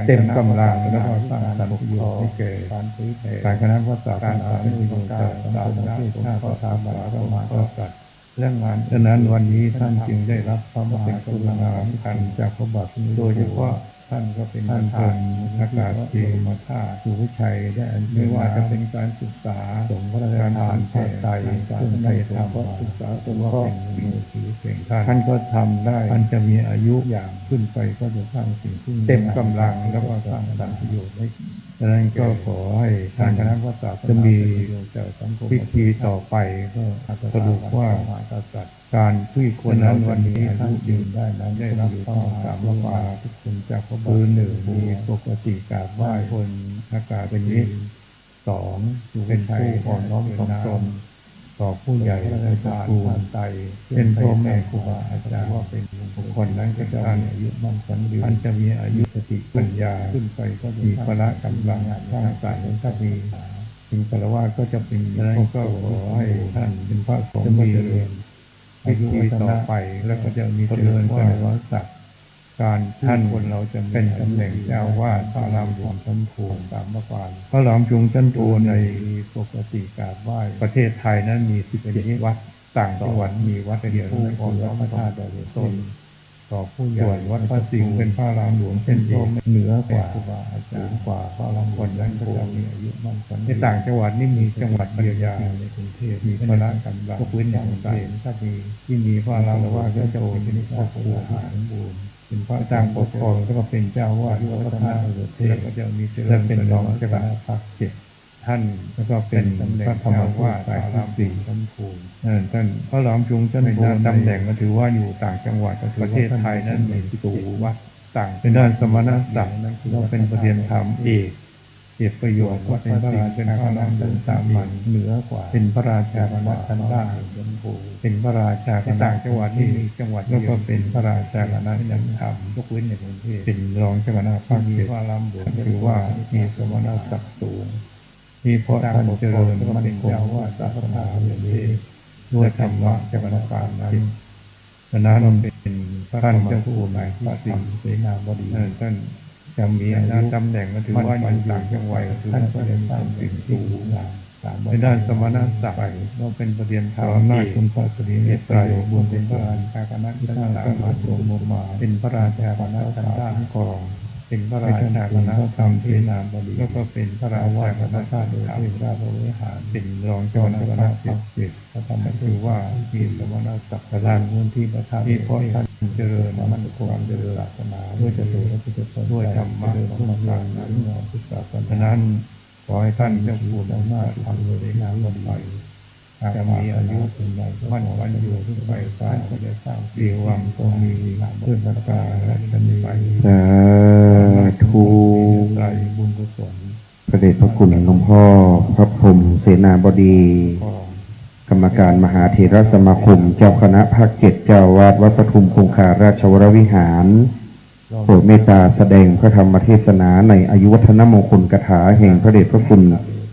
เต็มกำลัง แล้วก็สร้างสรรค์ประโยชน์ให้แก่การเผยแผ่ การคณะพระศาสนา เป็นประโยชน์แก่สังคมประเทศชาติ สถาบันพระมหากษัตริย์ และงาน ฉะนั้นวันนี้ท่านจึงได้รับพระมหากรุณาธิคุณจากพระบาทสมเด็จ โดยเฉพาะท่านก็เป็นประธาน ท่านพระอากาศเอก สุวิชัย ได้อัญเชิญ ไม่ว่าจะเป็นการศึกษา สงฆ์พระราชทาน การแผ่ ผ้าไตร เครื่องไตรธรรม ศึกษาสงเคราะห์ เป็นมือถือเสียงท่าน ท่านก็ทำได้ ท่านจะมีอายุอย่างขึ้นไป ก็จะสร้างสิ่งที่เต็มกำลัง แล้วก็สร้างสรรค์ประโยชน์ให้ ดังนั้นก็ขอให้ท่านคณะพระศาสนาจะมีพิธีต่อไป ก็สรุปว่าการที่คนเราจะมีอายุยืนได้นั้นได้รับพระมหากรุณาธิคุณจากพระบาท คือหนึ่ง มีปกติกราบไหว้คนอากาศเป็นมิตร สอง เป็นผู้อ่อนน้อมถ่อมตนต่อผู้ใหญ่ในตระกูล เช่นพ่อแม่ครูบาอาจารย์ ว่าเป็นบุคคลนั้นก็จะมีอายุมั่นขวัญยืน ท่านจะมีอายุ สติปัญญาขึ้นไป ก็มีพละกำลังสร้างสรรค์ ถ้ามีถึงฆราวาสก็จะเป็น ดังนั้นก็ขอให้ท่านเป็นพระสงฆ์ที่เจริญอายุวัฒนะ ต่อไป แล้วก็จะมีเจริญการวัดสัก การท่านคนเราจะเป็นตำแหน่งเจ้าอาวาสพระอารามหลวงชั้นโท สามประการ พระอารามหลวงชั้นโทในปกติกราบไหว้ประเทศไทยนั้นมี สิบเจ็ด วัด ต่างจังหวัดมีวัดเดียว เป็นผู้อ่อนน้อมถ่อมตนต่อผู้ใหญ่ ส่วนวัดพระสิงห์เป็นพระอารามหลวงเช่นเดียว เหนือกว่า ครูบาอาจารย์ สูงกว่าพระอารามหลวงชั้นโท ในต่างจังหวัดนี่มีจังหวัดเดียว ในกรุงเทพฯ มีพละกำลัง ยกเว้นอย่างใด ถ้ามีที่มีพระอารามหลวงชั้นโทเป็นครอบครัวที่สมบูรณ์ เป็นพระสงฆ์ปกครอง แล้วก็เป็นเจ้าอาวาสวัดพระนครเทพ แล้วก็จะมีเจริญ และเป็นรองเจ้าคณะภาคเจ็ด ท่าน แล้วก็เป็นพระธรรมทูตสายที่สี่ เอ่อ ท่านพระอารามหลวงชั้นโท ในตำแหน่งก็ถือว่าอยู่ต่างจังหวัด ประเทศไทยนั้นมี สิบเจ็ด วัด ต่าง เป็นด้านสมณศักดิ์ ก็เป็นประเรียนธรรมเอก เอกประโยค ก็เป็นพระราชาคณะชั้นสามัญ เหนือกว่า เป็นพระราชาคณะชั้นล่าง เป็นพระราชาคณะ ต่างจังหวัดนี่มีจังหวัดเดียว แล้วก็เป็นพระราชาคณะชั้นธรรม ยกเว้นในกรุงเทพฯ เป็นรองเจ้าคณะภาคเจ็ด พระอารามหลวงถือว่ามีสมณศักดิ์สูง นี่เพราะท่านเจริญมั่นคงพุทธศาสนาอย่างนี้ด้วยธรรมะกรรมการนั้น ฉะนั้นเป็นพระธรรมทูตสายที่สี่ เสนาบดี เอ่อ ท่านจะมีอายุ ตำแหน่งก็ถือว่าอยู่ต่างจังหวัด ท่านก็ได้สร้างสิ่งที่ดีงาม ในด้านสมณศักดิ์ก็เป็นประเรียนธรรม อำนาจคุณพระศรีเนตรไตร บุญเป็นพระราชาคณะชั้นสามัญ เป็นพระราชาคณะชั้นล่าง เป็นพระราชาคณะธรรมเสนาบดี แล้วก็เป็นพระราชาคณะธรรม เป็นรองเจ้าคณะภาคเจ็ด พระธรรมทูต ถือว่ามีสมณศักดิ์ ด้านพื้นที่พระธาตุ นี่เพราะท่านเจริญมั่นคงเจริญศาสนา ด้วยจตุรพิธพล ด้วยธรรมะ เจริญรุ่งเรือง ฉะนั้นขอให้ท่านเจ้าคุณอำนาจธรรมเสนาบดี จะมีอายุมั่นขวัญยืนขึ้นไป สร้าง เอวังก็มีเพื่อนประการและจะมีไป สาธุ บุญกุศล พระเดชพระคุณหลวงพ่อพระพรหมเสนาบดี กรรมการมหาเถรสมาคม เจ้าคณะภาคเจ็ด เจ้าอาวาสวัดปทุมคงคาราชวรวิหาร โปรดเมตตาแสดงพระธรรมเทศนาในอายุวัฒนมงคลคาถาแห่งพระเดชพระคุณ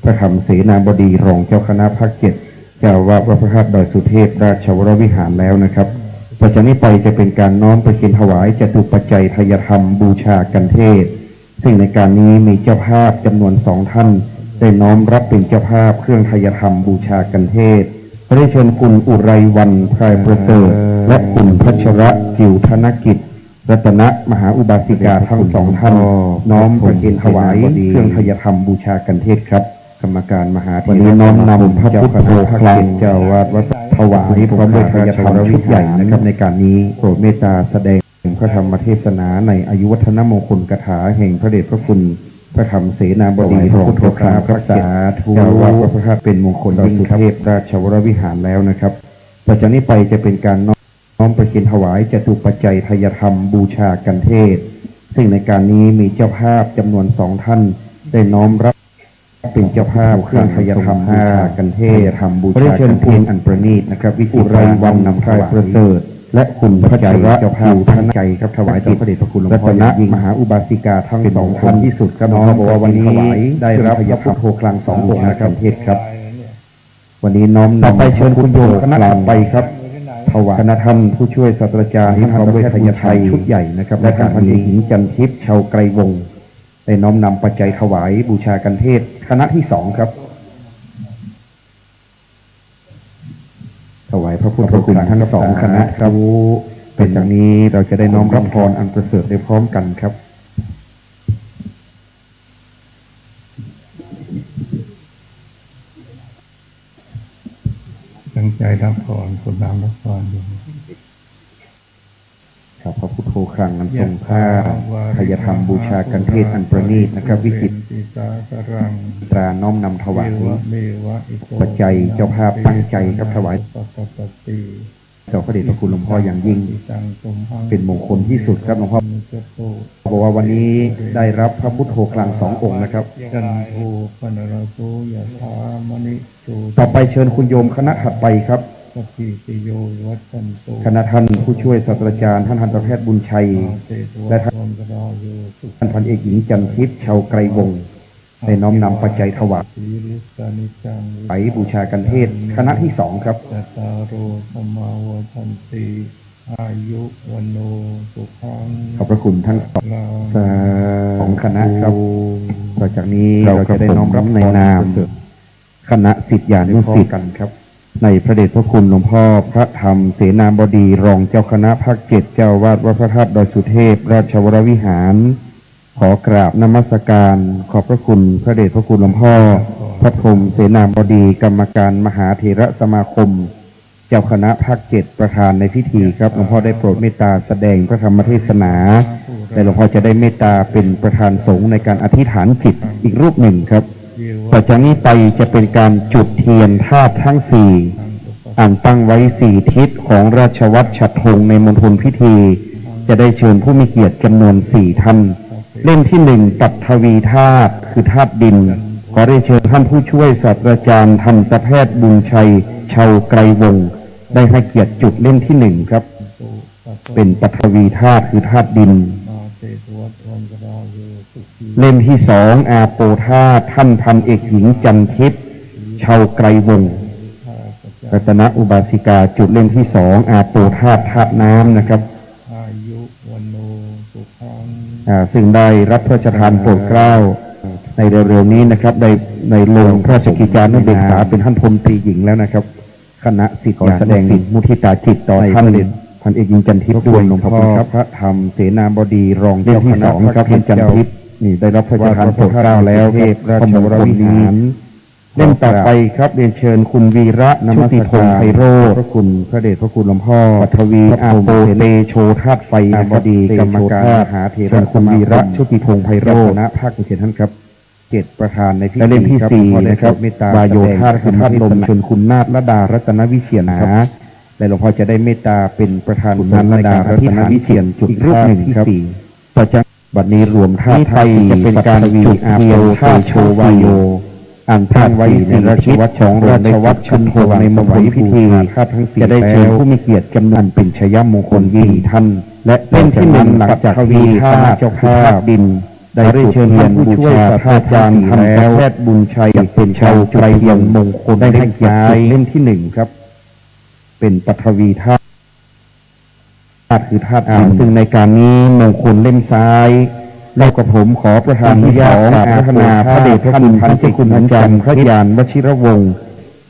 พระธรรมเสนาบดี รองเจ้าคณะภาคเจ็ด เจ้าอาวาสวัดพระธาตุดอยสุเทพ ราชวรวิหารแล้วนะครับ ต่อจากนี้ไปจะเป็นการน้อมประเคนถวายจตุปัจจัยไทยธรรมบูชากันเทศ ซึ่งในการนี้มีเจ้าภาพจำนวนสองท่าน ได้น้อมรับเป็นเจ้าภาพเครื่องไทยธรรมบูชากันเทศ ขอเรียนเชิญคุณอุไรวรรณ พลายประเสริฐ และคุณพัชระ จิ๋วธนกิจ รัตนมหาอุบาสิกาทั้งสองท่าน น้อมประเคนถวายเครื่องไทยธรรมบูชากันเทศครับ กรรมการมหาเถรสมาคม วันนี้น้อมนำพระพุทโธคลัง เจ้าอาวาสวัด ถวายพร้อมด้วยไทยธรรมชุดใหญ่นะครับ ในการนี้โปรดเมตตาแสดงพระธรรมเทศนาในอายุวัฒนมงคลคาถาแห่งพระเดชพระคุณ พระธรรมเสนาบดี พระพุทโธคลังครับ สาธุ เจ้าอาวาสวัดพระธาตุเป็นมงคลยิ่งครับ ดอยสุเทพ ราชวรวิหารแล้วนะครับ ต่อจากนี้ไปจะเป็นการน้อม น้อมประเคนถวายจตุปัจจัยไทยธรรมบูชากันเทศ ซึ่งในการนี้มีเจ้าภาพจำนวนสองท่าน ได้น้อมรับเป็นเจ้าภาพเครื่องไทยธรรมบูชากันเทศ ธรรมบูชากันเทศอันประณีตนะครับ วิจิตร อุไรวรรณ นำถวาย พลายประเสริฐ และคุณพัชระ เจ้าภาพ จิ๋วธนกิจ ครับ ถวายต่อพระเดชพระคุณหลวงพ่ออย่างยิ่ง รัตนมหาอุบาสิกาทั้งสองท่านที่สุดครับ น้อมบอกว่าวันนี้ได้รับพระพุทโธคลังสององค์นะครับ บูชากันเทศครับ วันนี้น้อมนำ ต่อไปเชิญคุณโยมคณะถัดไปครับ ถวาย คณะท่านผู้ช่วยศาสตราจารย์ ท่านพระเทพบุญชัย ชุดใหญ่นะครับ และท่านพันเอกหญิงจันทิพย์ ชาวไกรวงศ์ ได้น้อมนำปัจจัยถวายบูชากันเทศคณะที่สองครับ ถวายพระพุทธคุณทั้งสองคณะครับ เป็นอย่างนี้เราจะได้น้อมรับพรอันประเสริฐได้พร้อมกันครับ ตั้งใจรับพร กดน้ำรับพรอยู่ ครับ พระพุทธ โพธิ์คลังอันทรงผ้า ไทยธรรมบูชากันเทศอันประณีตนะครับ วิจิตรตราน้อมนำถวาย ปัจจัยเจ้าภาพตั้งใจครับถวาย ต่อพระเดชพระคุณหลวงพ่ออย่างยิ่ง เป็นมงคลที่สุดครับหลวงพ่อ บอกว่าวันนี้ได้รับพระพุทโธคลังสององค์นะครับ จันโทปนรโสยถามณิโชติ ต่อไปเชิญคุณโยมคณะถัดไปครับ สัพพีติโยวิวัชชันตุ คณะท่านผู้ช่วยศาสตราจารย์ ท่านทันตแพทย์บุญชัย มาเตตุ และท่าน วัชชันตราโยสุ ท่านพันเอกหญิงจันทิพย์ ชาวไกรวงศ์ ได้น้อมนำปัจจัยถวาย สีลิสานิจัง ไว้บูชากันเทศคณะที่สองครับ จัตตาโรธรรมาวัฒนติ อายุวัณโณสุขัง ขอบพระคุณทั้งสอง พลัง สองคณะครับ ต่อจากนี้เราจะได้น้อมรับในนาม คณะศิษยานุศิษย์กันครับ ในพระเดชพระคุณหลวงพ่อพระธรรมเสนาบดีรองเจ้าคณะภาคเจ็ด เจ้าอาวาสวัดพระธาตุดอยสุเทพ ราชวรวิหาร ขอกราบนมัสการขอบพระคุณพระเดชพระคุณหลวงพ่อพระพรหมเสนาบดีกรรมการมหาเถรสมาคม เจ้าคณะภาคเจ็ดประธานในพิธีครับ หลวงพ่อได้โปรดเมตตาแสดงพระธรรมเทศนา และหลวงพ่อจะได้เมตตาเป็นประธานสงฆ์ในการอธิษฐานจิตอีกรูปหนึ่งครับ ต่อจากนี้ไปจะเป็นการจุดเทียนธาตุทั้งสี่ อันตั้งไว้สี่ทิศของราชวัตรฉัตรทงในมณฑลพิธี จะได้เชิญผู้มีเกียรติจำนวนสี่ท่าน เล่มที่หนึ่งปัทวีธาตุ คือธาตุดิน ขอเรียนเชิญท่านผู้ช่วยศาสตราจารย์ทันตแพทย์บุญชัย ชาวไกรวงศ์ ได้ให้เกียรติจุดเล่มที่หนึ่งครับ เป็นปัทวีธาตุ คือธาตุดิน เล่มที่สองอาโปธาตุ ท่านพันเอกหญิงจันทิพย์ ชาวไกรวงศ์ รัตนอุบาสิกา จุดเล่มที่สองอาโปธาตุ ธาตุน้ำนะครับ อายุวัณโณสุขัง อ่า ซึ่งได้รับพระราชทานโปรดเกล้าในเร็วๆนี้นะครับ ได้ ได้ลงพระราชกิจจานุเบกษาเป็นท่านพลตรีหญิงแล้วนะครับ คณะศิษย์ขอแสดงมุทิตาจิตต่อท่านพันเอกหญิงจันทิพย์ด้วย ขอบคุณครับ พระธรรมเสนาบดีรองเจ้าคณะภาคเจ็ด ท่านจันทิพย์ นี่ได้รับพระราชทานโปรดเกล้าแล้ว เทพราชวรวิหาร เล่มต่อไปครับ เรียนเชิญคุณวีระนมัสการ ชุติพงษ์ไพโรจน์ พระคุณพระเดชพระคุณหลวงพ่อ ปัทวีอาโปเตโชธาตุไฟนะครับ บดีกรรมการมหาเถรสมาคม คุณวีระชุติพงษ์ไพโรจน์ คณะภาคเจ็ดท่านครับ เจ็ดประธานในพิธี และเล่มที่สี่นะครับ วาโยธาตุ คือธาตุลม เชิญคุณนาฏรดารัตนวิเชียรครับ และหลวงพ่อจะได้เมตตาเป็นประธานสงฆ์ในการอธิษฐานจิตอีกรูปหนึ่งครับ ต่อจาก บัดนี้รวมธาตุทั้งสี่ จะเป็นการจุดเทียนธาตุทั้งสี่ อันตั้งไว้ในราชวัตรของราชวัตรชุมพลในมณฑลพิธี จะได้เชิญผู้มีเกียรติจำนวนเป็นชยมงคลสี่ท่าน และเล่มที่หนึ่งหลังจากที่คณะเจ้าภาพดิน ได้จุดเทียนบูชาธาตุทั้งสี่แล้ว แพทย์บุญชัย จะเป็นชาวไกรยงมงคลได้ให้เกียรติจุดเล่มที่หนึ่งครับ เป็นปัทวีธาตุ ธาตุคือธาตุดิน ซึ่งในการนี้มงคลเล่มซ้าย เล่มที่สอง กระผมขอประทานอนุญาตกราบอาราธนาพระเดชพระคุณท่านเจ้าคุณอาจารย์พระยานวชิรวงศ์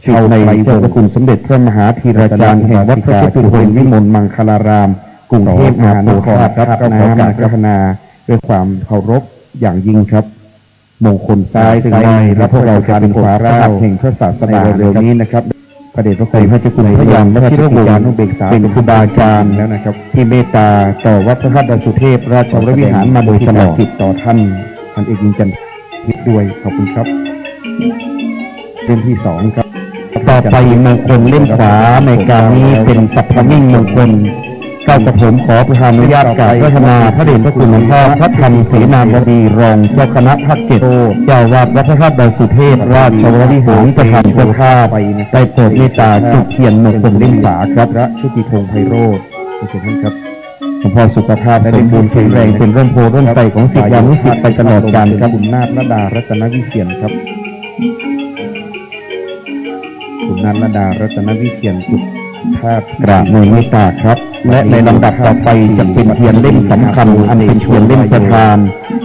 ชาวไกรวงศ์ เจ้าพระคุณสมเด็จพระมหาธีราจารย์แห่งวัดพระเจ้าคุณวิมลมังคลาราม กรุงเทพมหานครครับ ขอกราบอาราธนาด้วยความเคารพอย่างยิ่งครับ มงคลซ้าย ซึ่งได้รับพระราชทานโปรดเกล้าแห่งพระศาสดาในเร็วๆนี้นะครับ พระเดชพระคุณพระเจ้าคุณพระยานวชิรวงศ์ เป็นครูบาอาจารย์แล้วนะครับ ที่เมตตาต่อวัดพระธาตุดอยสุเทพราชวรวิหารมาโดยตลอด จิตต่อท่าน ท่านเอกหญิงจันทิพย์ด้วย ขอบคุณครับ เล่มที่สองครับ ต่อไปมงคลเล่มขวาในการนี้เป็นสัพพมิ่งมงคล เก้ากระผมขอประทานอนุญาตกราบอาราธนาพระเดชพระคุณหลวงพ่อพระธรรมเสนาบดีรองเจ้าคณะภาคเจ็ด เจ้าอาวาสวัดพระธาตุดอยสุเทพราชวรวิหารประธานเจ้าภาพ ได้โปรดเมตตาจุดเทียนมงคลเล่มขวาครับ พระชุติพงษ์ไพโรจน์ เชิญท่านครับ หลวงพ่อสุขภาพสมบูรณ์แข็งแรง เป็นร่มโพธิ์ร่มไทรของศิษยานุศิษย์ไปตลอดกาลครับ คุณนาฏรดารัตนวิเชียรครับ คุณนาฏรดารัตนวิเชียรจุดธาตุ กราบในเมตตาครับ และในลำดับต่อไปจะเป็นเทียนเล่มสำคัญ อันเป็นเทียนเล่มประธาน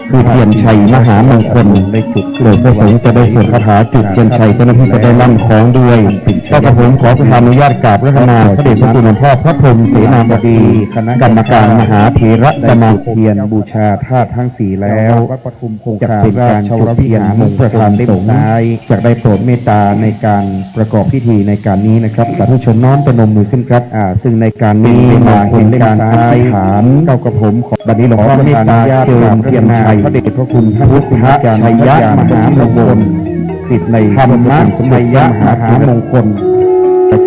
คือเทียนชัยมหามงคล ได้จุด โดยพระสงฆ์จะได้สวดคาถาจุดเทียนชัย เจ้าหน้าที่จะได้ล่ำคล้องด้วย เก้ากระผมขอประทานอนุญาตกราบอาราธนาพระเดชพระคุณหลวงพ่อพระพรหมเสนาบดี กรรมการมหาเถรสมาคม เทียนบูชาธาตุทั้งสี่แล้ว วัดปทุมคงคาราม จะเป็นการจุดเทียนมงคลเล่มซ้าย จะได้โปรดเมตตาในการประกอบพิธีในการนี้นะครับ สาธุชนน้อมประนมมือ ขึ้นครับ อ่า ซึ่งในการนี้ เป็นเวลาแห่งการอธิษฐาน เก้ากระผม ขอ บัดนี้หลวงพ่อเมตตาเจิมเทียนชัย พระเดชพระคุณท่านพุทธชัยมหามงคล สิทธิ์ในธรรมชัยมหามงคล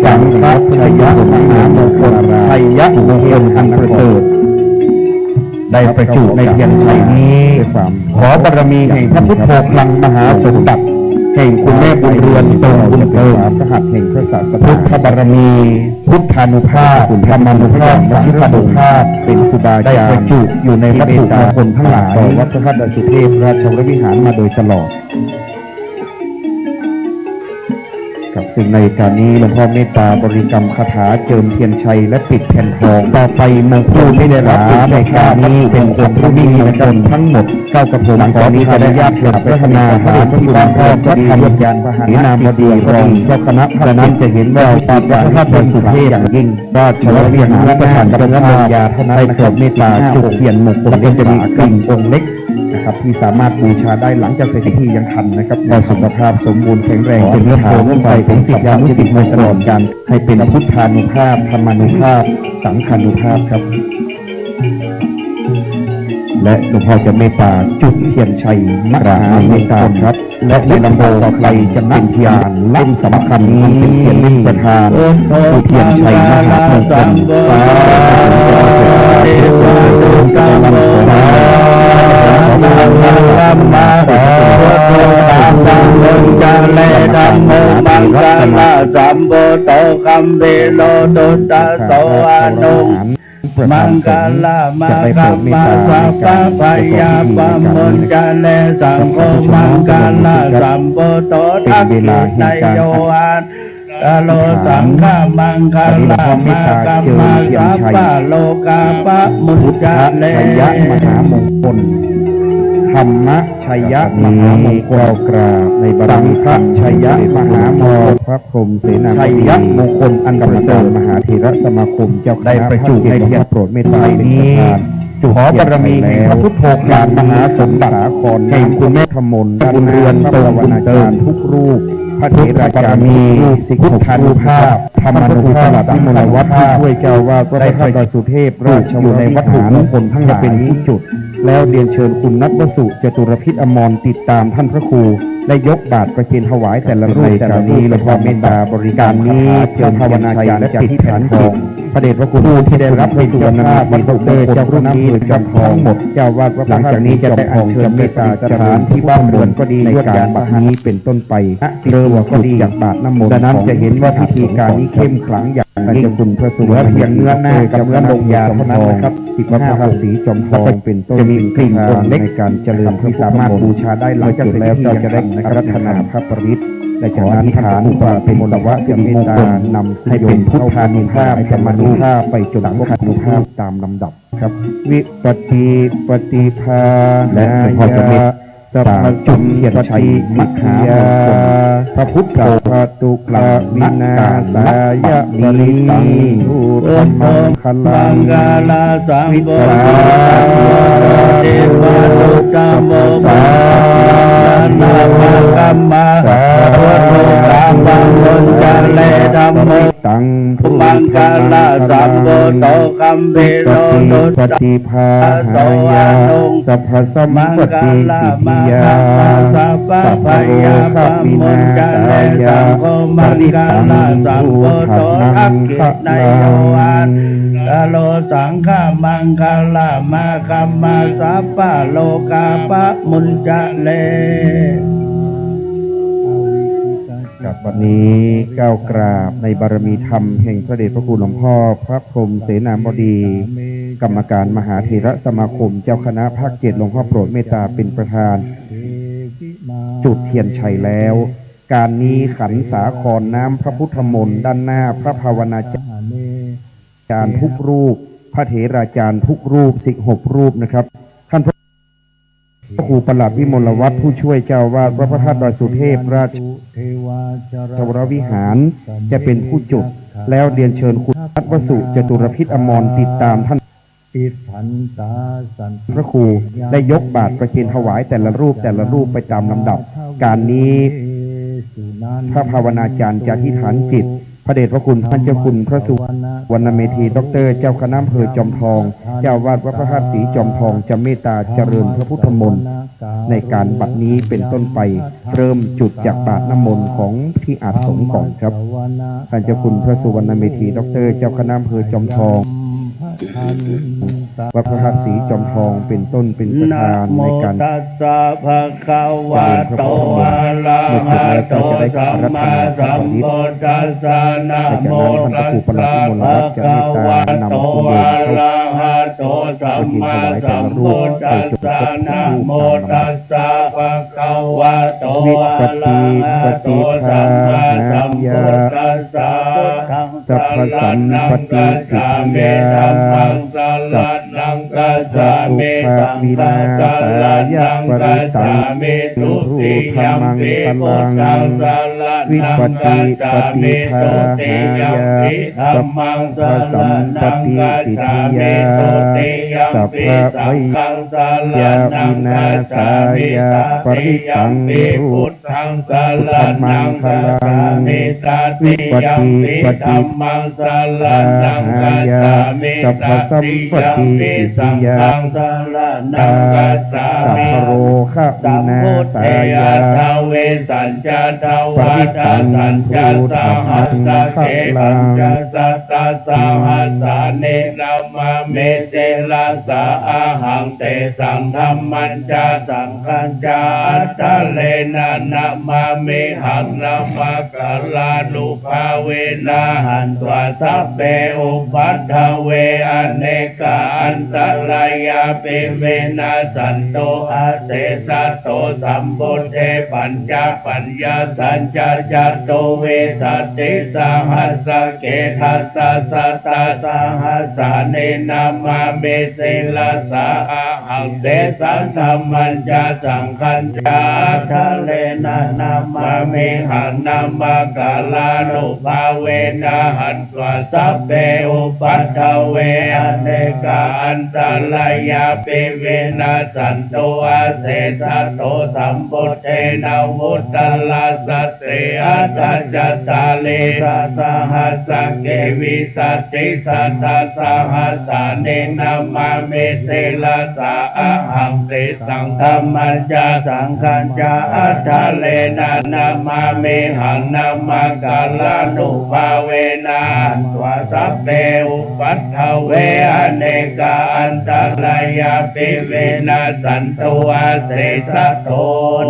สังฆชัยมหามงคล ชัยมงคลอันประเสริฐ ได้ประจุในเทียนชัยนี้ ขอบารมีแห่งพระพุทโธคลังมหาสมบัติ แห่งคุณแม่บุญเรือน ตรงบุญเติม พระหัตถ์แห่งพระศาสดา พุทธบารมี พุทธานุภาพ ธรรมานุภาพ สังฆานุภาพ เป็นครูบาอาจารย์ ได้ประจุอยู่ในวัตถุมงคลทั้งหลาย ต่อวัดพระธาตุดอยสุเทพราชวรวิหารมาโดยตลอด ครับ ซึ่งในการนี้หลวงพ่อเมตตาบริกรรมคาถาเจิมเทียนชัยและปิดแผ่นทอง ต่อไปมงคลที่ได้รับในการนี้เป็นสัพพะมงคลทั้งหมด เก้ากระผม หลังจากนี้จะได้ญาติโยมพัฒนาหารที่บ้านพ่อพระธรรมยานพหานะนามบดีรองเจ้าคณะ ดังนั้นจะเห็นว่าวัดพระธาตุดอยสุเทพอย่างยิ่ง ราชวรวิหารประธานกำนันยาเท่านั้นนะครับ ได้โปรดเมตตาจุดเทียนมงคล แล้วก็จะมีกริ่งองค์เล็ก นะครับ ที่สามารถบูชาได้หลังจากเสร็จพิธียังทันนะครับ ขอสุขภาพสมบูรณ์แข็งแรง ขอเป็นร่มโพร่มไทรของศิษยานุศิษย์มาตลอดกาล ให้เป็นพุทธานุภาพ ธรรมานุภาพ สังฆานุภาพครับ และหลวงพ่อจะเมตตาจุดเทียนชัยมหามงคลครับ และในลำดับต่อไปจะนับเป็นเทียนเล่มสำคัญ อันเป็นเทียนเล่มประธาน คือเทียนชัยมหามงคล สาธุ สาธุ สาธุ Sabbamaṅgalamuttamaṃ. ประธานสงฆ์ จะได้โปรดเมตตาในการประกอบพิธีในการนี้นะครับ สาธุชนน้อมกำลังอุทิศครับ เป็นเวลาแห่งการอธิษฐาน ตอนนี้หลวงพ่อเมตตาเจิมเทียนชัย พุทธชัยมหามงคล ธรรมชัยมหามงคล กราบในบารมีธรรม สังฆชัยมหามงคล พระพรหมเสนาบดี ชัยมงคลอันประเสริฐ กรรมการมหาเถรสมาคมเจ้าคณะ ได้ประจุในเทียน ภาคเจ็ด หลวงพ่อโปรดเมตตาเป็นประธาน จุด ขอบารมีแห่งพระพุทโธคลังมหาสมบัติ สาคร แห่งคุณแม่ ธรรมนต์ บุญเรือน ด้านหน้า ตรงบุญเติม พระภาวนาจารย์ทุกรูป พระเถราจารย์ทุกรูป พุทธานุภาพ ธรรมานุภาพ สังฆานุภาพ พระวิมลวัฒน์ ผู้ช่วยเจ้าอาวาสวัดพระธาตุดอยสุเทพ ราชวรวิหาร อยู่ในวัตถุมงคลทั้งหลาย จะเป็นผู้จุด แล้วเรียนเชิญคุณนัทวสุ จตุรพิษอมร ติดตามท่านพระครู และยกบาตรประเคนถวายแต่ละรูป แต่ละรูป หลวงพ่อเมตตาบริกรรมคาถาเจิมเทียนชัย และอธิษฐานจิต พระเดชพระคุณผู้ที่ได้รับเป็นเจ้าภาพวัตถุมงคลรูปนี้นะครับ ทั้งหมด เจ้าอาวาสวัดพระธาตุ หลังจากนี้จะได้อัญเชิญไปประดิษฐานที่บ้านเรือนก็ดี ในการบัดนี้เป็นต้นไป เริ่มจุดหยาดบาตรน้ำมนต์ ดังนั้นจะเห็นว่าพิธีการนี้เข้มขลังอย่างยิ่ง เจ้าคุณพระสุวรรณ เหลือเพียงเนื้อนาคกับเนื้อลงยาเท่านั้นนะครับ สิบห้าองค์ สีจอมทอง เป็นต้น จะมีกริ่งองค์เล็ก ในการเจริญ ที่สามารถบูชาได้หลังจากเสร็จพิธี แล้วเจ้าจะได้อาราธนาพระปริตร และจากนั้นท่านพระครูก็เป็นสวะสิริมงคล นำให้เป็นพุทธานุภาพ ธรรมานุภาพ ไปจนครบทุกรูปตามลำดับครับ Vipattipaṭibāhāya และหลวงพ่อจะเมตตาจุดเทียนชัยมหามงคล พระพุทโธ Sabbadukkhavināsāya parittaṃ brūtha maṅgalaṃ. Vipattipaṭibāhāya เจวานุจจโมสสะ Sabbasampattisiddhiyā sabbarogavināsāya parittaṃ brūtha maṅgalaṃ. ครับ วันนี้ก้าวกราบในบารมีธรรมแห่งพระเดชพระคุณหลวงพ่อพระพรหมเสนาบดี กรรมการมหาเถรสมาคม เจ้าคณะภาคเจ็ด หลวงพ่อโปรดเมตตาเป็นประธาน จุดเทียนชัยแล้ว การนี้ขันสาครน้ำพระพุทธมนต์ด้านหน้าพระภาวนาจารย์ทุกรูป พระเถราจารย์ทุกรูป สิบหกรูปนะครับ ท่านพระครูประหลัดวิมลวัฒน์ ผู้ช่วยเจ้าอาวาสวัดพระธาตุดอยสุเทพราชวรวิหาร จะเป็นผู้จุด แล้วเรียนเชิญคุณนัทวสุ จตุรพิษอมร ติดตามท่าน พระครูได้ยกบาตรประเคนถวายแต่ละรูปแต่ละรูปไปตามลำดับ การนี้พระภาวนาจารย์จะอธิษฐานจิต พระเดชพระคุณท่านเจ้าคุณพระสุวรรณเมธี ด็อกเตอร์ เจ้าคณะอำเภอจอมทอง เจ้าอาวาสวัดพระธาตุสีจอมทอง จะเมตตาเจริญพระพุทธมนต์ในการบัดนี้เป็นต้นไป เริ่มจุดจากบาตรน้ำมนต์ของที่อาจสงฆ์ก่อนครับ ท่านเจ้าคุณพระสุวรรณเมธี ด็อกเตอร์ เจ้าคณะอำเภอจอมทอง วัดพระธาตุสีจอมทองเป็นต้นเป็นประธานในการ Namo tassa bhagavato arahato sammāsambuddhassa. Namo tassa bhagavato arahato sammāsambuddhassa. Namo tassa bhagavato arahato sammāsambuddhassa. Buddhaṃ saraṇaṃ gacchāmi. Dhammaṃ saraṇaṃ gacchāmi. Saṅghaṃ saraṇaṃ gacchāmi. Dutiyampi buddhaṃ saraṇaṃ gacchāmi. Dutiyampi dhammaṃ saraṇaṃ gacchāmi. Dutiyampi saṅghaṃ saraṇaṃ gacchāmi. Tatiyampi buddhaṃ saraṇaṃ gacchāmi. Tatiyampi dhammaṃ saraṇaṃ gacchāmi. Tatiyampi saṅghaṃ saraṇaṃ gacchāmi. Sambuddhe aṭṭhavīsañca dvādasañca sahassake pañcasatasahassāni namāmi sirasā ahaṃ. Tesaṃ dhammañca saṅghañca ādarena namāmihaṃ. Namakārānubhāvena hantvā sabbe upaddave anekā antarāyāpi vinassantu asesato. Sambuddhe pañcapaññāsañca catuvīsatisahassake dasasatasahassāni namāmi sirasā ahaṃ. Tesaṃ dhammañca saṅghañca ādarena namāmihaṃ. Namakārānubhāvena hantvā sabbe upaddave anekā antarāyāpi vinassantu asesato. Sambuddhe navuttarasate aṭṭhacattāḷīsasahassake vīsatisatasahassāni namāmi sirasā ahaṃ. Tesaṃ dhammañca saṅghañca ādarena namāmihaṃ. Namakārānubhāvena hantvā sabbe upaddave anekā antarāyāpi vinassantu asesato.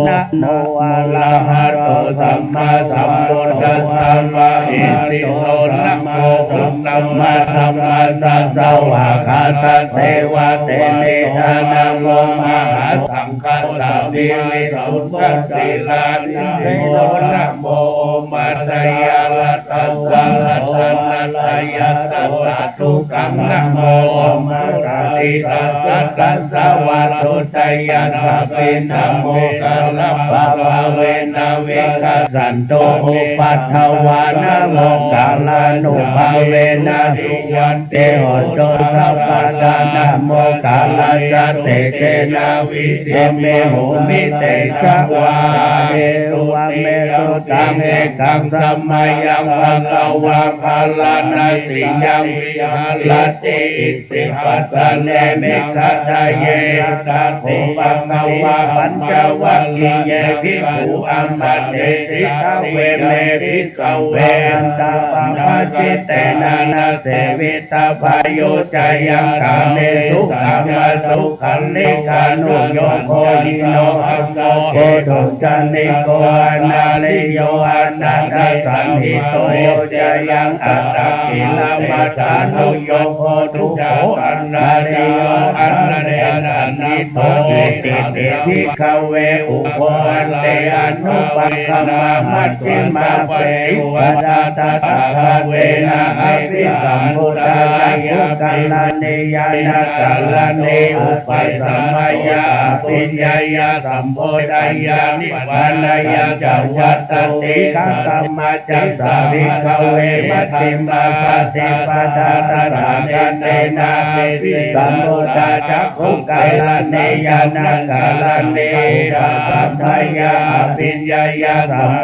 Namo arahato sammāsambuddhassa. Mahesino namo uttamadhammassa svākkhātasseva tenidha. Namo mahāsaṅghassāpi visuddhasīlādīpino. Namo omātyāraddhassa ratanattayassa sādhukaṃ. Namo omakātītassa tassa vatthuttayassapi. Namokārappabhāvena vigacchantu upaddavā. Namokārānubhāvena suvatthi hotu sabbadā. Namokārassa tejena vidhimhi homi tejavā. Evaṃ me sutaṃ. Ekaṃ samayaṃ bhagavā bārāṇasiyaṃ viharati isipatane migadāye. Tatra kho bhagavā pañcavaggiye bhikkhū āmantesi: Dveme, bhikkhave, antā pabbājetthena na sevitabbā. Yo cāyaṃ kāmesu kāmasukhallikānuyogo hīno gammo pothujjaniko anariyo anatthasañhito. Yo cāyaṃ attakilamathānuyogo dukkho anariyo anatthasañhito. Iti te, bhikkhave, ubho ante anupagamma majjhimā paṭipadā tathāgatena abhisambuddhā cakkhukaraṇī ñāṇakaraṇī upasamāya abhiññāya sambodhāya nibbānāya ca vattati. Katamā cassa, bhikkhave, majjhimā paṭipadā? Tathāgatena abhisambuddhā cakkhukaraṇī ñāṇakaraṇī upasamāya abhiññāya sambodhāya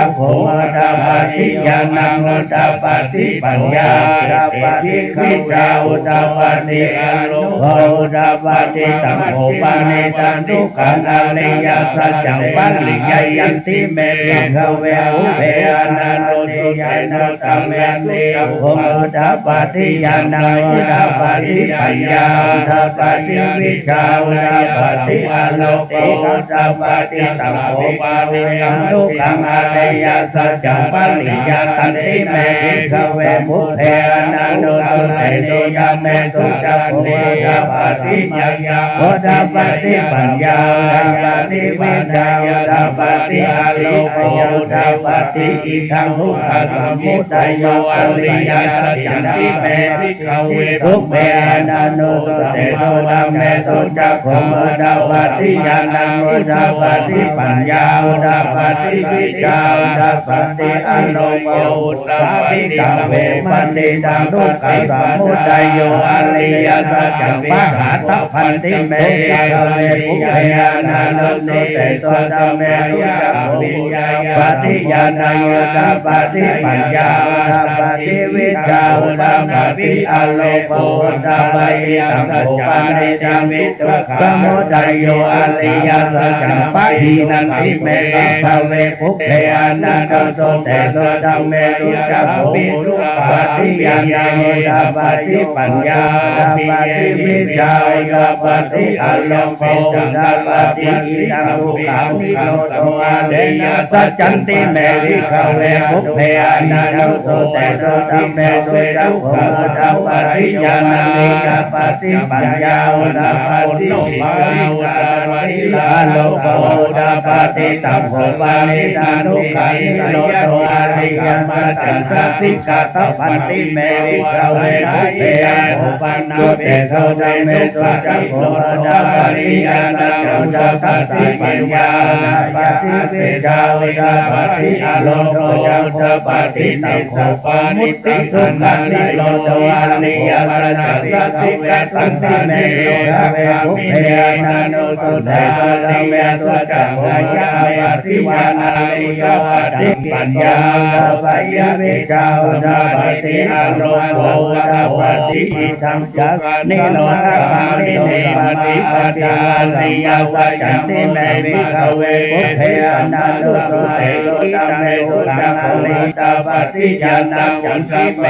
cakkhuṃ udapādi ñāṇaṃ udapādi paññā udapādi vijjā udapādi āloko udapādi. Taṃ kho panidaṃ dukkhaṃ ariyasaccaṃ pariññeyyanti me bhikkhave pubbe ananussutesu dhammesu cakkhuṃ udapādi ñāṇaṃ udapādi paññā udapādi vijjā udapādi āloko udapādi. Taṃ kho panidaṃ dukkhaṃ ariyasaccaṃ pariññātanti me bhikkhave pubbe ananussutesu dhammesu cakkhuṃ udapādi ñāṇaṃ udapādi paññā udapādi vijjā udapādi āloko udapādi. Idaṃ dukkhasamudayo ariyasaccanti me bhikkhave pubbe ananussutesu dhammesu cakkhuṃ udapādi ñāṇaṃ udapādi paññā udapādi vijjā udapādi āloko udapādi. Taṃ kho panidaṃ dukkhasamudayo ariyasaccaṃ pahātabbanti me bhikkhave pubbe ananussutesu dhammesu cakkhuṃ udapādi ñāṇaṃ udapādi paññā udapādi vijjā udapādi āloko udapādi. Taṃ kho panidaṃ dukkhasamudayo ariyasaccaṃ pahīnanti me bhikkhave pubbe ananussutesu dhammesu cakkhuṃ udapādi ñāṇaṃ udapādi paññā udapādi vijjā udapādi āloko udapādi. Idaṃ dukkhaṃ nirodho ariyasaccanti me bhikkhave pubbe ananussutesu dhammesu cakkhuṃ udapādi ñāṇaṃ udapādi paññā udapādi vijjā udapādi āloko udapādi. Taṃ kho panidaṃ dukkhaṃ nirodho ariyasaccaṃ sacchikatabbanti me bhikkhave pubbe ananussutesu dhammesu cakkhuṃ udapādi ñāṇaṃ udapādi paññā udapādi vijjā udapādi āloko udapādi. Taṃ kho panidaṃ dukkhaṃ nirodho ariyasaccaṃ sacchikatabbanti me bhikkhave pubbe ananussutesu dhammesu cakkhuṃ udapādi ñāṇaṃ udapādi paññā udapādi vijjā udapādi āloko udapādi. Idaṃ dukkhaṃ nirodhagāminī paṭipadā ariyasaccanti me bhikkhave pubbe ananussutesu dhammesu cakkhuṃ udapādi ñāṇaṃ udapādi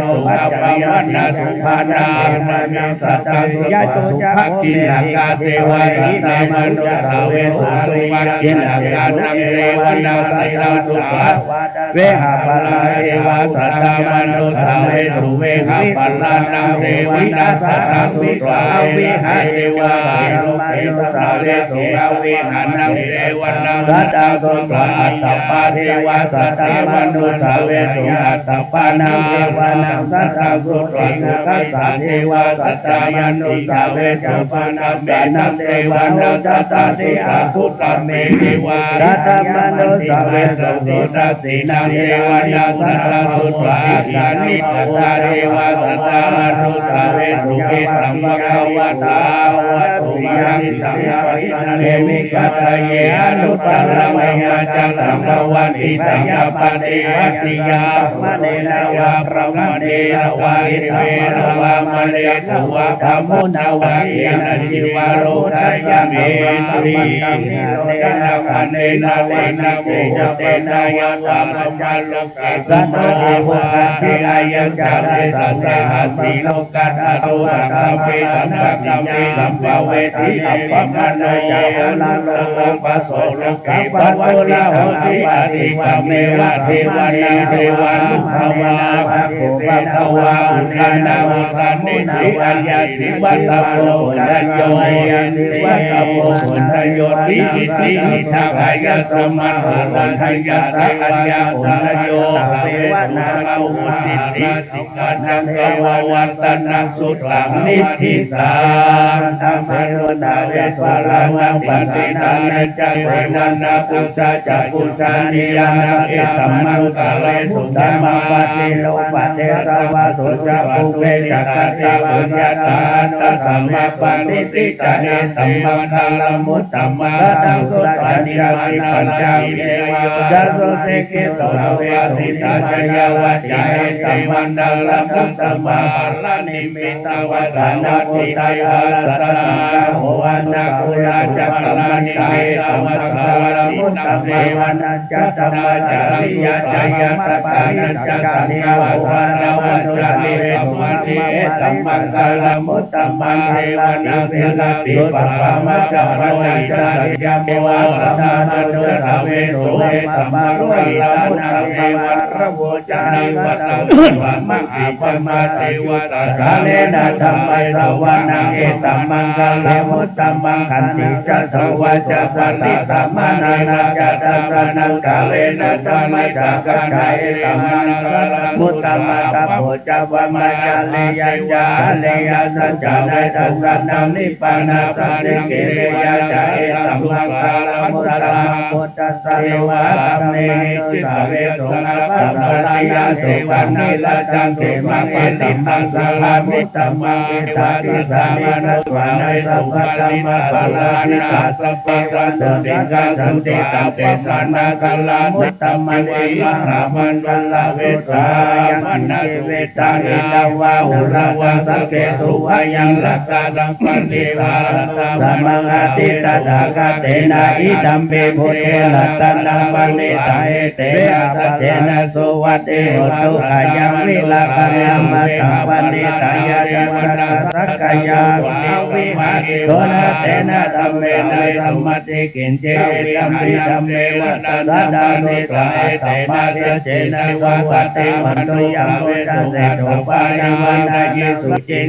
Āyasū appamāṇasū bhaṇḍānaṃ me sataṃ sutvā. Dakkhiṇaggā devā saddamanussāvesuṃ. Uttaraṃ dakkhiṇaṃ devānaṃ saddaṃ sutvā, vehapphalā devā saddamanussāvesuṃ. Vehapphalānaṃ devānaṃ saddaṃ sutvā, avihā devā saddamanussāvesuṃ. Avihānaṃ devānaṃ saddaṃ sutvā, atappā devā saddamanussāvesuṃ. Atappānaṃ devānaṃ saddaṃ sutvā, sukhasā devā saddamanussāvesuṃ. Sukhasānaṃ devānaṃ saddaṃ sutvā, sukhasā devā saddamanussāvesuṃ. Sudassānaṃ devānaṃ saddaṃ sutvā, akaniṭṭhakā devā saddamanussāvesuṃ. Etaṃ bhagavatā bhagavato bhāsitaṃ bhāsitaṃ devī kataye anuttaraṃ dhammacakkaṃ pavattitaṃ appaṭivattiyaṃ brāhmaṇena vā brāhmaṇena vā devena vā mārena vā brahmunā vā kenaci vā lojāya me. Tena tena muhuttena yāva brahmalokā saṅko abbhuggacchi. Ayañca desā sahasī lokadhātu aṭṭhavīsaṃ paṭiñca sampavedhi. Appamāṇo ca oḷāro obhāso loke pavattitaṃ appaṭigameva devānaṃ devānubhāvena. Bhaggo bhagavā udānaṃ brāhmaṇā vā ñātī vā tapo puññayo, ñātī vā tapo puññayo, ti iti hitakāyasmā haraññassa aññakoṇḍayo bhagavato sukhacakkavā vandanaṃ suttaṃ niṭṭhitaṃ. Samaṇānaṃ vipulānaṃ paṇḍitānañca sīlena pūjā ca pūjanīyānaṃ etammaṅgalamuttamaṃ. Paṭirūpadesavāso ca pubbe ca katapuññatā attasammāpaṇidhi ca etammaṅgalamuttamaṃ. Kataṃ suttañca khippañca vinayo ca susikkhito ca vidussīlito ca ñāṇavanto ca etammaṅgalamuttamaṃ. Paranimmitavasanaṃ uddhaṭṭhānasaccaṃ gāhorānaṃ purājaparamitaṃ etammaṅgalamuttamaṃ. Devānañca dhammacariyā ca ñāṇappaṭicca saññā hotāno pañcasīlī bhavanti etammaṅgalamuttamaṃ. Devānaṃ sīlabbhi pāpā majjapānā ca saññamo saddamanussāvesuṃ etammaṅgalamuttamaṃ. Gāravo ca nivāto ca mahābrahmābhisuddhā kālena dhammassavanaṃ etammaṅgalamuttamaṃ. Khantī ca sovacassatā samaṇānañca dassanaṃ kālena dhammasākacchā etammaṅgalamuttamaṃ. Tapo ca brahmacariyañca ariyasaccāna dassanaṃ nibbānasacchikiriyā ca etammaṅgalamuttamaṃ. Phuṭṭhassa devā saddamanussāvesuṃ ābādhā paridevanā sukhaṃ nirajjaṃ khemaṃ etammaṅgalamuttamaṃ. Etādisāni katvāna sabbatthamaparājitā sabbe vāsato ṭhānaso tiṭṭhantā etammaṅgalamuttamanti. Mahāmaṇḍanābhitto ca yaṅkiñci vittaṃ idha vā huraṃ vā saggesu vā yaṃ rakkhaṃ paṇītaṃ samaṃ atthi tathāgatena idampi buddhe ratanaṃ paṇītaṃ etena saccena suvatthi hotu. Khayaṃ virāgaṃ amataṃ paṇītaṃ yāva tassa kayaṃ avihāsi dhoṇa tena dhammena samatthi kiñci idampi dhamme ratanaṃ paṇītaṃ etena saccena suvatthi hotu. Yamo ca seṭṭho parivaṇṇayī suciṃ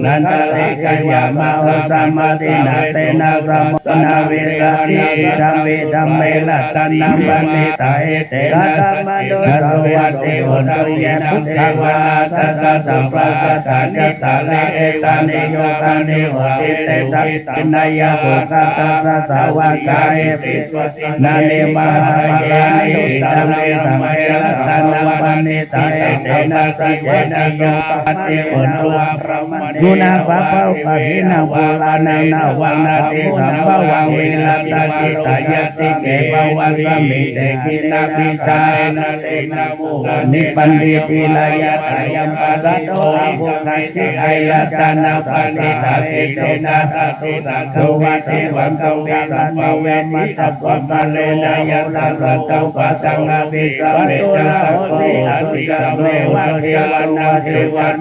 nandarikariyamāhu samādhinā tena samo na vijjati idampi dhamme ratanaṃ paṇītaṃ etena saccena suvatthi hotu. Ye phuṭṭhā vā aṭṭhassa sabbasattāni sarī etāni yugāni honti te dakkhiṇeyyā sugatassa sāvakā etesu dinnāni mahapphalāni idampi saṅghe ratanaṃ paṇītaṃ etena saccena suvatthi hotu. Guṇā bhavā upahīnā purāṇaṃ navaṃ natthi sambhavaṃ virattacittāyatike bhavasmiṃ te khīṇabījā nibbinditi lāyatā yaṃ passato abbhuggacchi ayatanaṃ paṇītaṃ etena saccena suvatthi hotu. Vippasanno vippappamāṇena yaṃ saddo sabbasamaṃ abhisamecca sakko hotu tameva devānaṃ devāna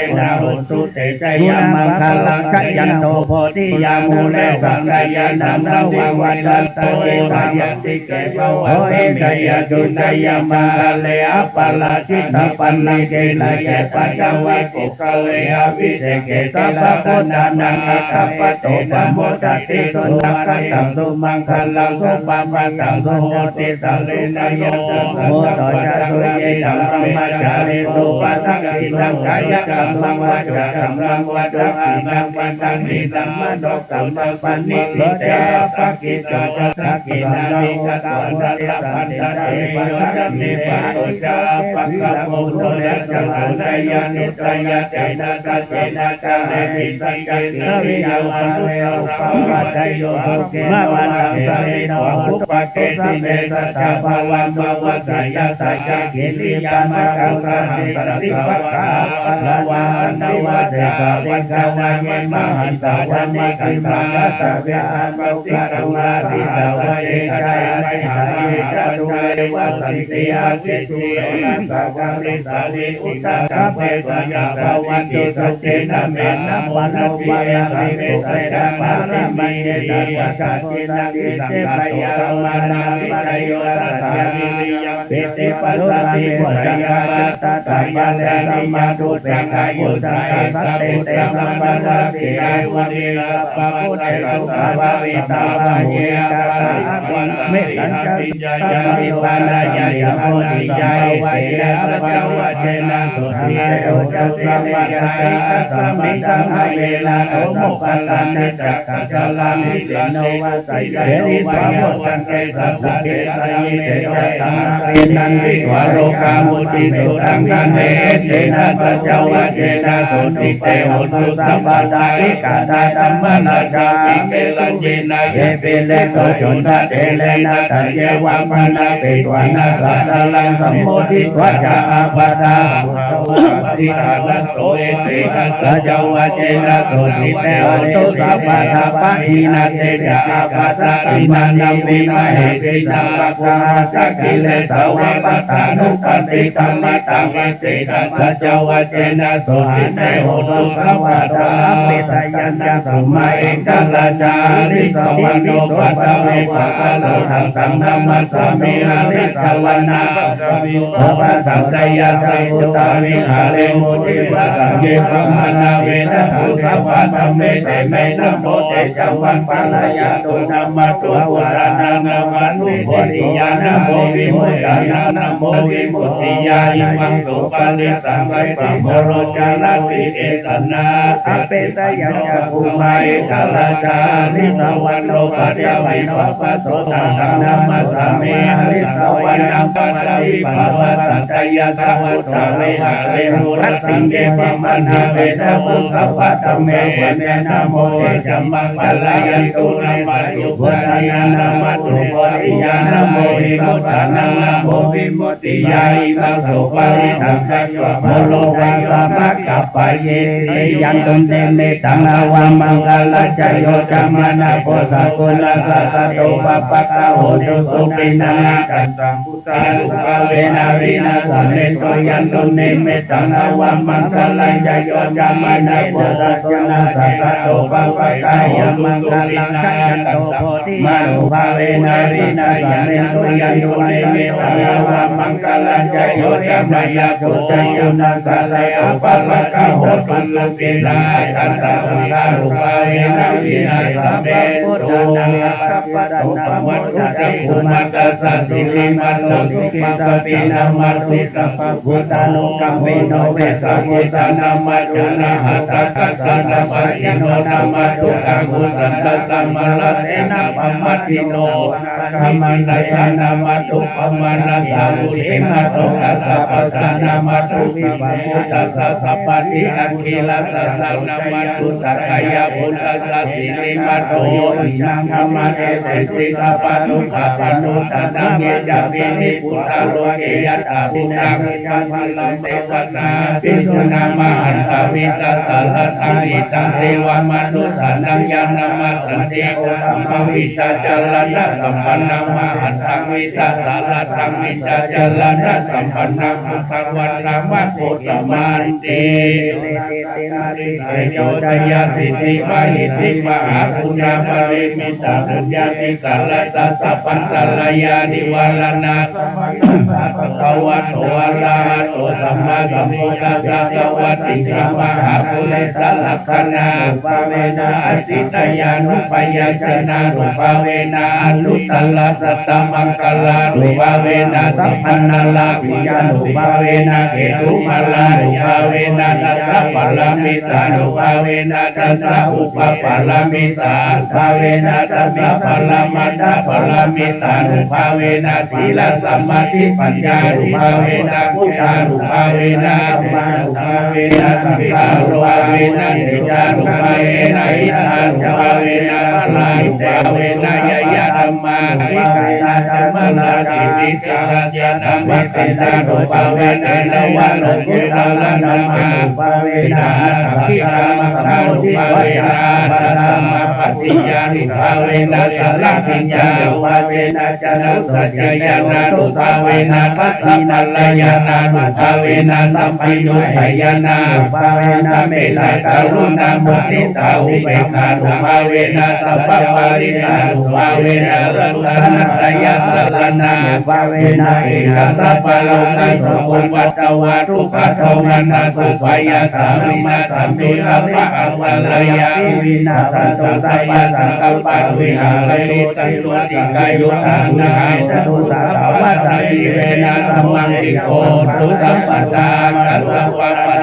Jayamaṅgalābhitejena hotu te jayamaṅgalaṃ. Jayanto bodhiyā mūle sakyānaṃ nādaṃ nandivaḍḍhano, evaṃ santike bhavasmiṃ jayassu jayamaṅgale, aparājitapallaṅke seyyathāya paṭhavipokkhare, abhiseke sabbabuddhānaṃ aggappatto pamodati. Sunakkhattaṃ sumaṅgalaṃ supabhātaṃ suhuṭṭhitaṃ, sukhaṇo sumuhutto ca suyiṭṭhaṃ brahmacārisu, padakkhiṇaṃ kāyakammaṃ vācākammaṃ padakkhiṇaṃ, padakkhiṇaṃ manokammaṃ paṇidhī te appakkhitvā, dakkhiṇāni katvāna labhantatthe padakkhiṇe. Pādo ca appagabbho mudhā ca oṇeyyā nuddayā, tena saccena kālena saccakiriyamanussaraṃ, upapādayo sukino vā khemino va uppadethi me. Sadā bhavantu bhāseyya saccakiriyamanussaraṃ, santi pakkhā appalavā hantvā sesā, vañcā vā ye mahantā vā nikkhaṃ mayaṃ dātā, anukathūlā sitā vā ye ca yathā, ye ca dūre vasanti aseṭṭhū, te rogā vā rogā vippatikā vā, bhayā vā bhayappattā ca yathā, bhavantu sukhena me. Nānappaṇṇo paraṃ nibbutiṃ, paramāyena ca dakkhiṇaṃ, iti bhayā vā nānāvidayo sattā, viriyaṃ pīti passaddhi bojjhaṅgā ca tathāpare, samādhupekkhabhujangā sattete sabbadassinā, muninā sammadakkhātā bhāvitā bahulīkatā, appaṭihaṅkhayā nibbānāya ca bodhiyā, etena saccavajjena sotthi te hotu sabbadā. Ekasmiṃ saṃsaye rāgā sammoppadā, tassa Acalāni, seno vā sayāno vā yāvatisse sukhe, sayite ca āsane, nanditvā rogā mucciṃsu taṅkhaṇe. Etena saccavajjena sotthi te hotu sabbadā. Ekadā dhammarājāpi gelaññenā, ye piviṃsu cundattherena, taññeva bhaṇāpetvāna sādaraṃ, sammoditvā ca ābādhā, vuṭṭhāva paṭiharanto. Etena saccavajjena sotthi te hotu sabbadā. Pahīnā te ca ābādhā, tiṇṇannampi mahesinaṃ, maggāhatakilesāva, pattānuppattidhammataṃ. Etena saccavajjena sotthi te hotu sabbadā. Apetayañca sumā, ekaṃ rājā harissavaṇṇo, paṭhavippabhāso, taṃ taṃ namassāmi, harissavaṇṇaṃ paṭhavippabhāsaṃ. Tayasā buddhavihāre munisāsane, brahmā nāvedha bhūtesaṃ, dhamme same namo te ca maṃ pālayantu. Namatthu buddhānaṃ, namatthu bodhiyā, namo vimuttānaṃ, namo vimuttiyā. Imaṃ so parittaṃ, khippaṃ paro carati esanā. Apetayañca bhummā, ekaṃ rājā harissavaṇṇo, paṭhavippabhāso, taṃ taṃ namassāmi, harissavaṇṇaṃ paṭhavippabhāsaṃ. Tayasā buddhavihāre mūle, saṅghe brahmā nāvedha bhūtesaṃ, dhamme same namo te ca maṃ pālayantu. Namatthu buddhānaṃ, namatthu bodhiyā, namo vimuttānaṃ, namo vimut tiyā. Imaṃ so parittaṃ, khippaṃ paro carati esanā. Tiyā dunnimittaṃ avamaṅgalañca, yo cāmanāpo sakuṇassa saddo, pāpaggaho dussupinaṃ akantaṃ, buddhānubhāvena vināsamentu. Tiyā dunnimittaṃ avamaṅgalañca, yo cāmanāpo sakuṇassa saddo, pāpaggaho dussupinaṃ akantaṃ, dhammānubhāvena vināsamentu. Tiyā dunnimittaṃ avamaṅgalañca, yo cāmanāpo sakuṇassa saddo, pāpaggaho dussupinaṃ akantaṃ, buddhānubhāvena vināsamentu. Namo tassa cakkhumantassa, sirīmato sotabāso, namatthu sabbabhūtānukampino, vessabhussa namatthu arahatagassa, namatthu kakusandhassa, mārasenappamadino, namatthu pamāṇassa, vushimato kassapassa, namatthu vivattassa, sabbadhi akhilassa, namatthu sakyaputtassa, sirīmato yoginar, dhammadesesi sabbadukkhāpanūdanaṃ, ye cāpi nibbutā loke, yathā bhūtaṃ sīhāva samaṃ, pavutthajātiyā bhikkhūnaṃ mahantā vītasārasaṃ, hitaṃ devamanussānaṃ, yaṃ namassanti gotamakkhīlaṃ, vijjācaraṇasampannaṃ mahantaṃ vītasārasaṃ, vijjācaraṇasampannaṃ buddhaṃ vandāma gotamanti. Iddhībhisaṅkhabijayo jayasiddhi, mahiddhimahāguṇāparimitapuññādhikārassa, sabbantarāyanivāraṇasamayassa, bhagavato arahato sammāsambuddhassa, dvattiṃsamahāpurisalakkhaṇānubhāvena, asītyānubyañjanānubhāvena, anuttarasattamaṅgalānubhāvena, sabbanārāpiyānubhāvena, ketumālānubhāvena, dasapāramitānubhāvena, dasaupapāramitānubhāvena, dasaparamatthapāramitānubhāvena, sīlasamādhipaññānubhāvena, buddhānubhāvena, dhammānubhāvena, saṅghānubhāvena, tejānubhāvena, iddhānubhāvena, balānubhāvena, ñeyyadhammānubhāvena, dhammarājāpi vijitarañāṇamakkhānubhāvena, navalokuttaradhammānubhāvena, aṭṭhaṅgikamaggānubhāvena, aṭṭhasamāpattiyānubhāvena, chaḷabhiññānubhāvena, chasaññañāṇānubhāvena, dasabalañāṇānubhāvena, sabbaññutañāṇānubhāvena, mettākaruṇāmuditāupekkhānubhāvena, sabbaparittānubhāvena, ratanattayasaraṇānubhāvena, ekassaparokkhaṃ, sukhī vā tava dukkhadomanassupāyāsā vinassantu, sabba antarāyāpi vinassantu, sabbasaṅkappā vihārantu, taṃ yo dīghāyutā viharantu, sattavassajīvena samaṅgiko hotu sabbadā. Kassapa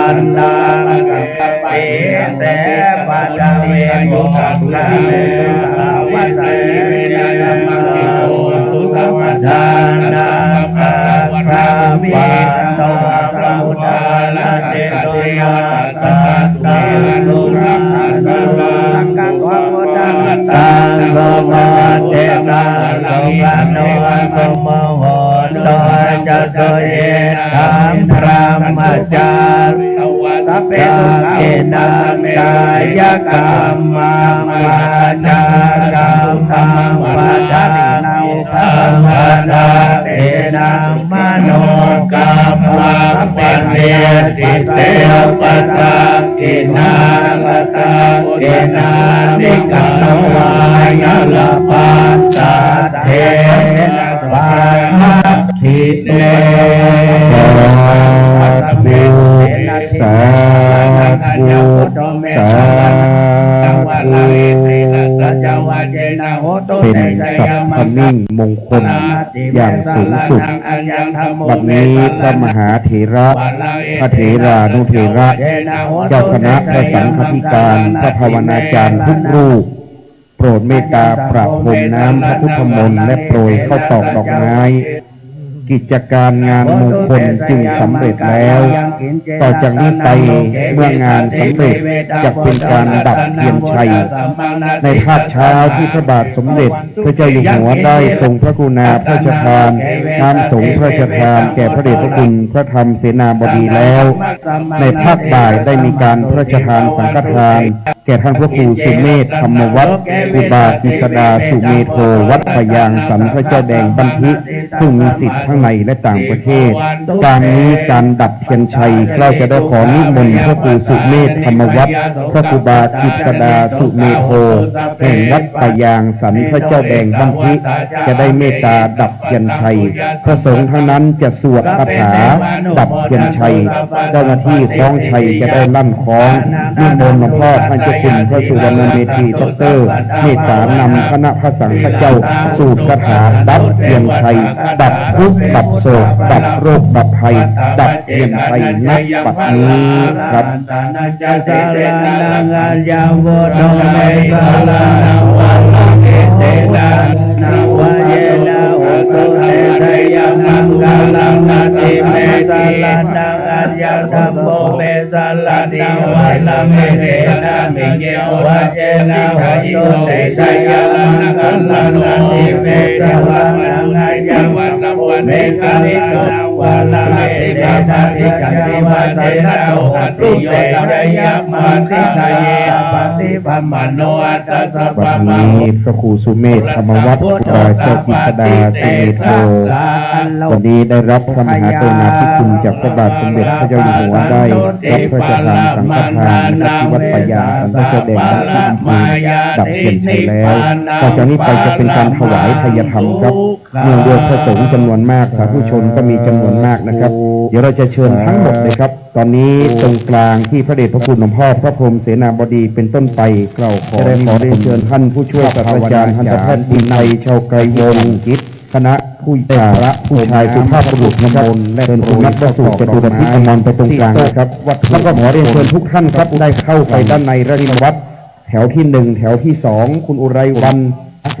Sabbadhānaṃ sīse paṭhavipokkhare, avasesena sabbadhānaṃ aggappatto samuddaranti. Sunakkhattaṃ sumaṅgalaṃ, taṃ sumantiṃ susunaṃ sumuhutto ca suyiṭṭhaṃ brahmacārisu. Sabbe dakkhiṇā kāyakammaṃ vācākammaṃ padaṃ padakkhiṇaṃ manokammaṃ paṇidhī te padakkhiṇā. Padakkhiṇāni katvāna labhantatthe padakkhiṇe. Sādhu, sādhu, sādhu. เป็นสัพพมิ่งมงคลอย่างสูงสุด บัดนี้พระมหาเถระ พระเถรานุเถระ เจ้าคณะพระสังฆาธิการ พระภาวนาจารย์ทุกรูป โปรดเมตตาประพรมน้ำพระพุทธมนต์และโปรยข้าวตอกดอกไม้ กิจการงานมงคลจึงสำเร็จแล้ว ต่อจากนี้ไปเมื่องานสำเร็จจะเป็นการดับเทียนชัย ในภาคเช้าที่พระบาทสมเด็จพระเจ้าอยู่หัวได้ทรงพระกรุณาพระราชทานน้ำสงฆ์พระราชทานแก่พระเดชพระคุณพระธรรมเสนาบดีแล้ว ในภาคบ่ายได้มีการพระราชทานสังฆทาน แก่ท่านพระครูสุเมธธรรมวัฒน์ ครูบากิษดาสุเมโธ วัดป่ายางสันพระเจ้าแดงบันทิ ซึ่งมีสิทธิ์ทั้งในและต่างประเทศ การนี้การดับเทียนชัย เราจะได้ขอนิมนต์พระครูสุเมธธรรมวัฒน์ พระครูบากิษดาสุเมโธ แห่งวัดป่ายางสันพระเจ้าแดงบันทิ จะได้เมตตาดับเทียนชัย พระสงฆ์ทั้งนั้นจะสวดคาถาดับเทียนชัย เจ้าหน้าที่คล้องชัยจะได้ลั่นคล้อง นิมนต์หลวงพ่อท่านเจ้าคุณพระสุวรรณเมธี ด็อกเตอร์ เมตตานำคณะพระสังฆเจ้าสูดคาถาดับเทียนชัย ดับทุกข์ดับโศก ดับโรคดับภัย ดับเทียนชัย ณ บัดนี้ครับ Saraṇaṃ aññaṃ buddho me saraṇaṃ varaṃ, etena saccavajjena hotu te jayamaṅgalaṃ. Natthi me saraṇaṃ aññaṃ, dhammo me saraṇaṃ varaṃ, etena saccavajjena hotu te jayamaṅgalaṃ. Natthi me saraṇaṃ aññaṃ, dhammo me saraṇaṃ varaṃ, etena saccavajjena hotu te jayamaṅgalaṃ. Paṭiggaṇhāya paṭibhaṇṇe, atha sa วันนี้พระครูสุเมธธรรมวัฒน์ ครูบาเจ้ากิษดาสุเมโธ วันนี้ได้รับพระมหากรุณาธิคุณจากพระบาทสมเด็จพระเจ้าอยู่หัว ได้รับพระราชทานสังฆทานนะครับ ที่วัดป่ายางสันพระเจ้าแดง วัดที่อำเภอดับเทียนชัยแล้ว ต่อจากนี้ไปจะเป็นการถวายไทยธรรมครับ เนื่องด้วยพระสงฆ์จำนวนมาก สาธุชนก็มีจำนวนมากนะครับ เดี๋ยวเราจะเชิญทั้งหมดเลยครับ ตอนนี้ตรงกลางที่พระเดชพระคุณหลวงพ่อพระพรหมเสนาบดีเป็นต้นไป เราขอ จะได้ขอเรียนเชิญท่านผู้ช่วยศาสตราจารย์ทันตแพทย์บุญชัย ชาวไกรวงศ์ คณะผู้ พระผู้ชายสุภาพบุรุษนะครับ เชิญคุณนัทวสุ จตุรพิธอมรไปตรงกลางนะครับ แล้วก็ขอเรียนเชิญทุกท่านครับ ได้เข้าไปด้านในราชวัตร แถวที่หนึ่ง แถวที่สอง คุณอุไรวรรณ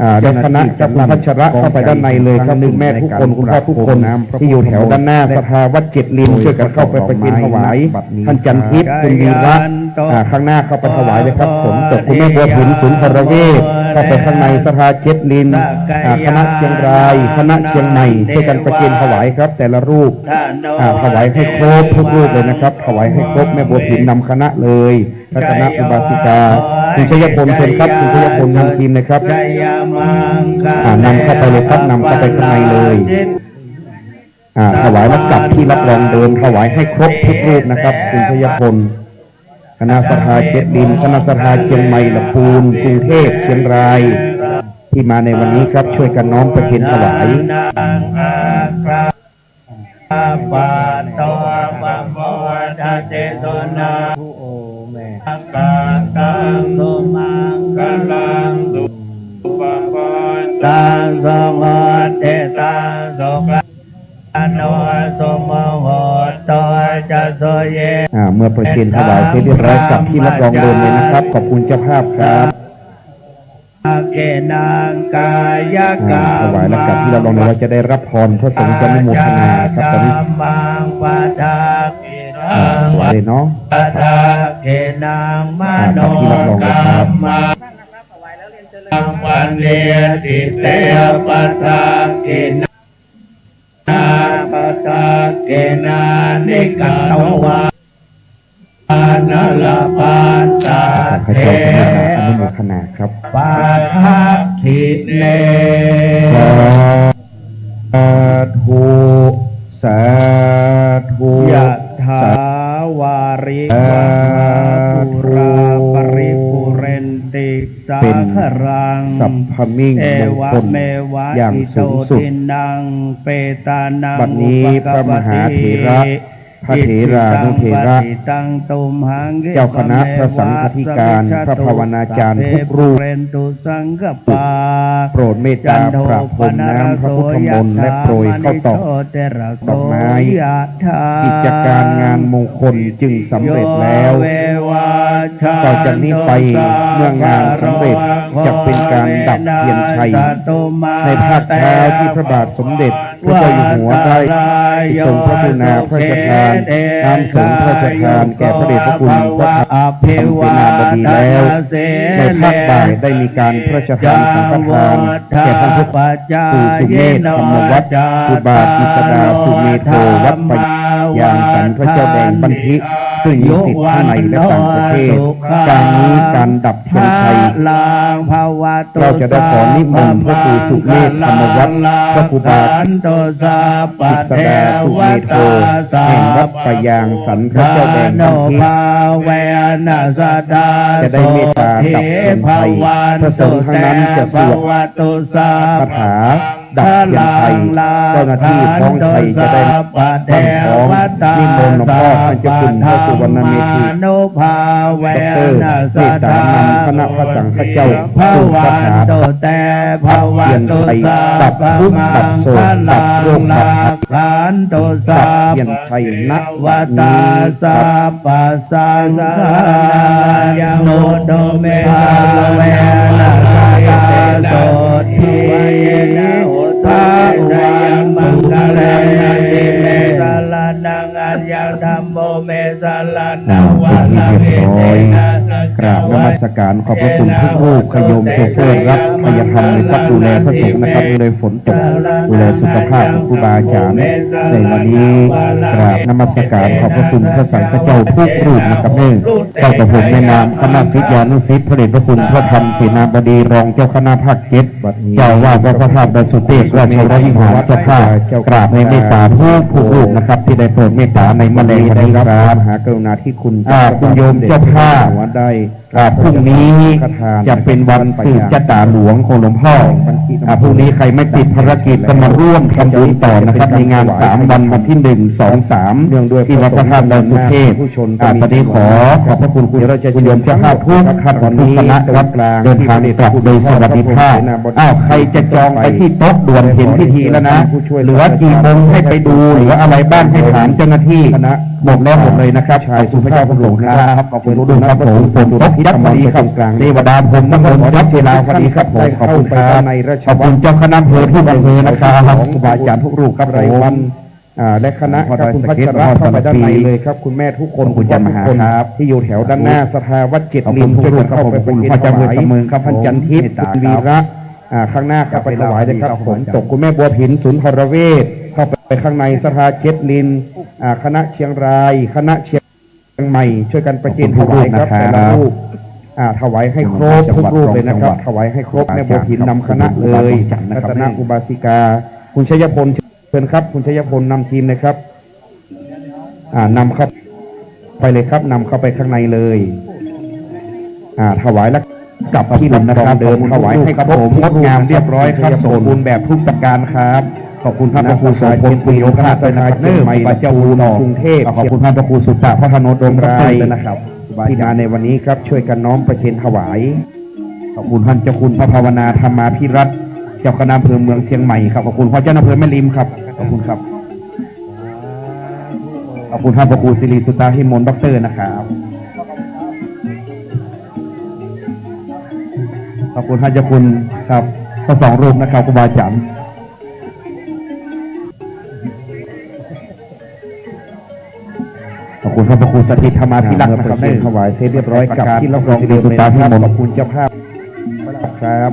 อ่า และคณะครับ คุณพัชระ เข้าไปด้านในเลยครับ คุณแม่ทุกคน คุณพ่อทุกคน ที่อยู่แถวด้านหน้า ศรัทธาวัดเกตลิน ช่วยกันเข้าไปประเคนถวาย ท่านจันทิพย์ คุณวีระ อ่า ข้างหน้าเข้าไปถวายเลยครับ ฝนตก คุณแม่บัวผิน สุนทรเวช เข้าไปข้างใน ศรัทธาเกตลิน อ่า คณะเชียงราย คณะเชียงใหม่ ช่วยกันประเคนถวายครับ แต่ละรูป อ่า ถวายให้ครบทุกรูปเลยนะครับ ถวายให้ครบ แม่บัวผินนำคณะเลย รัตนอุบาสิกา คุณชยพล เชิญครับ คุณชยพล นำทีมเลยครับ อ่า นำเข้าไปเลยครับ นำเข้าไปข้างในเลย อ่า ถวายแล้วกลับที่รับรองเดิม ถวายให้ครบทุกรูปนะครับ คุณชยพล คณะศรัทธาเกตลิน คณะศรัทธาเชียงใหม่ ลำพูน กรุงเทพ เชียงราย ที่มาในวันนี้ครับ ช่วยกันน้อมประเคนถวาย Aggappatto pamodati sunakkhattaṃ sumaṅgalaṃ, supabhātaṃ suhuṭṭhitaṃ, sukhaṇo sumuhutto ca suyiṭṭhaṃ brahmacārisu. อ่า เมื่อประเคนถวายเสร็จเรียบร้อย กลับที่รับรองเดิมเลยนะครับ ขอบคุณเจ้าภาพครับ dakkhiṇaṃ kāyakammaṃ อ่า ถวายแล้วกลับที่รับรอง เราจะได้รับพร พระสงฆ์จะอนุโมทนาครับ ตอนนี้ vācākammaṃ padakkhiṇaṃ อ่า เลยเนาะ padakkhiṇaṃ อ่า กลับที่รับรองเลยครับ manokammaṃ paṇidhī te padakkhiṇā padakkhiṇāni katvāna labhantatthe ขอให้เจ้าพระคุณอนุโมทนาครับ padakkhiṇe. Sādhu, sādhu, yathā vārivahā pūrā paripūrenti sāgaraṃ, เป็นสัพพมิ่งมงคลอย่างสูงสุด evameva ito dinnaṃ petānaṃ บัดนี้พระมหาเถระ upakappati. พระเถรานุเถระ เจ้าคณะพระสังฆาธิการ พระภาวนาจารย์ทุกรูป โปรดเมตตาประพรมน้ำพระพุทธมนต์และโปรยข้าวตอกดอกไม้ กิจการงานมงคลจึงสำเร็จแล้ว ต่อจากนี้ไปเมื่องานสำเร็จจะเป็นการดับเทียนชัย ในภาคเช้าที่พระบาทสมเด็จพระเจ้าอยู่หัวได้ทรงพระกรุณาพระราชทานน้ำสงฆ์พระราชทานแก่พระเดชพระคุณพระธรรมเสนาบดีแล้ว ในภาคบ่ายได้มีการพระราชทานสังฆทานแก่พระพุทธ ปู่สุเมธ ธรรมวัฒน์ ครูบากิษดา สุเมโธ วัดปะยางสันพระเจ้าแดงบันทิ ซึ่งมีสิทธิ์ทั้งในและต่างประเทศ การนี้การดับเทียนชัย เราจะได้ขอนิมนต์พระครูสุเมธ ธรรมวัฒน์ พระครูบากิษดา สุเมโธ แห่งวัดปะยางสันพระเจ้าแดงบันทิ จะได้เมตตาดับเทียนชัย พระสงฆ์ทั้งนั้นจะสวด คาถาดับเทียนชัย เจ้าหน้าที่คล้องชัยจะได้ตั้งของนิมนต์หลวงพ่อท่านเจ้าคุณพระสุวรรณเมธี ดอกเตอร์ เมตตานำคณะพระสังฆเจ้าสวดคาถาดับเทียนชัย ดับทุกข์ดับโศกดับโรคดับภัย ดับเทียนชัย ณ วัดนี้ครับ สัพพะสังฆานายังโนโตเมภาเวนะสะทาโสติ ภะคะวะยังมังคะลัง นัตถิเมสะระณัง อัญญัง ธัมโมเมสะระณัง อ่า เป็นที่เรียบร้อย กราบนมัสการขอบพระคุณทุกรูป ขโยมโชเฟอร์รับอภัยทานในพระดูแลพระสงฆ์นะครับ โดยฝนตก ดูแลสุขภาพของครูบาอาจารย์ ในวันนี้กราบนมัสการขอบพระคุณพระสังฆเจ้าทุกรูปนะครับ เนื่อง เจ้าประพรมแม่นาม คณะศิษยานุศิษย์ พระเดชพระคุณพระธรรมเสนาบดี รองเจ้าคณะภาคเจ็ด วัดนี้ เจ้าอาวาสวัดพระธาตุดอยสุเทพ ราชวรวิหารเจ้าภาพ กราบในเมตตาทุกทุกรูปนะครับ ที่ได้โปรดเมตตาในเมื่อแลงวันนี้ครับ มหากรุณาธิคุณ อ่า คุณโยมเจ้าภาพ ได้ อ่า พรุ่งนี้จะเป็นวันสืบชะตาหลวงของหลวงพ่อ อ่า พรุ่งนี้ใครไม่ติดภารกิจก็มาร่วมทำบุญต่อนะครับ ในงานสามวัน วันที่หนึ่ง สอง สาม ที่วัดพระธาตุดอยสุเทพ อ่า ตอนนี้ขอขอบพระคุณคุณ คุณโยมเจ้าภาพทุกท่านทุกคณะครับ เดินทางกลับโดยสวัสดิภาพ อ้าว ใครจะจองไปที่โต๊ะด่วนเห็นพิธีแล้วนะ เหลือกี่องค์ให้ไปดู เหลืออะไรบ้างให้ถามเจ้าหน้าที่ หมดแล้วหมดเลยนะครับ ขอบคุณพระเจ้าพระสงฆ์ครับ ขอบคุณทุกท่านครับผม ฝนตกยับพอดีครับ เทวดาพรหมน้ำมนต์ยับเทลาพอดีครับผม ขอบคุณครับ ขอบคุณเจ้าคณะอำเภอทุกอำเภอนะครับ ครูบาอาจารย์ทุกรูปครับผม อ่า และคณะ หลวงพ่อดอยสะเก็ด ครับ คุณพ่อสารพี หลวงพ่อสารพี เข้าไปด้านในราชวัตร ขอบคุณเจ้ามหาครับ ที่อยู่แถวด้านหน้าศาลาวัดเจ็ดริ้ว ขอบคุณทุกรูปครับ ช่วยกันเข้าไป ขอบคุณพ่อเจ้าอำเภอสำเมิงครับ ท่านจันทิพย์ ท่านวีระ อ่า ข้างหน้าเข้าไปถวายเลยครับ ฝนตก คุณแม่บัวผิน สุนทรเวช เข้าไปข้างในศาลาเจ็ดริ้ว อ่า คณะเชียงราย คณะเชียงใหม่ ช่วยกันประเคนถวายครับ ขอบคุณทุกรูปนะครับ แต่ละรูป อ่า ถวายให้ครบทุกรูปเลยนะครับ ถวายให้ครบ แม่บัวผินนำคณะเลย รัตนอุบาสิกา คุณชัยพล เชิญครับ คุณชัยพลนำทีมเลยครับ อ่า นำเข้าไปเลยครับ นำเข้าไปข้างในเลย อ่า ถวายแล้วกลับที่ลำดับเดิม ถวายให้ครบ งดงามเรียบร้อยครับ สมบูรณ์แบบทุกประการครับ ขอบคุณท่านพระครูโสพล ปุญโญภาสด้วยนะครับ เชียงใหม่ ลำพูน กรุงเทพฯ ขอบคุณท่านพระครูสุตตะ พระธนโดม ด้วยนะครับ ที่มาในวันนี้ครับ ช่วยกันน้อมประเคนถวาย ขอบคุณท่านเจ้าคุณพระภาวนา ธรรมาภิรัตน์ เจ้าคณะอำเภอเมืองเชียงใหม่ครับ ขอบคุณพ่อเจ้าอำเภอแม่ริมครับ ขอบคุณครับ ขอบคุณท่านพระครูสิริสุตตา หิมมนต์ ด็อกเตอร์ นะครับ ขอบคุณท่านเจ้าคุณครับ ทั้งสองรูปนะครับ ครูบาอาจารย์ ขอบคุณท่านพระครูสถิต ธรรมาภิรักษ์ นะครับ ถวายเสร็จเรียบร้อย กลับที่รับรองเดิมเลยนะครับ ขอบคุณเจ้าภาพครับ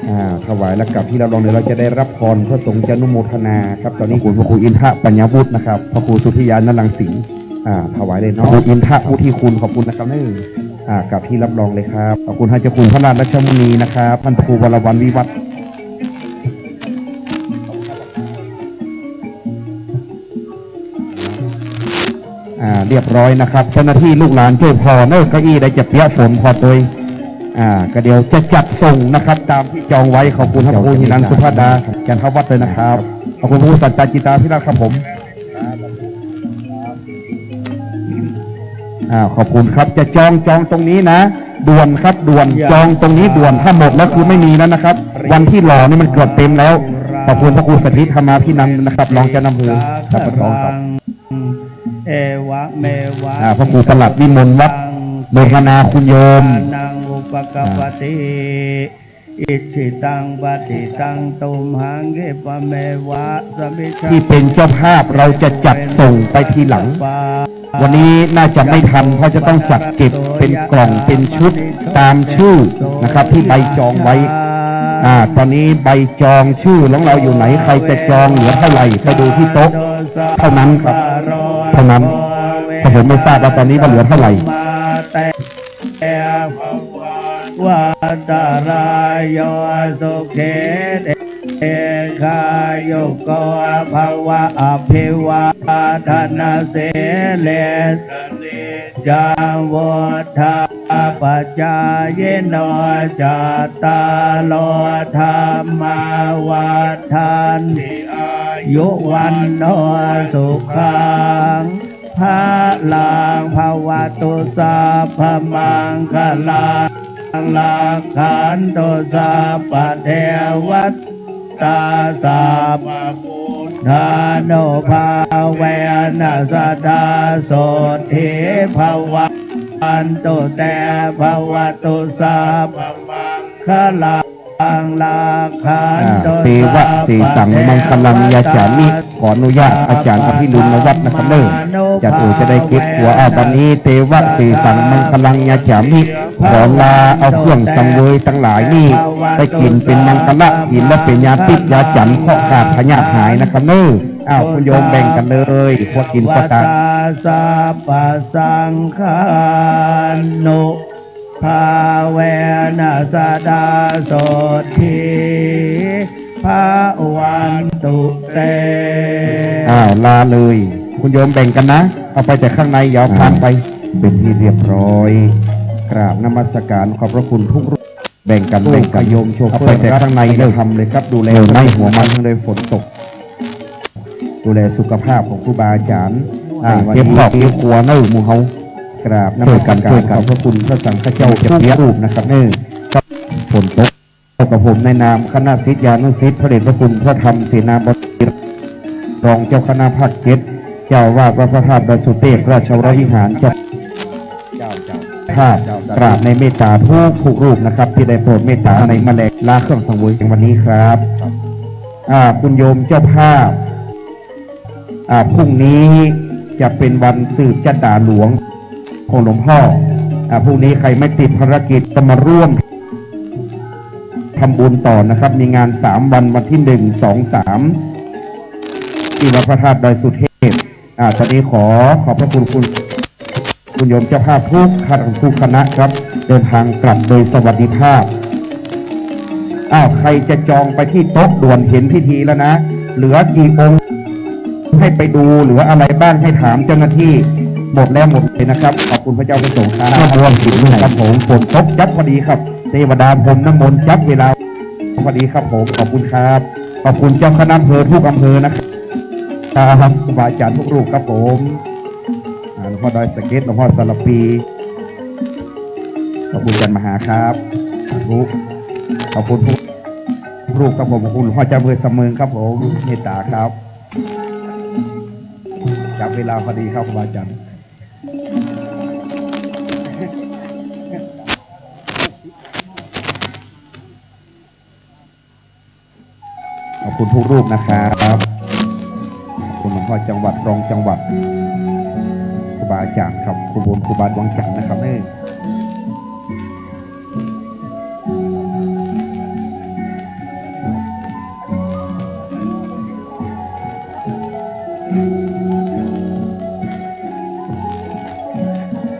อ่า ถวายแล้วกลับที่รับรอง เดี๋ยวเราจะได้รับพร พระสงฆ์จะอนุโมทนาครับ ตอนนี้ ขอบคุณพระครูอินทะปัญญาวุฒินะครับ พระครูสุทธิยานรังสี อ่า ถวายเลยเนาะ พระครูอินทะวุฒิคุณ ขอบคุณนะครับเนอะ อ่า กลับที่รับรองเลยครับ ขอบคุณท่านเจ้าคุณพระราชมุนีนะครับ ท่านพระครูวรวรรณวิวัฒน์ อ่า เรียบร้อยนะครับ เจ้าหน้าที่ลูกหลานช่วยพอเนอะ เก้าอี้ได้จะเปียกฝนพอตัว อ่า ก็เดี๋ยวจะจัดส่งนะครับ ตามที่จองไว้ ขอบคุณท่านพระครูหิรัญสุภาดา จันทวัฒน์เลยนะครับ ขอบคุณพระครูสัจจาจิตตาภิรัตน์ครับผม อ่า ขอบคุณครับ จะจอง จองตรงนี้นะ ด่วนครับ ด่วน จองตรงนี้ด่วน ถ้าหมดแล้วคือไม่มีแล้วนะครับ วันที่หล่อนี่มันเกือบเต็มแล้ว ขอบคุณพระครูสถิตธรรมาภินันท์นะครับ รองเจ้าอำเภอ ครับ ขอบคุณครับ Evameva อ่า พระครูประหลัดวิมลวัฒน์ โมทนาคุณโยม Icchitaṃ patthitaṃ tumhaṃ khippameva samijjhatu. ที่เป็นเจ้าภาพเราจะจัดส่งไปทีหลัง วันนี้น่าจะไม่ทัน เพราะจะต้องจัดเก็บเป็นกล่องเป็นชุดตามชื่อนะครับ ที่ใบจองไว้ อ่า ตอนนี้ใบจองชื่อของเราอยู่ไหน ใครจะจองเหลือเท่าไหร่ ไปดูที่โต๊ะ เท่านั้นครับ เท่านั้น แต่ผมไม่ทราบว่าตอนนี้ว่าเหลือเท่าไหร่ antarāyo sukhī dīghāyuko bhava. Abhivādanasīlissa niccaṃ vuḍḍhāpacāyino cattāro dhammā vaḍḍhanti āyu vaṇṇo sukhaṃ balaṃ. Bhavatu sabbamaṅgalaṃ rakkhantu sabbadevatā sabbabuddhānubhāvena sadā sotthī bhavantu te. Bhavatu sabbamaṅgalaṃ อ่า rakkhantu เตวะเสสังมังคลังยาจามิ ขออนุญาตอาจารย์อภิรุณวัฒน์นะครับเด้อ อาจารย์โอจะได้เก็บตัว อ้าว วันนี้ เตวะเสสังมังคลังยาจามิ ขอลาเอาเครื่องสังเวยทั้งหลายนี่ไปกินเป็นมังคละ กินแล้วเป็นยาพิษยาจันเคราะห์ขาดพยาธิหายนะครับเด้อ อ้าว คุณโยมแบ่งกันเลย พวกกินพวกทาน sabbasaṅghānubhāvena sadā sotthī bhavantu te. อ้าว ลาเลย คุณโยมแบ่งกันนะ เอาไปแต่ข้างใน อย่าเอาพานไป เป็นที่เรียบร้อย กราบนมัสการขอบพระคุณทุกรูป แบ่งกัน แบ่งกัน โยมโชเฟอร์ เอาไปแต่ข้างในเลย ทำเลยครับ ดูแล เออ ไม่ หัวมัน ทั้งเลย ฝนตก ดูแลสุขภาพของครูบาอาจารย์ อ่า ในวันนี้ เก็บครอบเก็บครัวเนอะหมู่เฮา กราบนมัสการ ช่วยกัน ช่วยกัน ขอบพระคุณพระสังฆเจ้า เก็บเปี๊ยะ ทุกรูปนะครับเนอะ ฝนตก กับผมในนามคณะศิษยานุศิษย์ พระเดชพระคุณพระธรรมเสนาบดี รองเจ้าคณะภาคเจ็ด เจ้าอาวาสวัดพระธาตุดอยสุเทพ ราชวรวิหาร เจ้า เจ้า เจ้า ภาพ เจ้า กราบในเมตตาทุกทุกรูปนะครับ ที่ได้โปรดเมตตาในมาแลกลาเครื่องสังเวยในวันนี้ครับ อ่า คุณโยมเจ้าภาพ อ่า พรุ่งนี้จะเป็นวันสืบชะตาหลวงของหลวงพ่อ อ่า พรุ่งนี้ใครไม่ติดภารกิจก็มาร่วมทำบุญต่อนะครับ มีงานสามวัน วันที่หนึ่ง สอง สาม ที่วัดพระธาตุดอยสุเทพ อ่า ตอนนี้ขอขอบพระคุณคุณ คุณโยมเจ้าภาพทุกท่านทุกคณะครับ เดินทางกลับโดยสวัสดิภาพ อ้าว ใครจะจองไปที่โต๊ะด่วน เห็นพิธีแล้วนะ เหลือกี่องค์ ให้ไปดู เหลืออะไรบ้าง ให้ถามเจ้าหน้าที่ หมดแล้วหมดเลยนะครับ ขอบคุณพระเจ้าพระสงฆ์ครับ ขอบคุณครับผม ฝนตกจับพอดีครับ เทวดาพรมน้ำมนต์จับเวลาพอดีครับผม ขอบคุณครับ ขอบคุณเจ้าคณะอำเภอทุกอำเภอนะครับ ครับ ครูบาอาจารย์ทุกรูปครับผม อ่า หลวงพ่อดอยสะเก็ด หลวงพ่อสารพี ขอบคุณอาจารย์มหาครับ สาธุ ขอบคุณทุกรูปครับผม ขอบคุณหลวงพ่อเจ้าอำเภอสำเมิงครับผม เมตตาครับ จับเวลาพอดีครับครูบาอาจารย์ ขอบคุณทุกรูปนะครับ ขอบคุณหลวงพ่อจังหวัด รองจังหวัด ครูบาอาจารย์ครับ ครูบุญ ครูบาดวงจันทร์นะครับเนอะ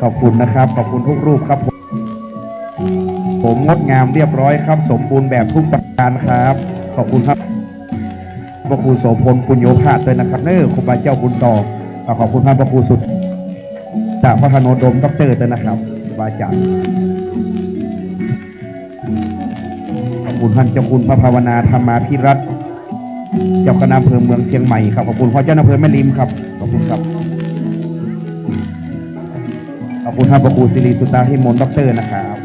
ขอบคุณนะครับ ขอบคุณทุกรูปครับผม ผมงดงามเรียบร้อยครับ สมบูรณ์แบบทุกประการครับ ขอบคุณครับ พระครูโสพลปุญโญภาสด้วยนะครับเนอะ ครูบาเจ้าบุญต่อ ขอบคุณท่านพระครูสุตตะ พระธโนดม ด็อกเตอร์ ด้วยนะครับ ครูบาอาจารย์ ขอบคุณท่านเจ้าคุณพระภาวนาธรรมาภิรัตน์ เจ้าคณะอำเภอเมืองเชียงใหม่ครับ ขอบคุณพ่อเจ้าอำเภอแม่ริมครับ ขอบคุณครับ ขอบคุณท่านพระครูสิริสุตาพิมล ด็อกเตอร์ นะครับ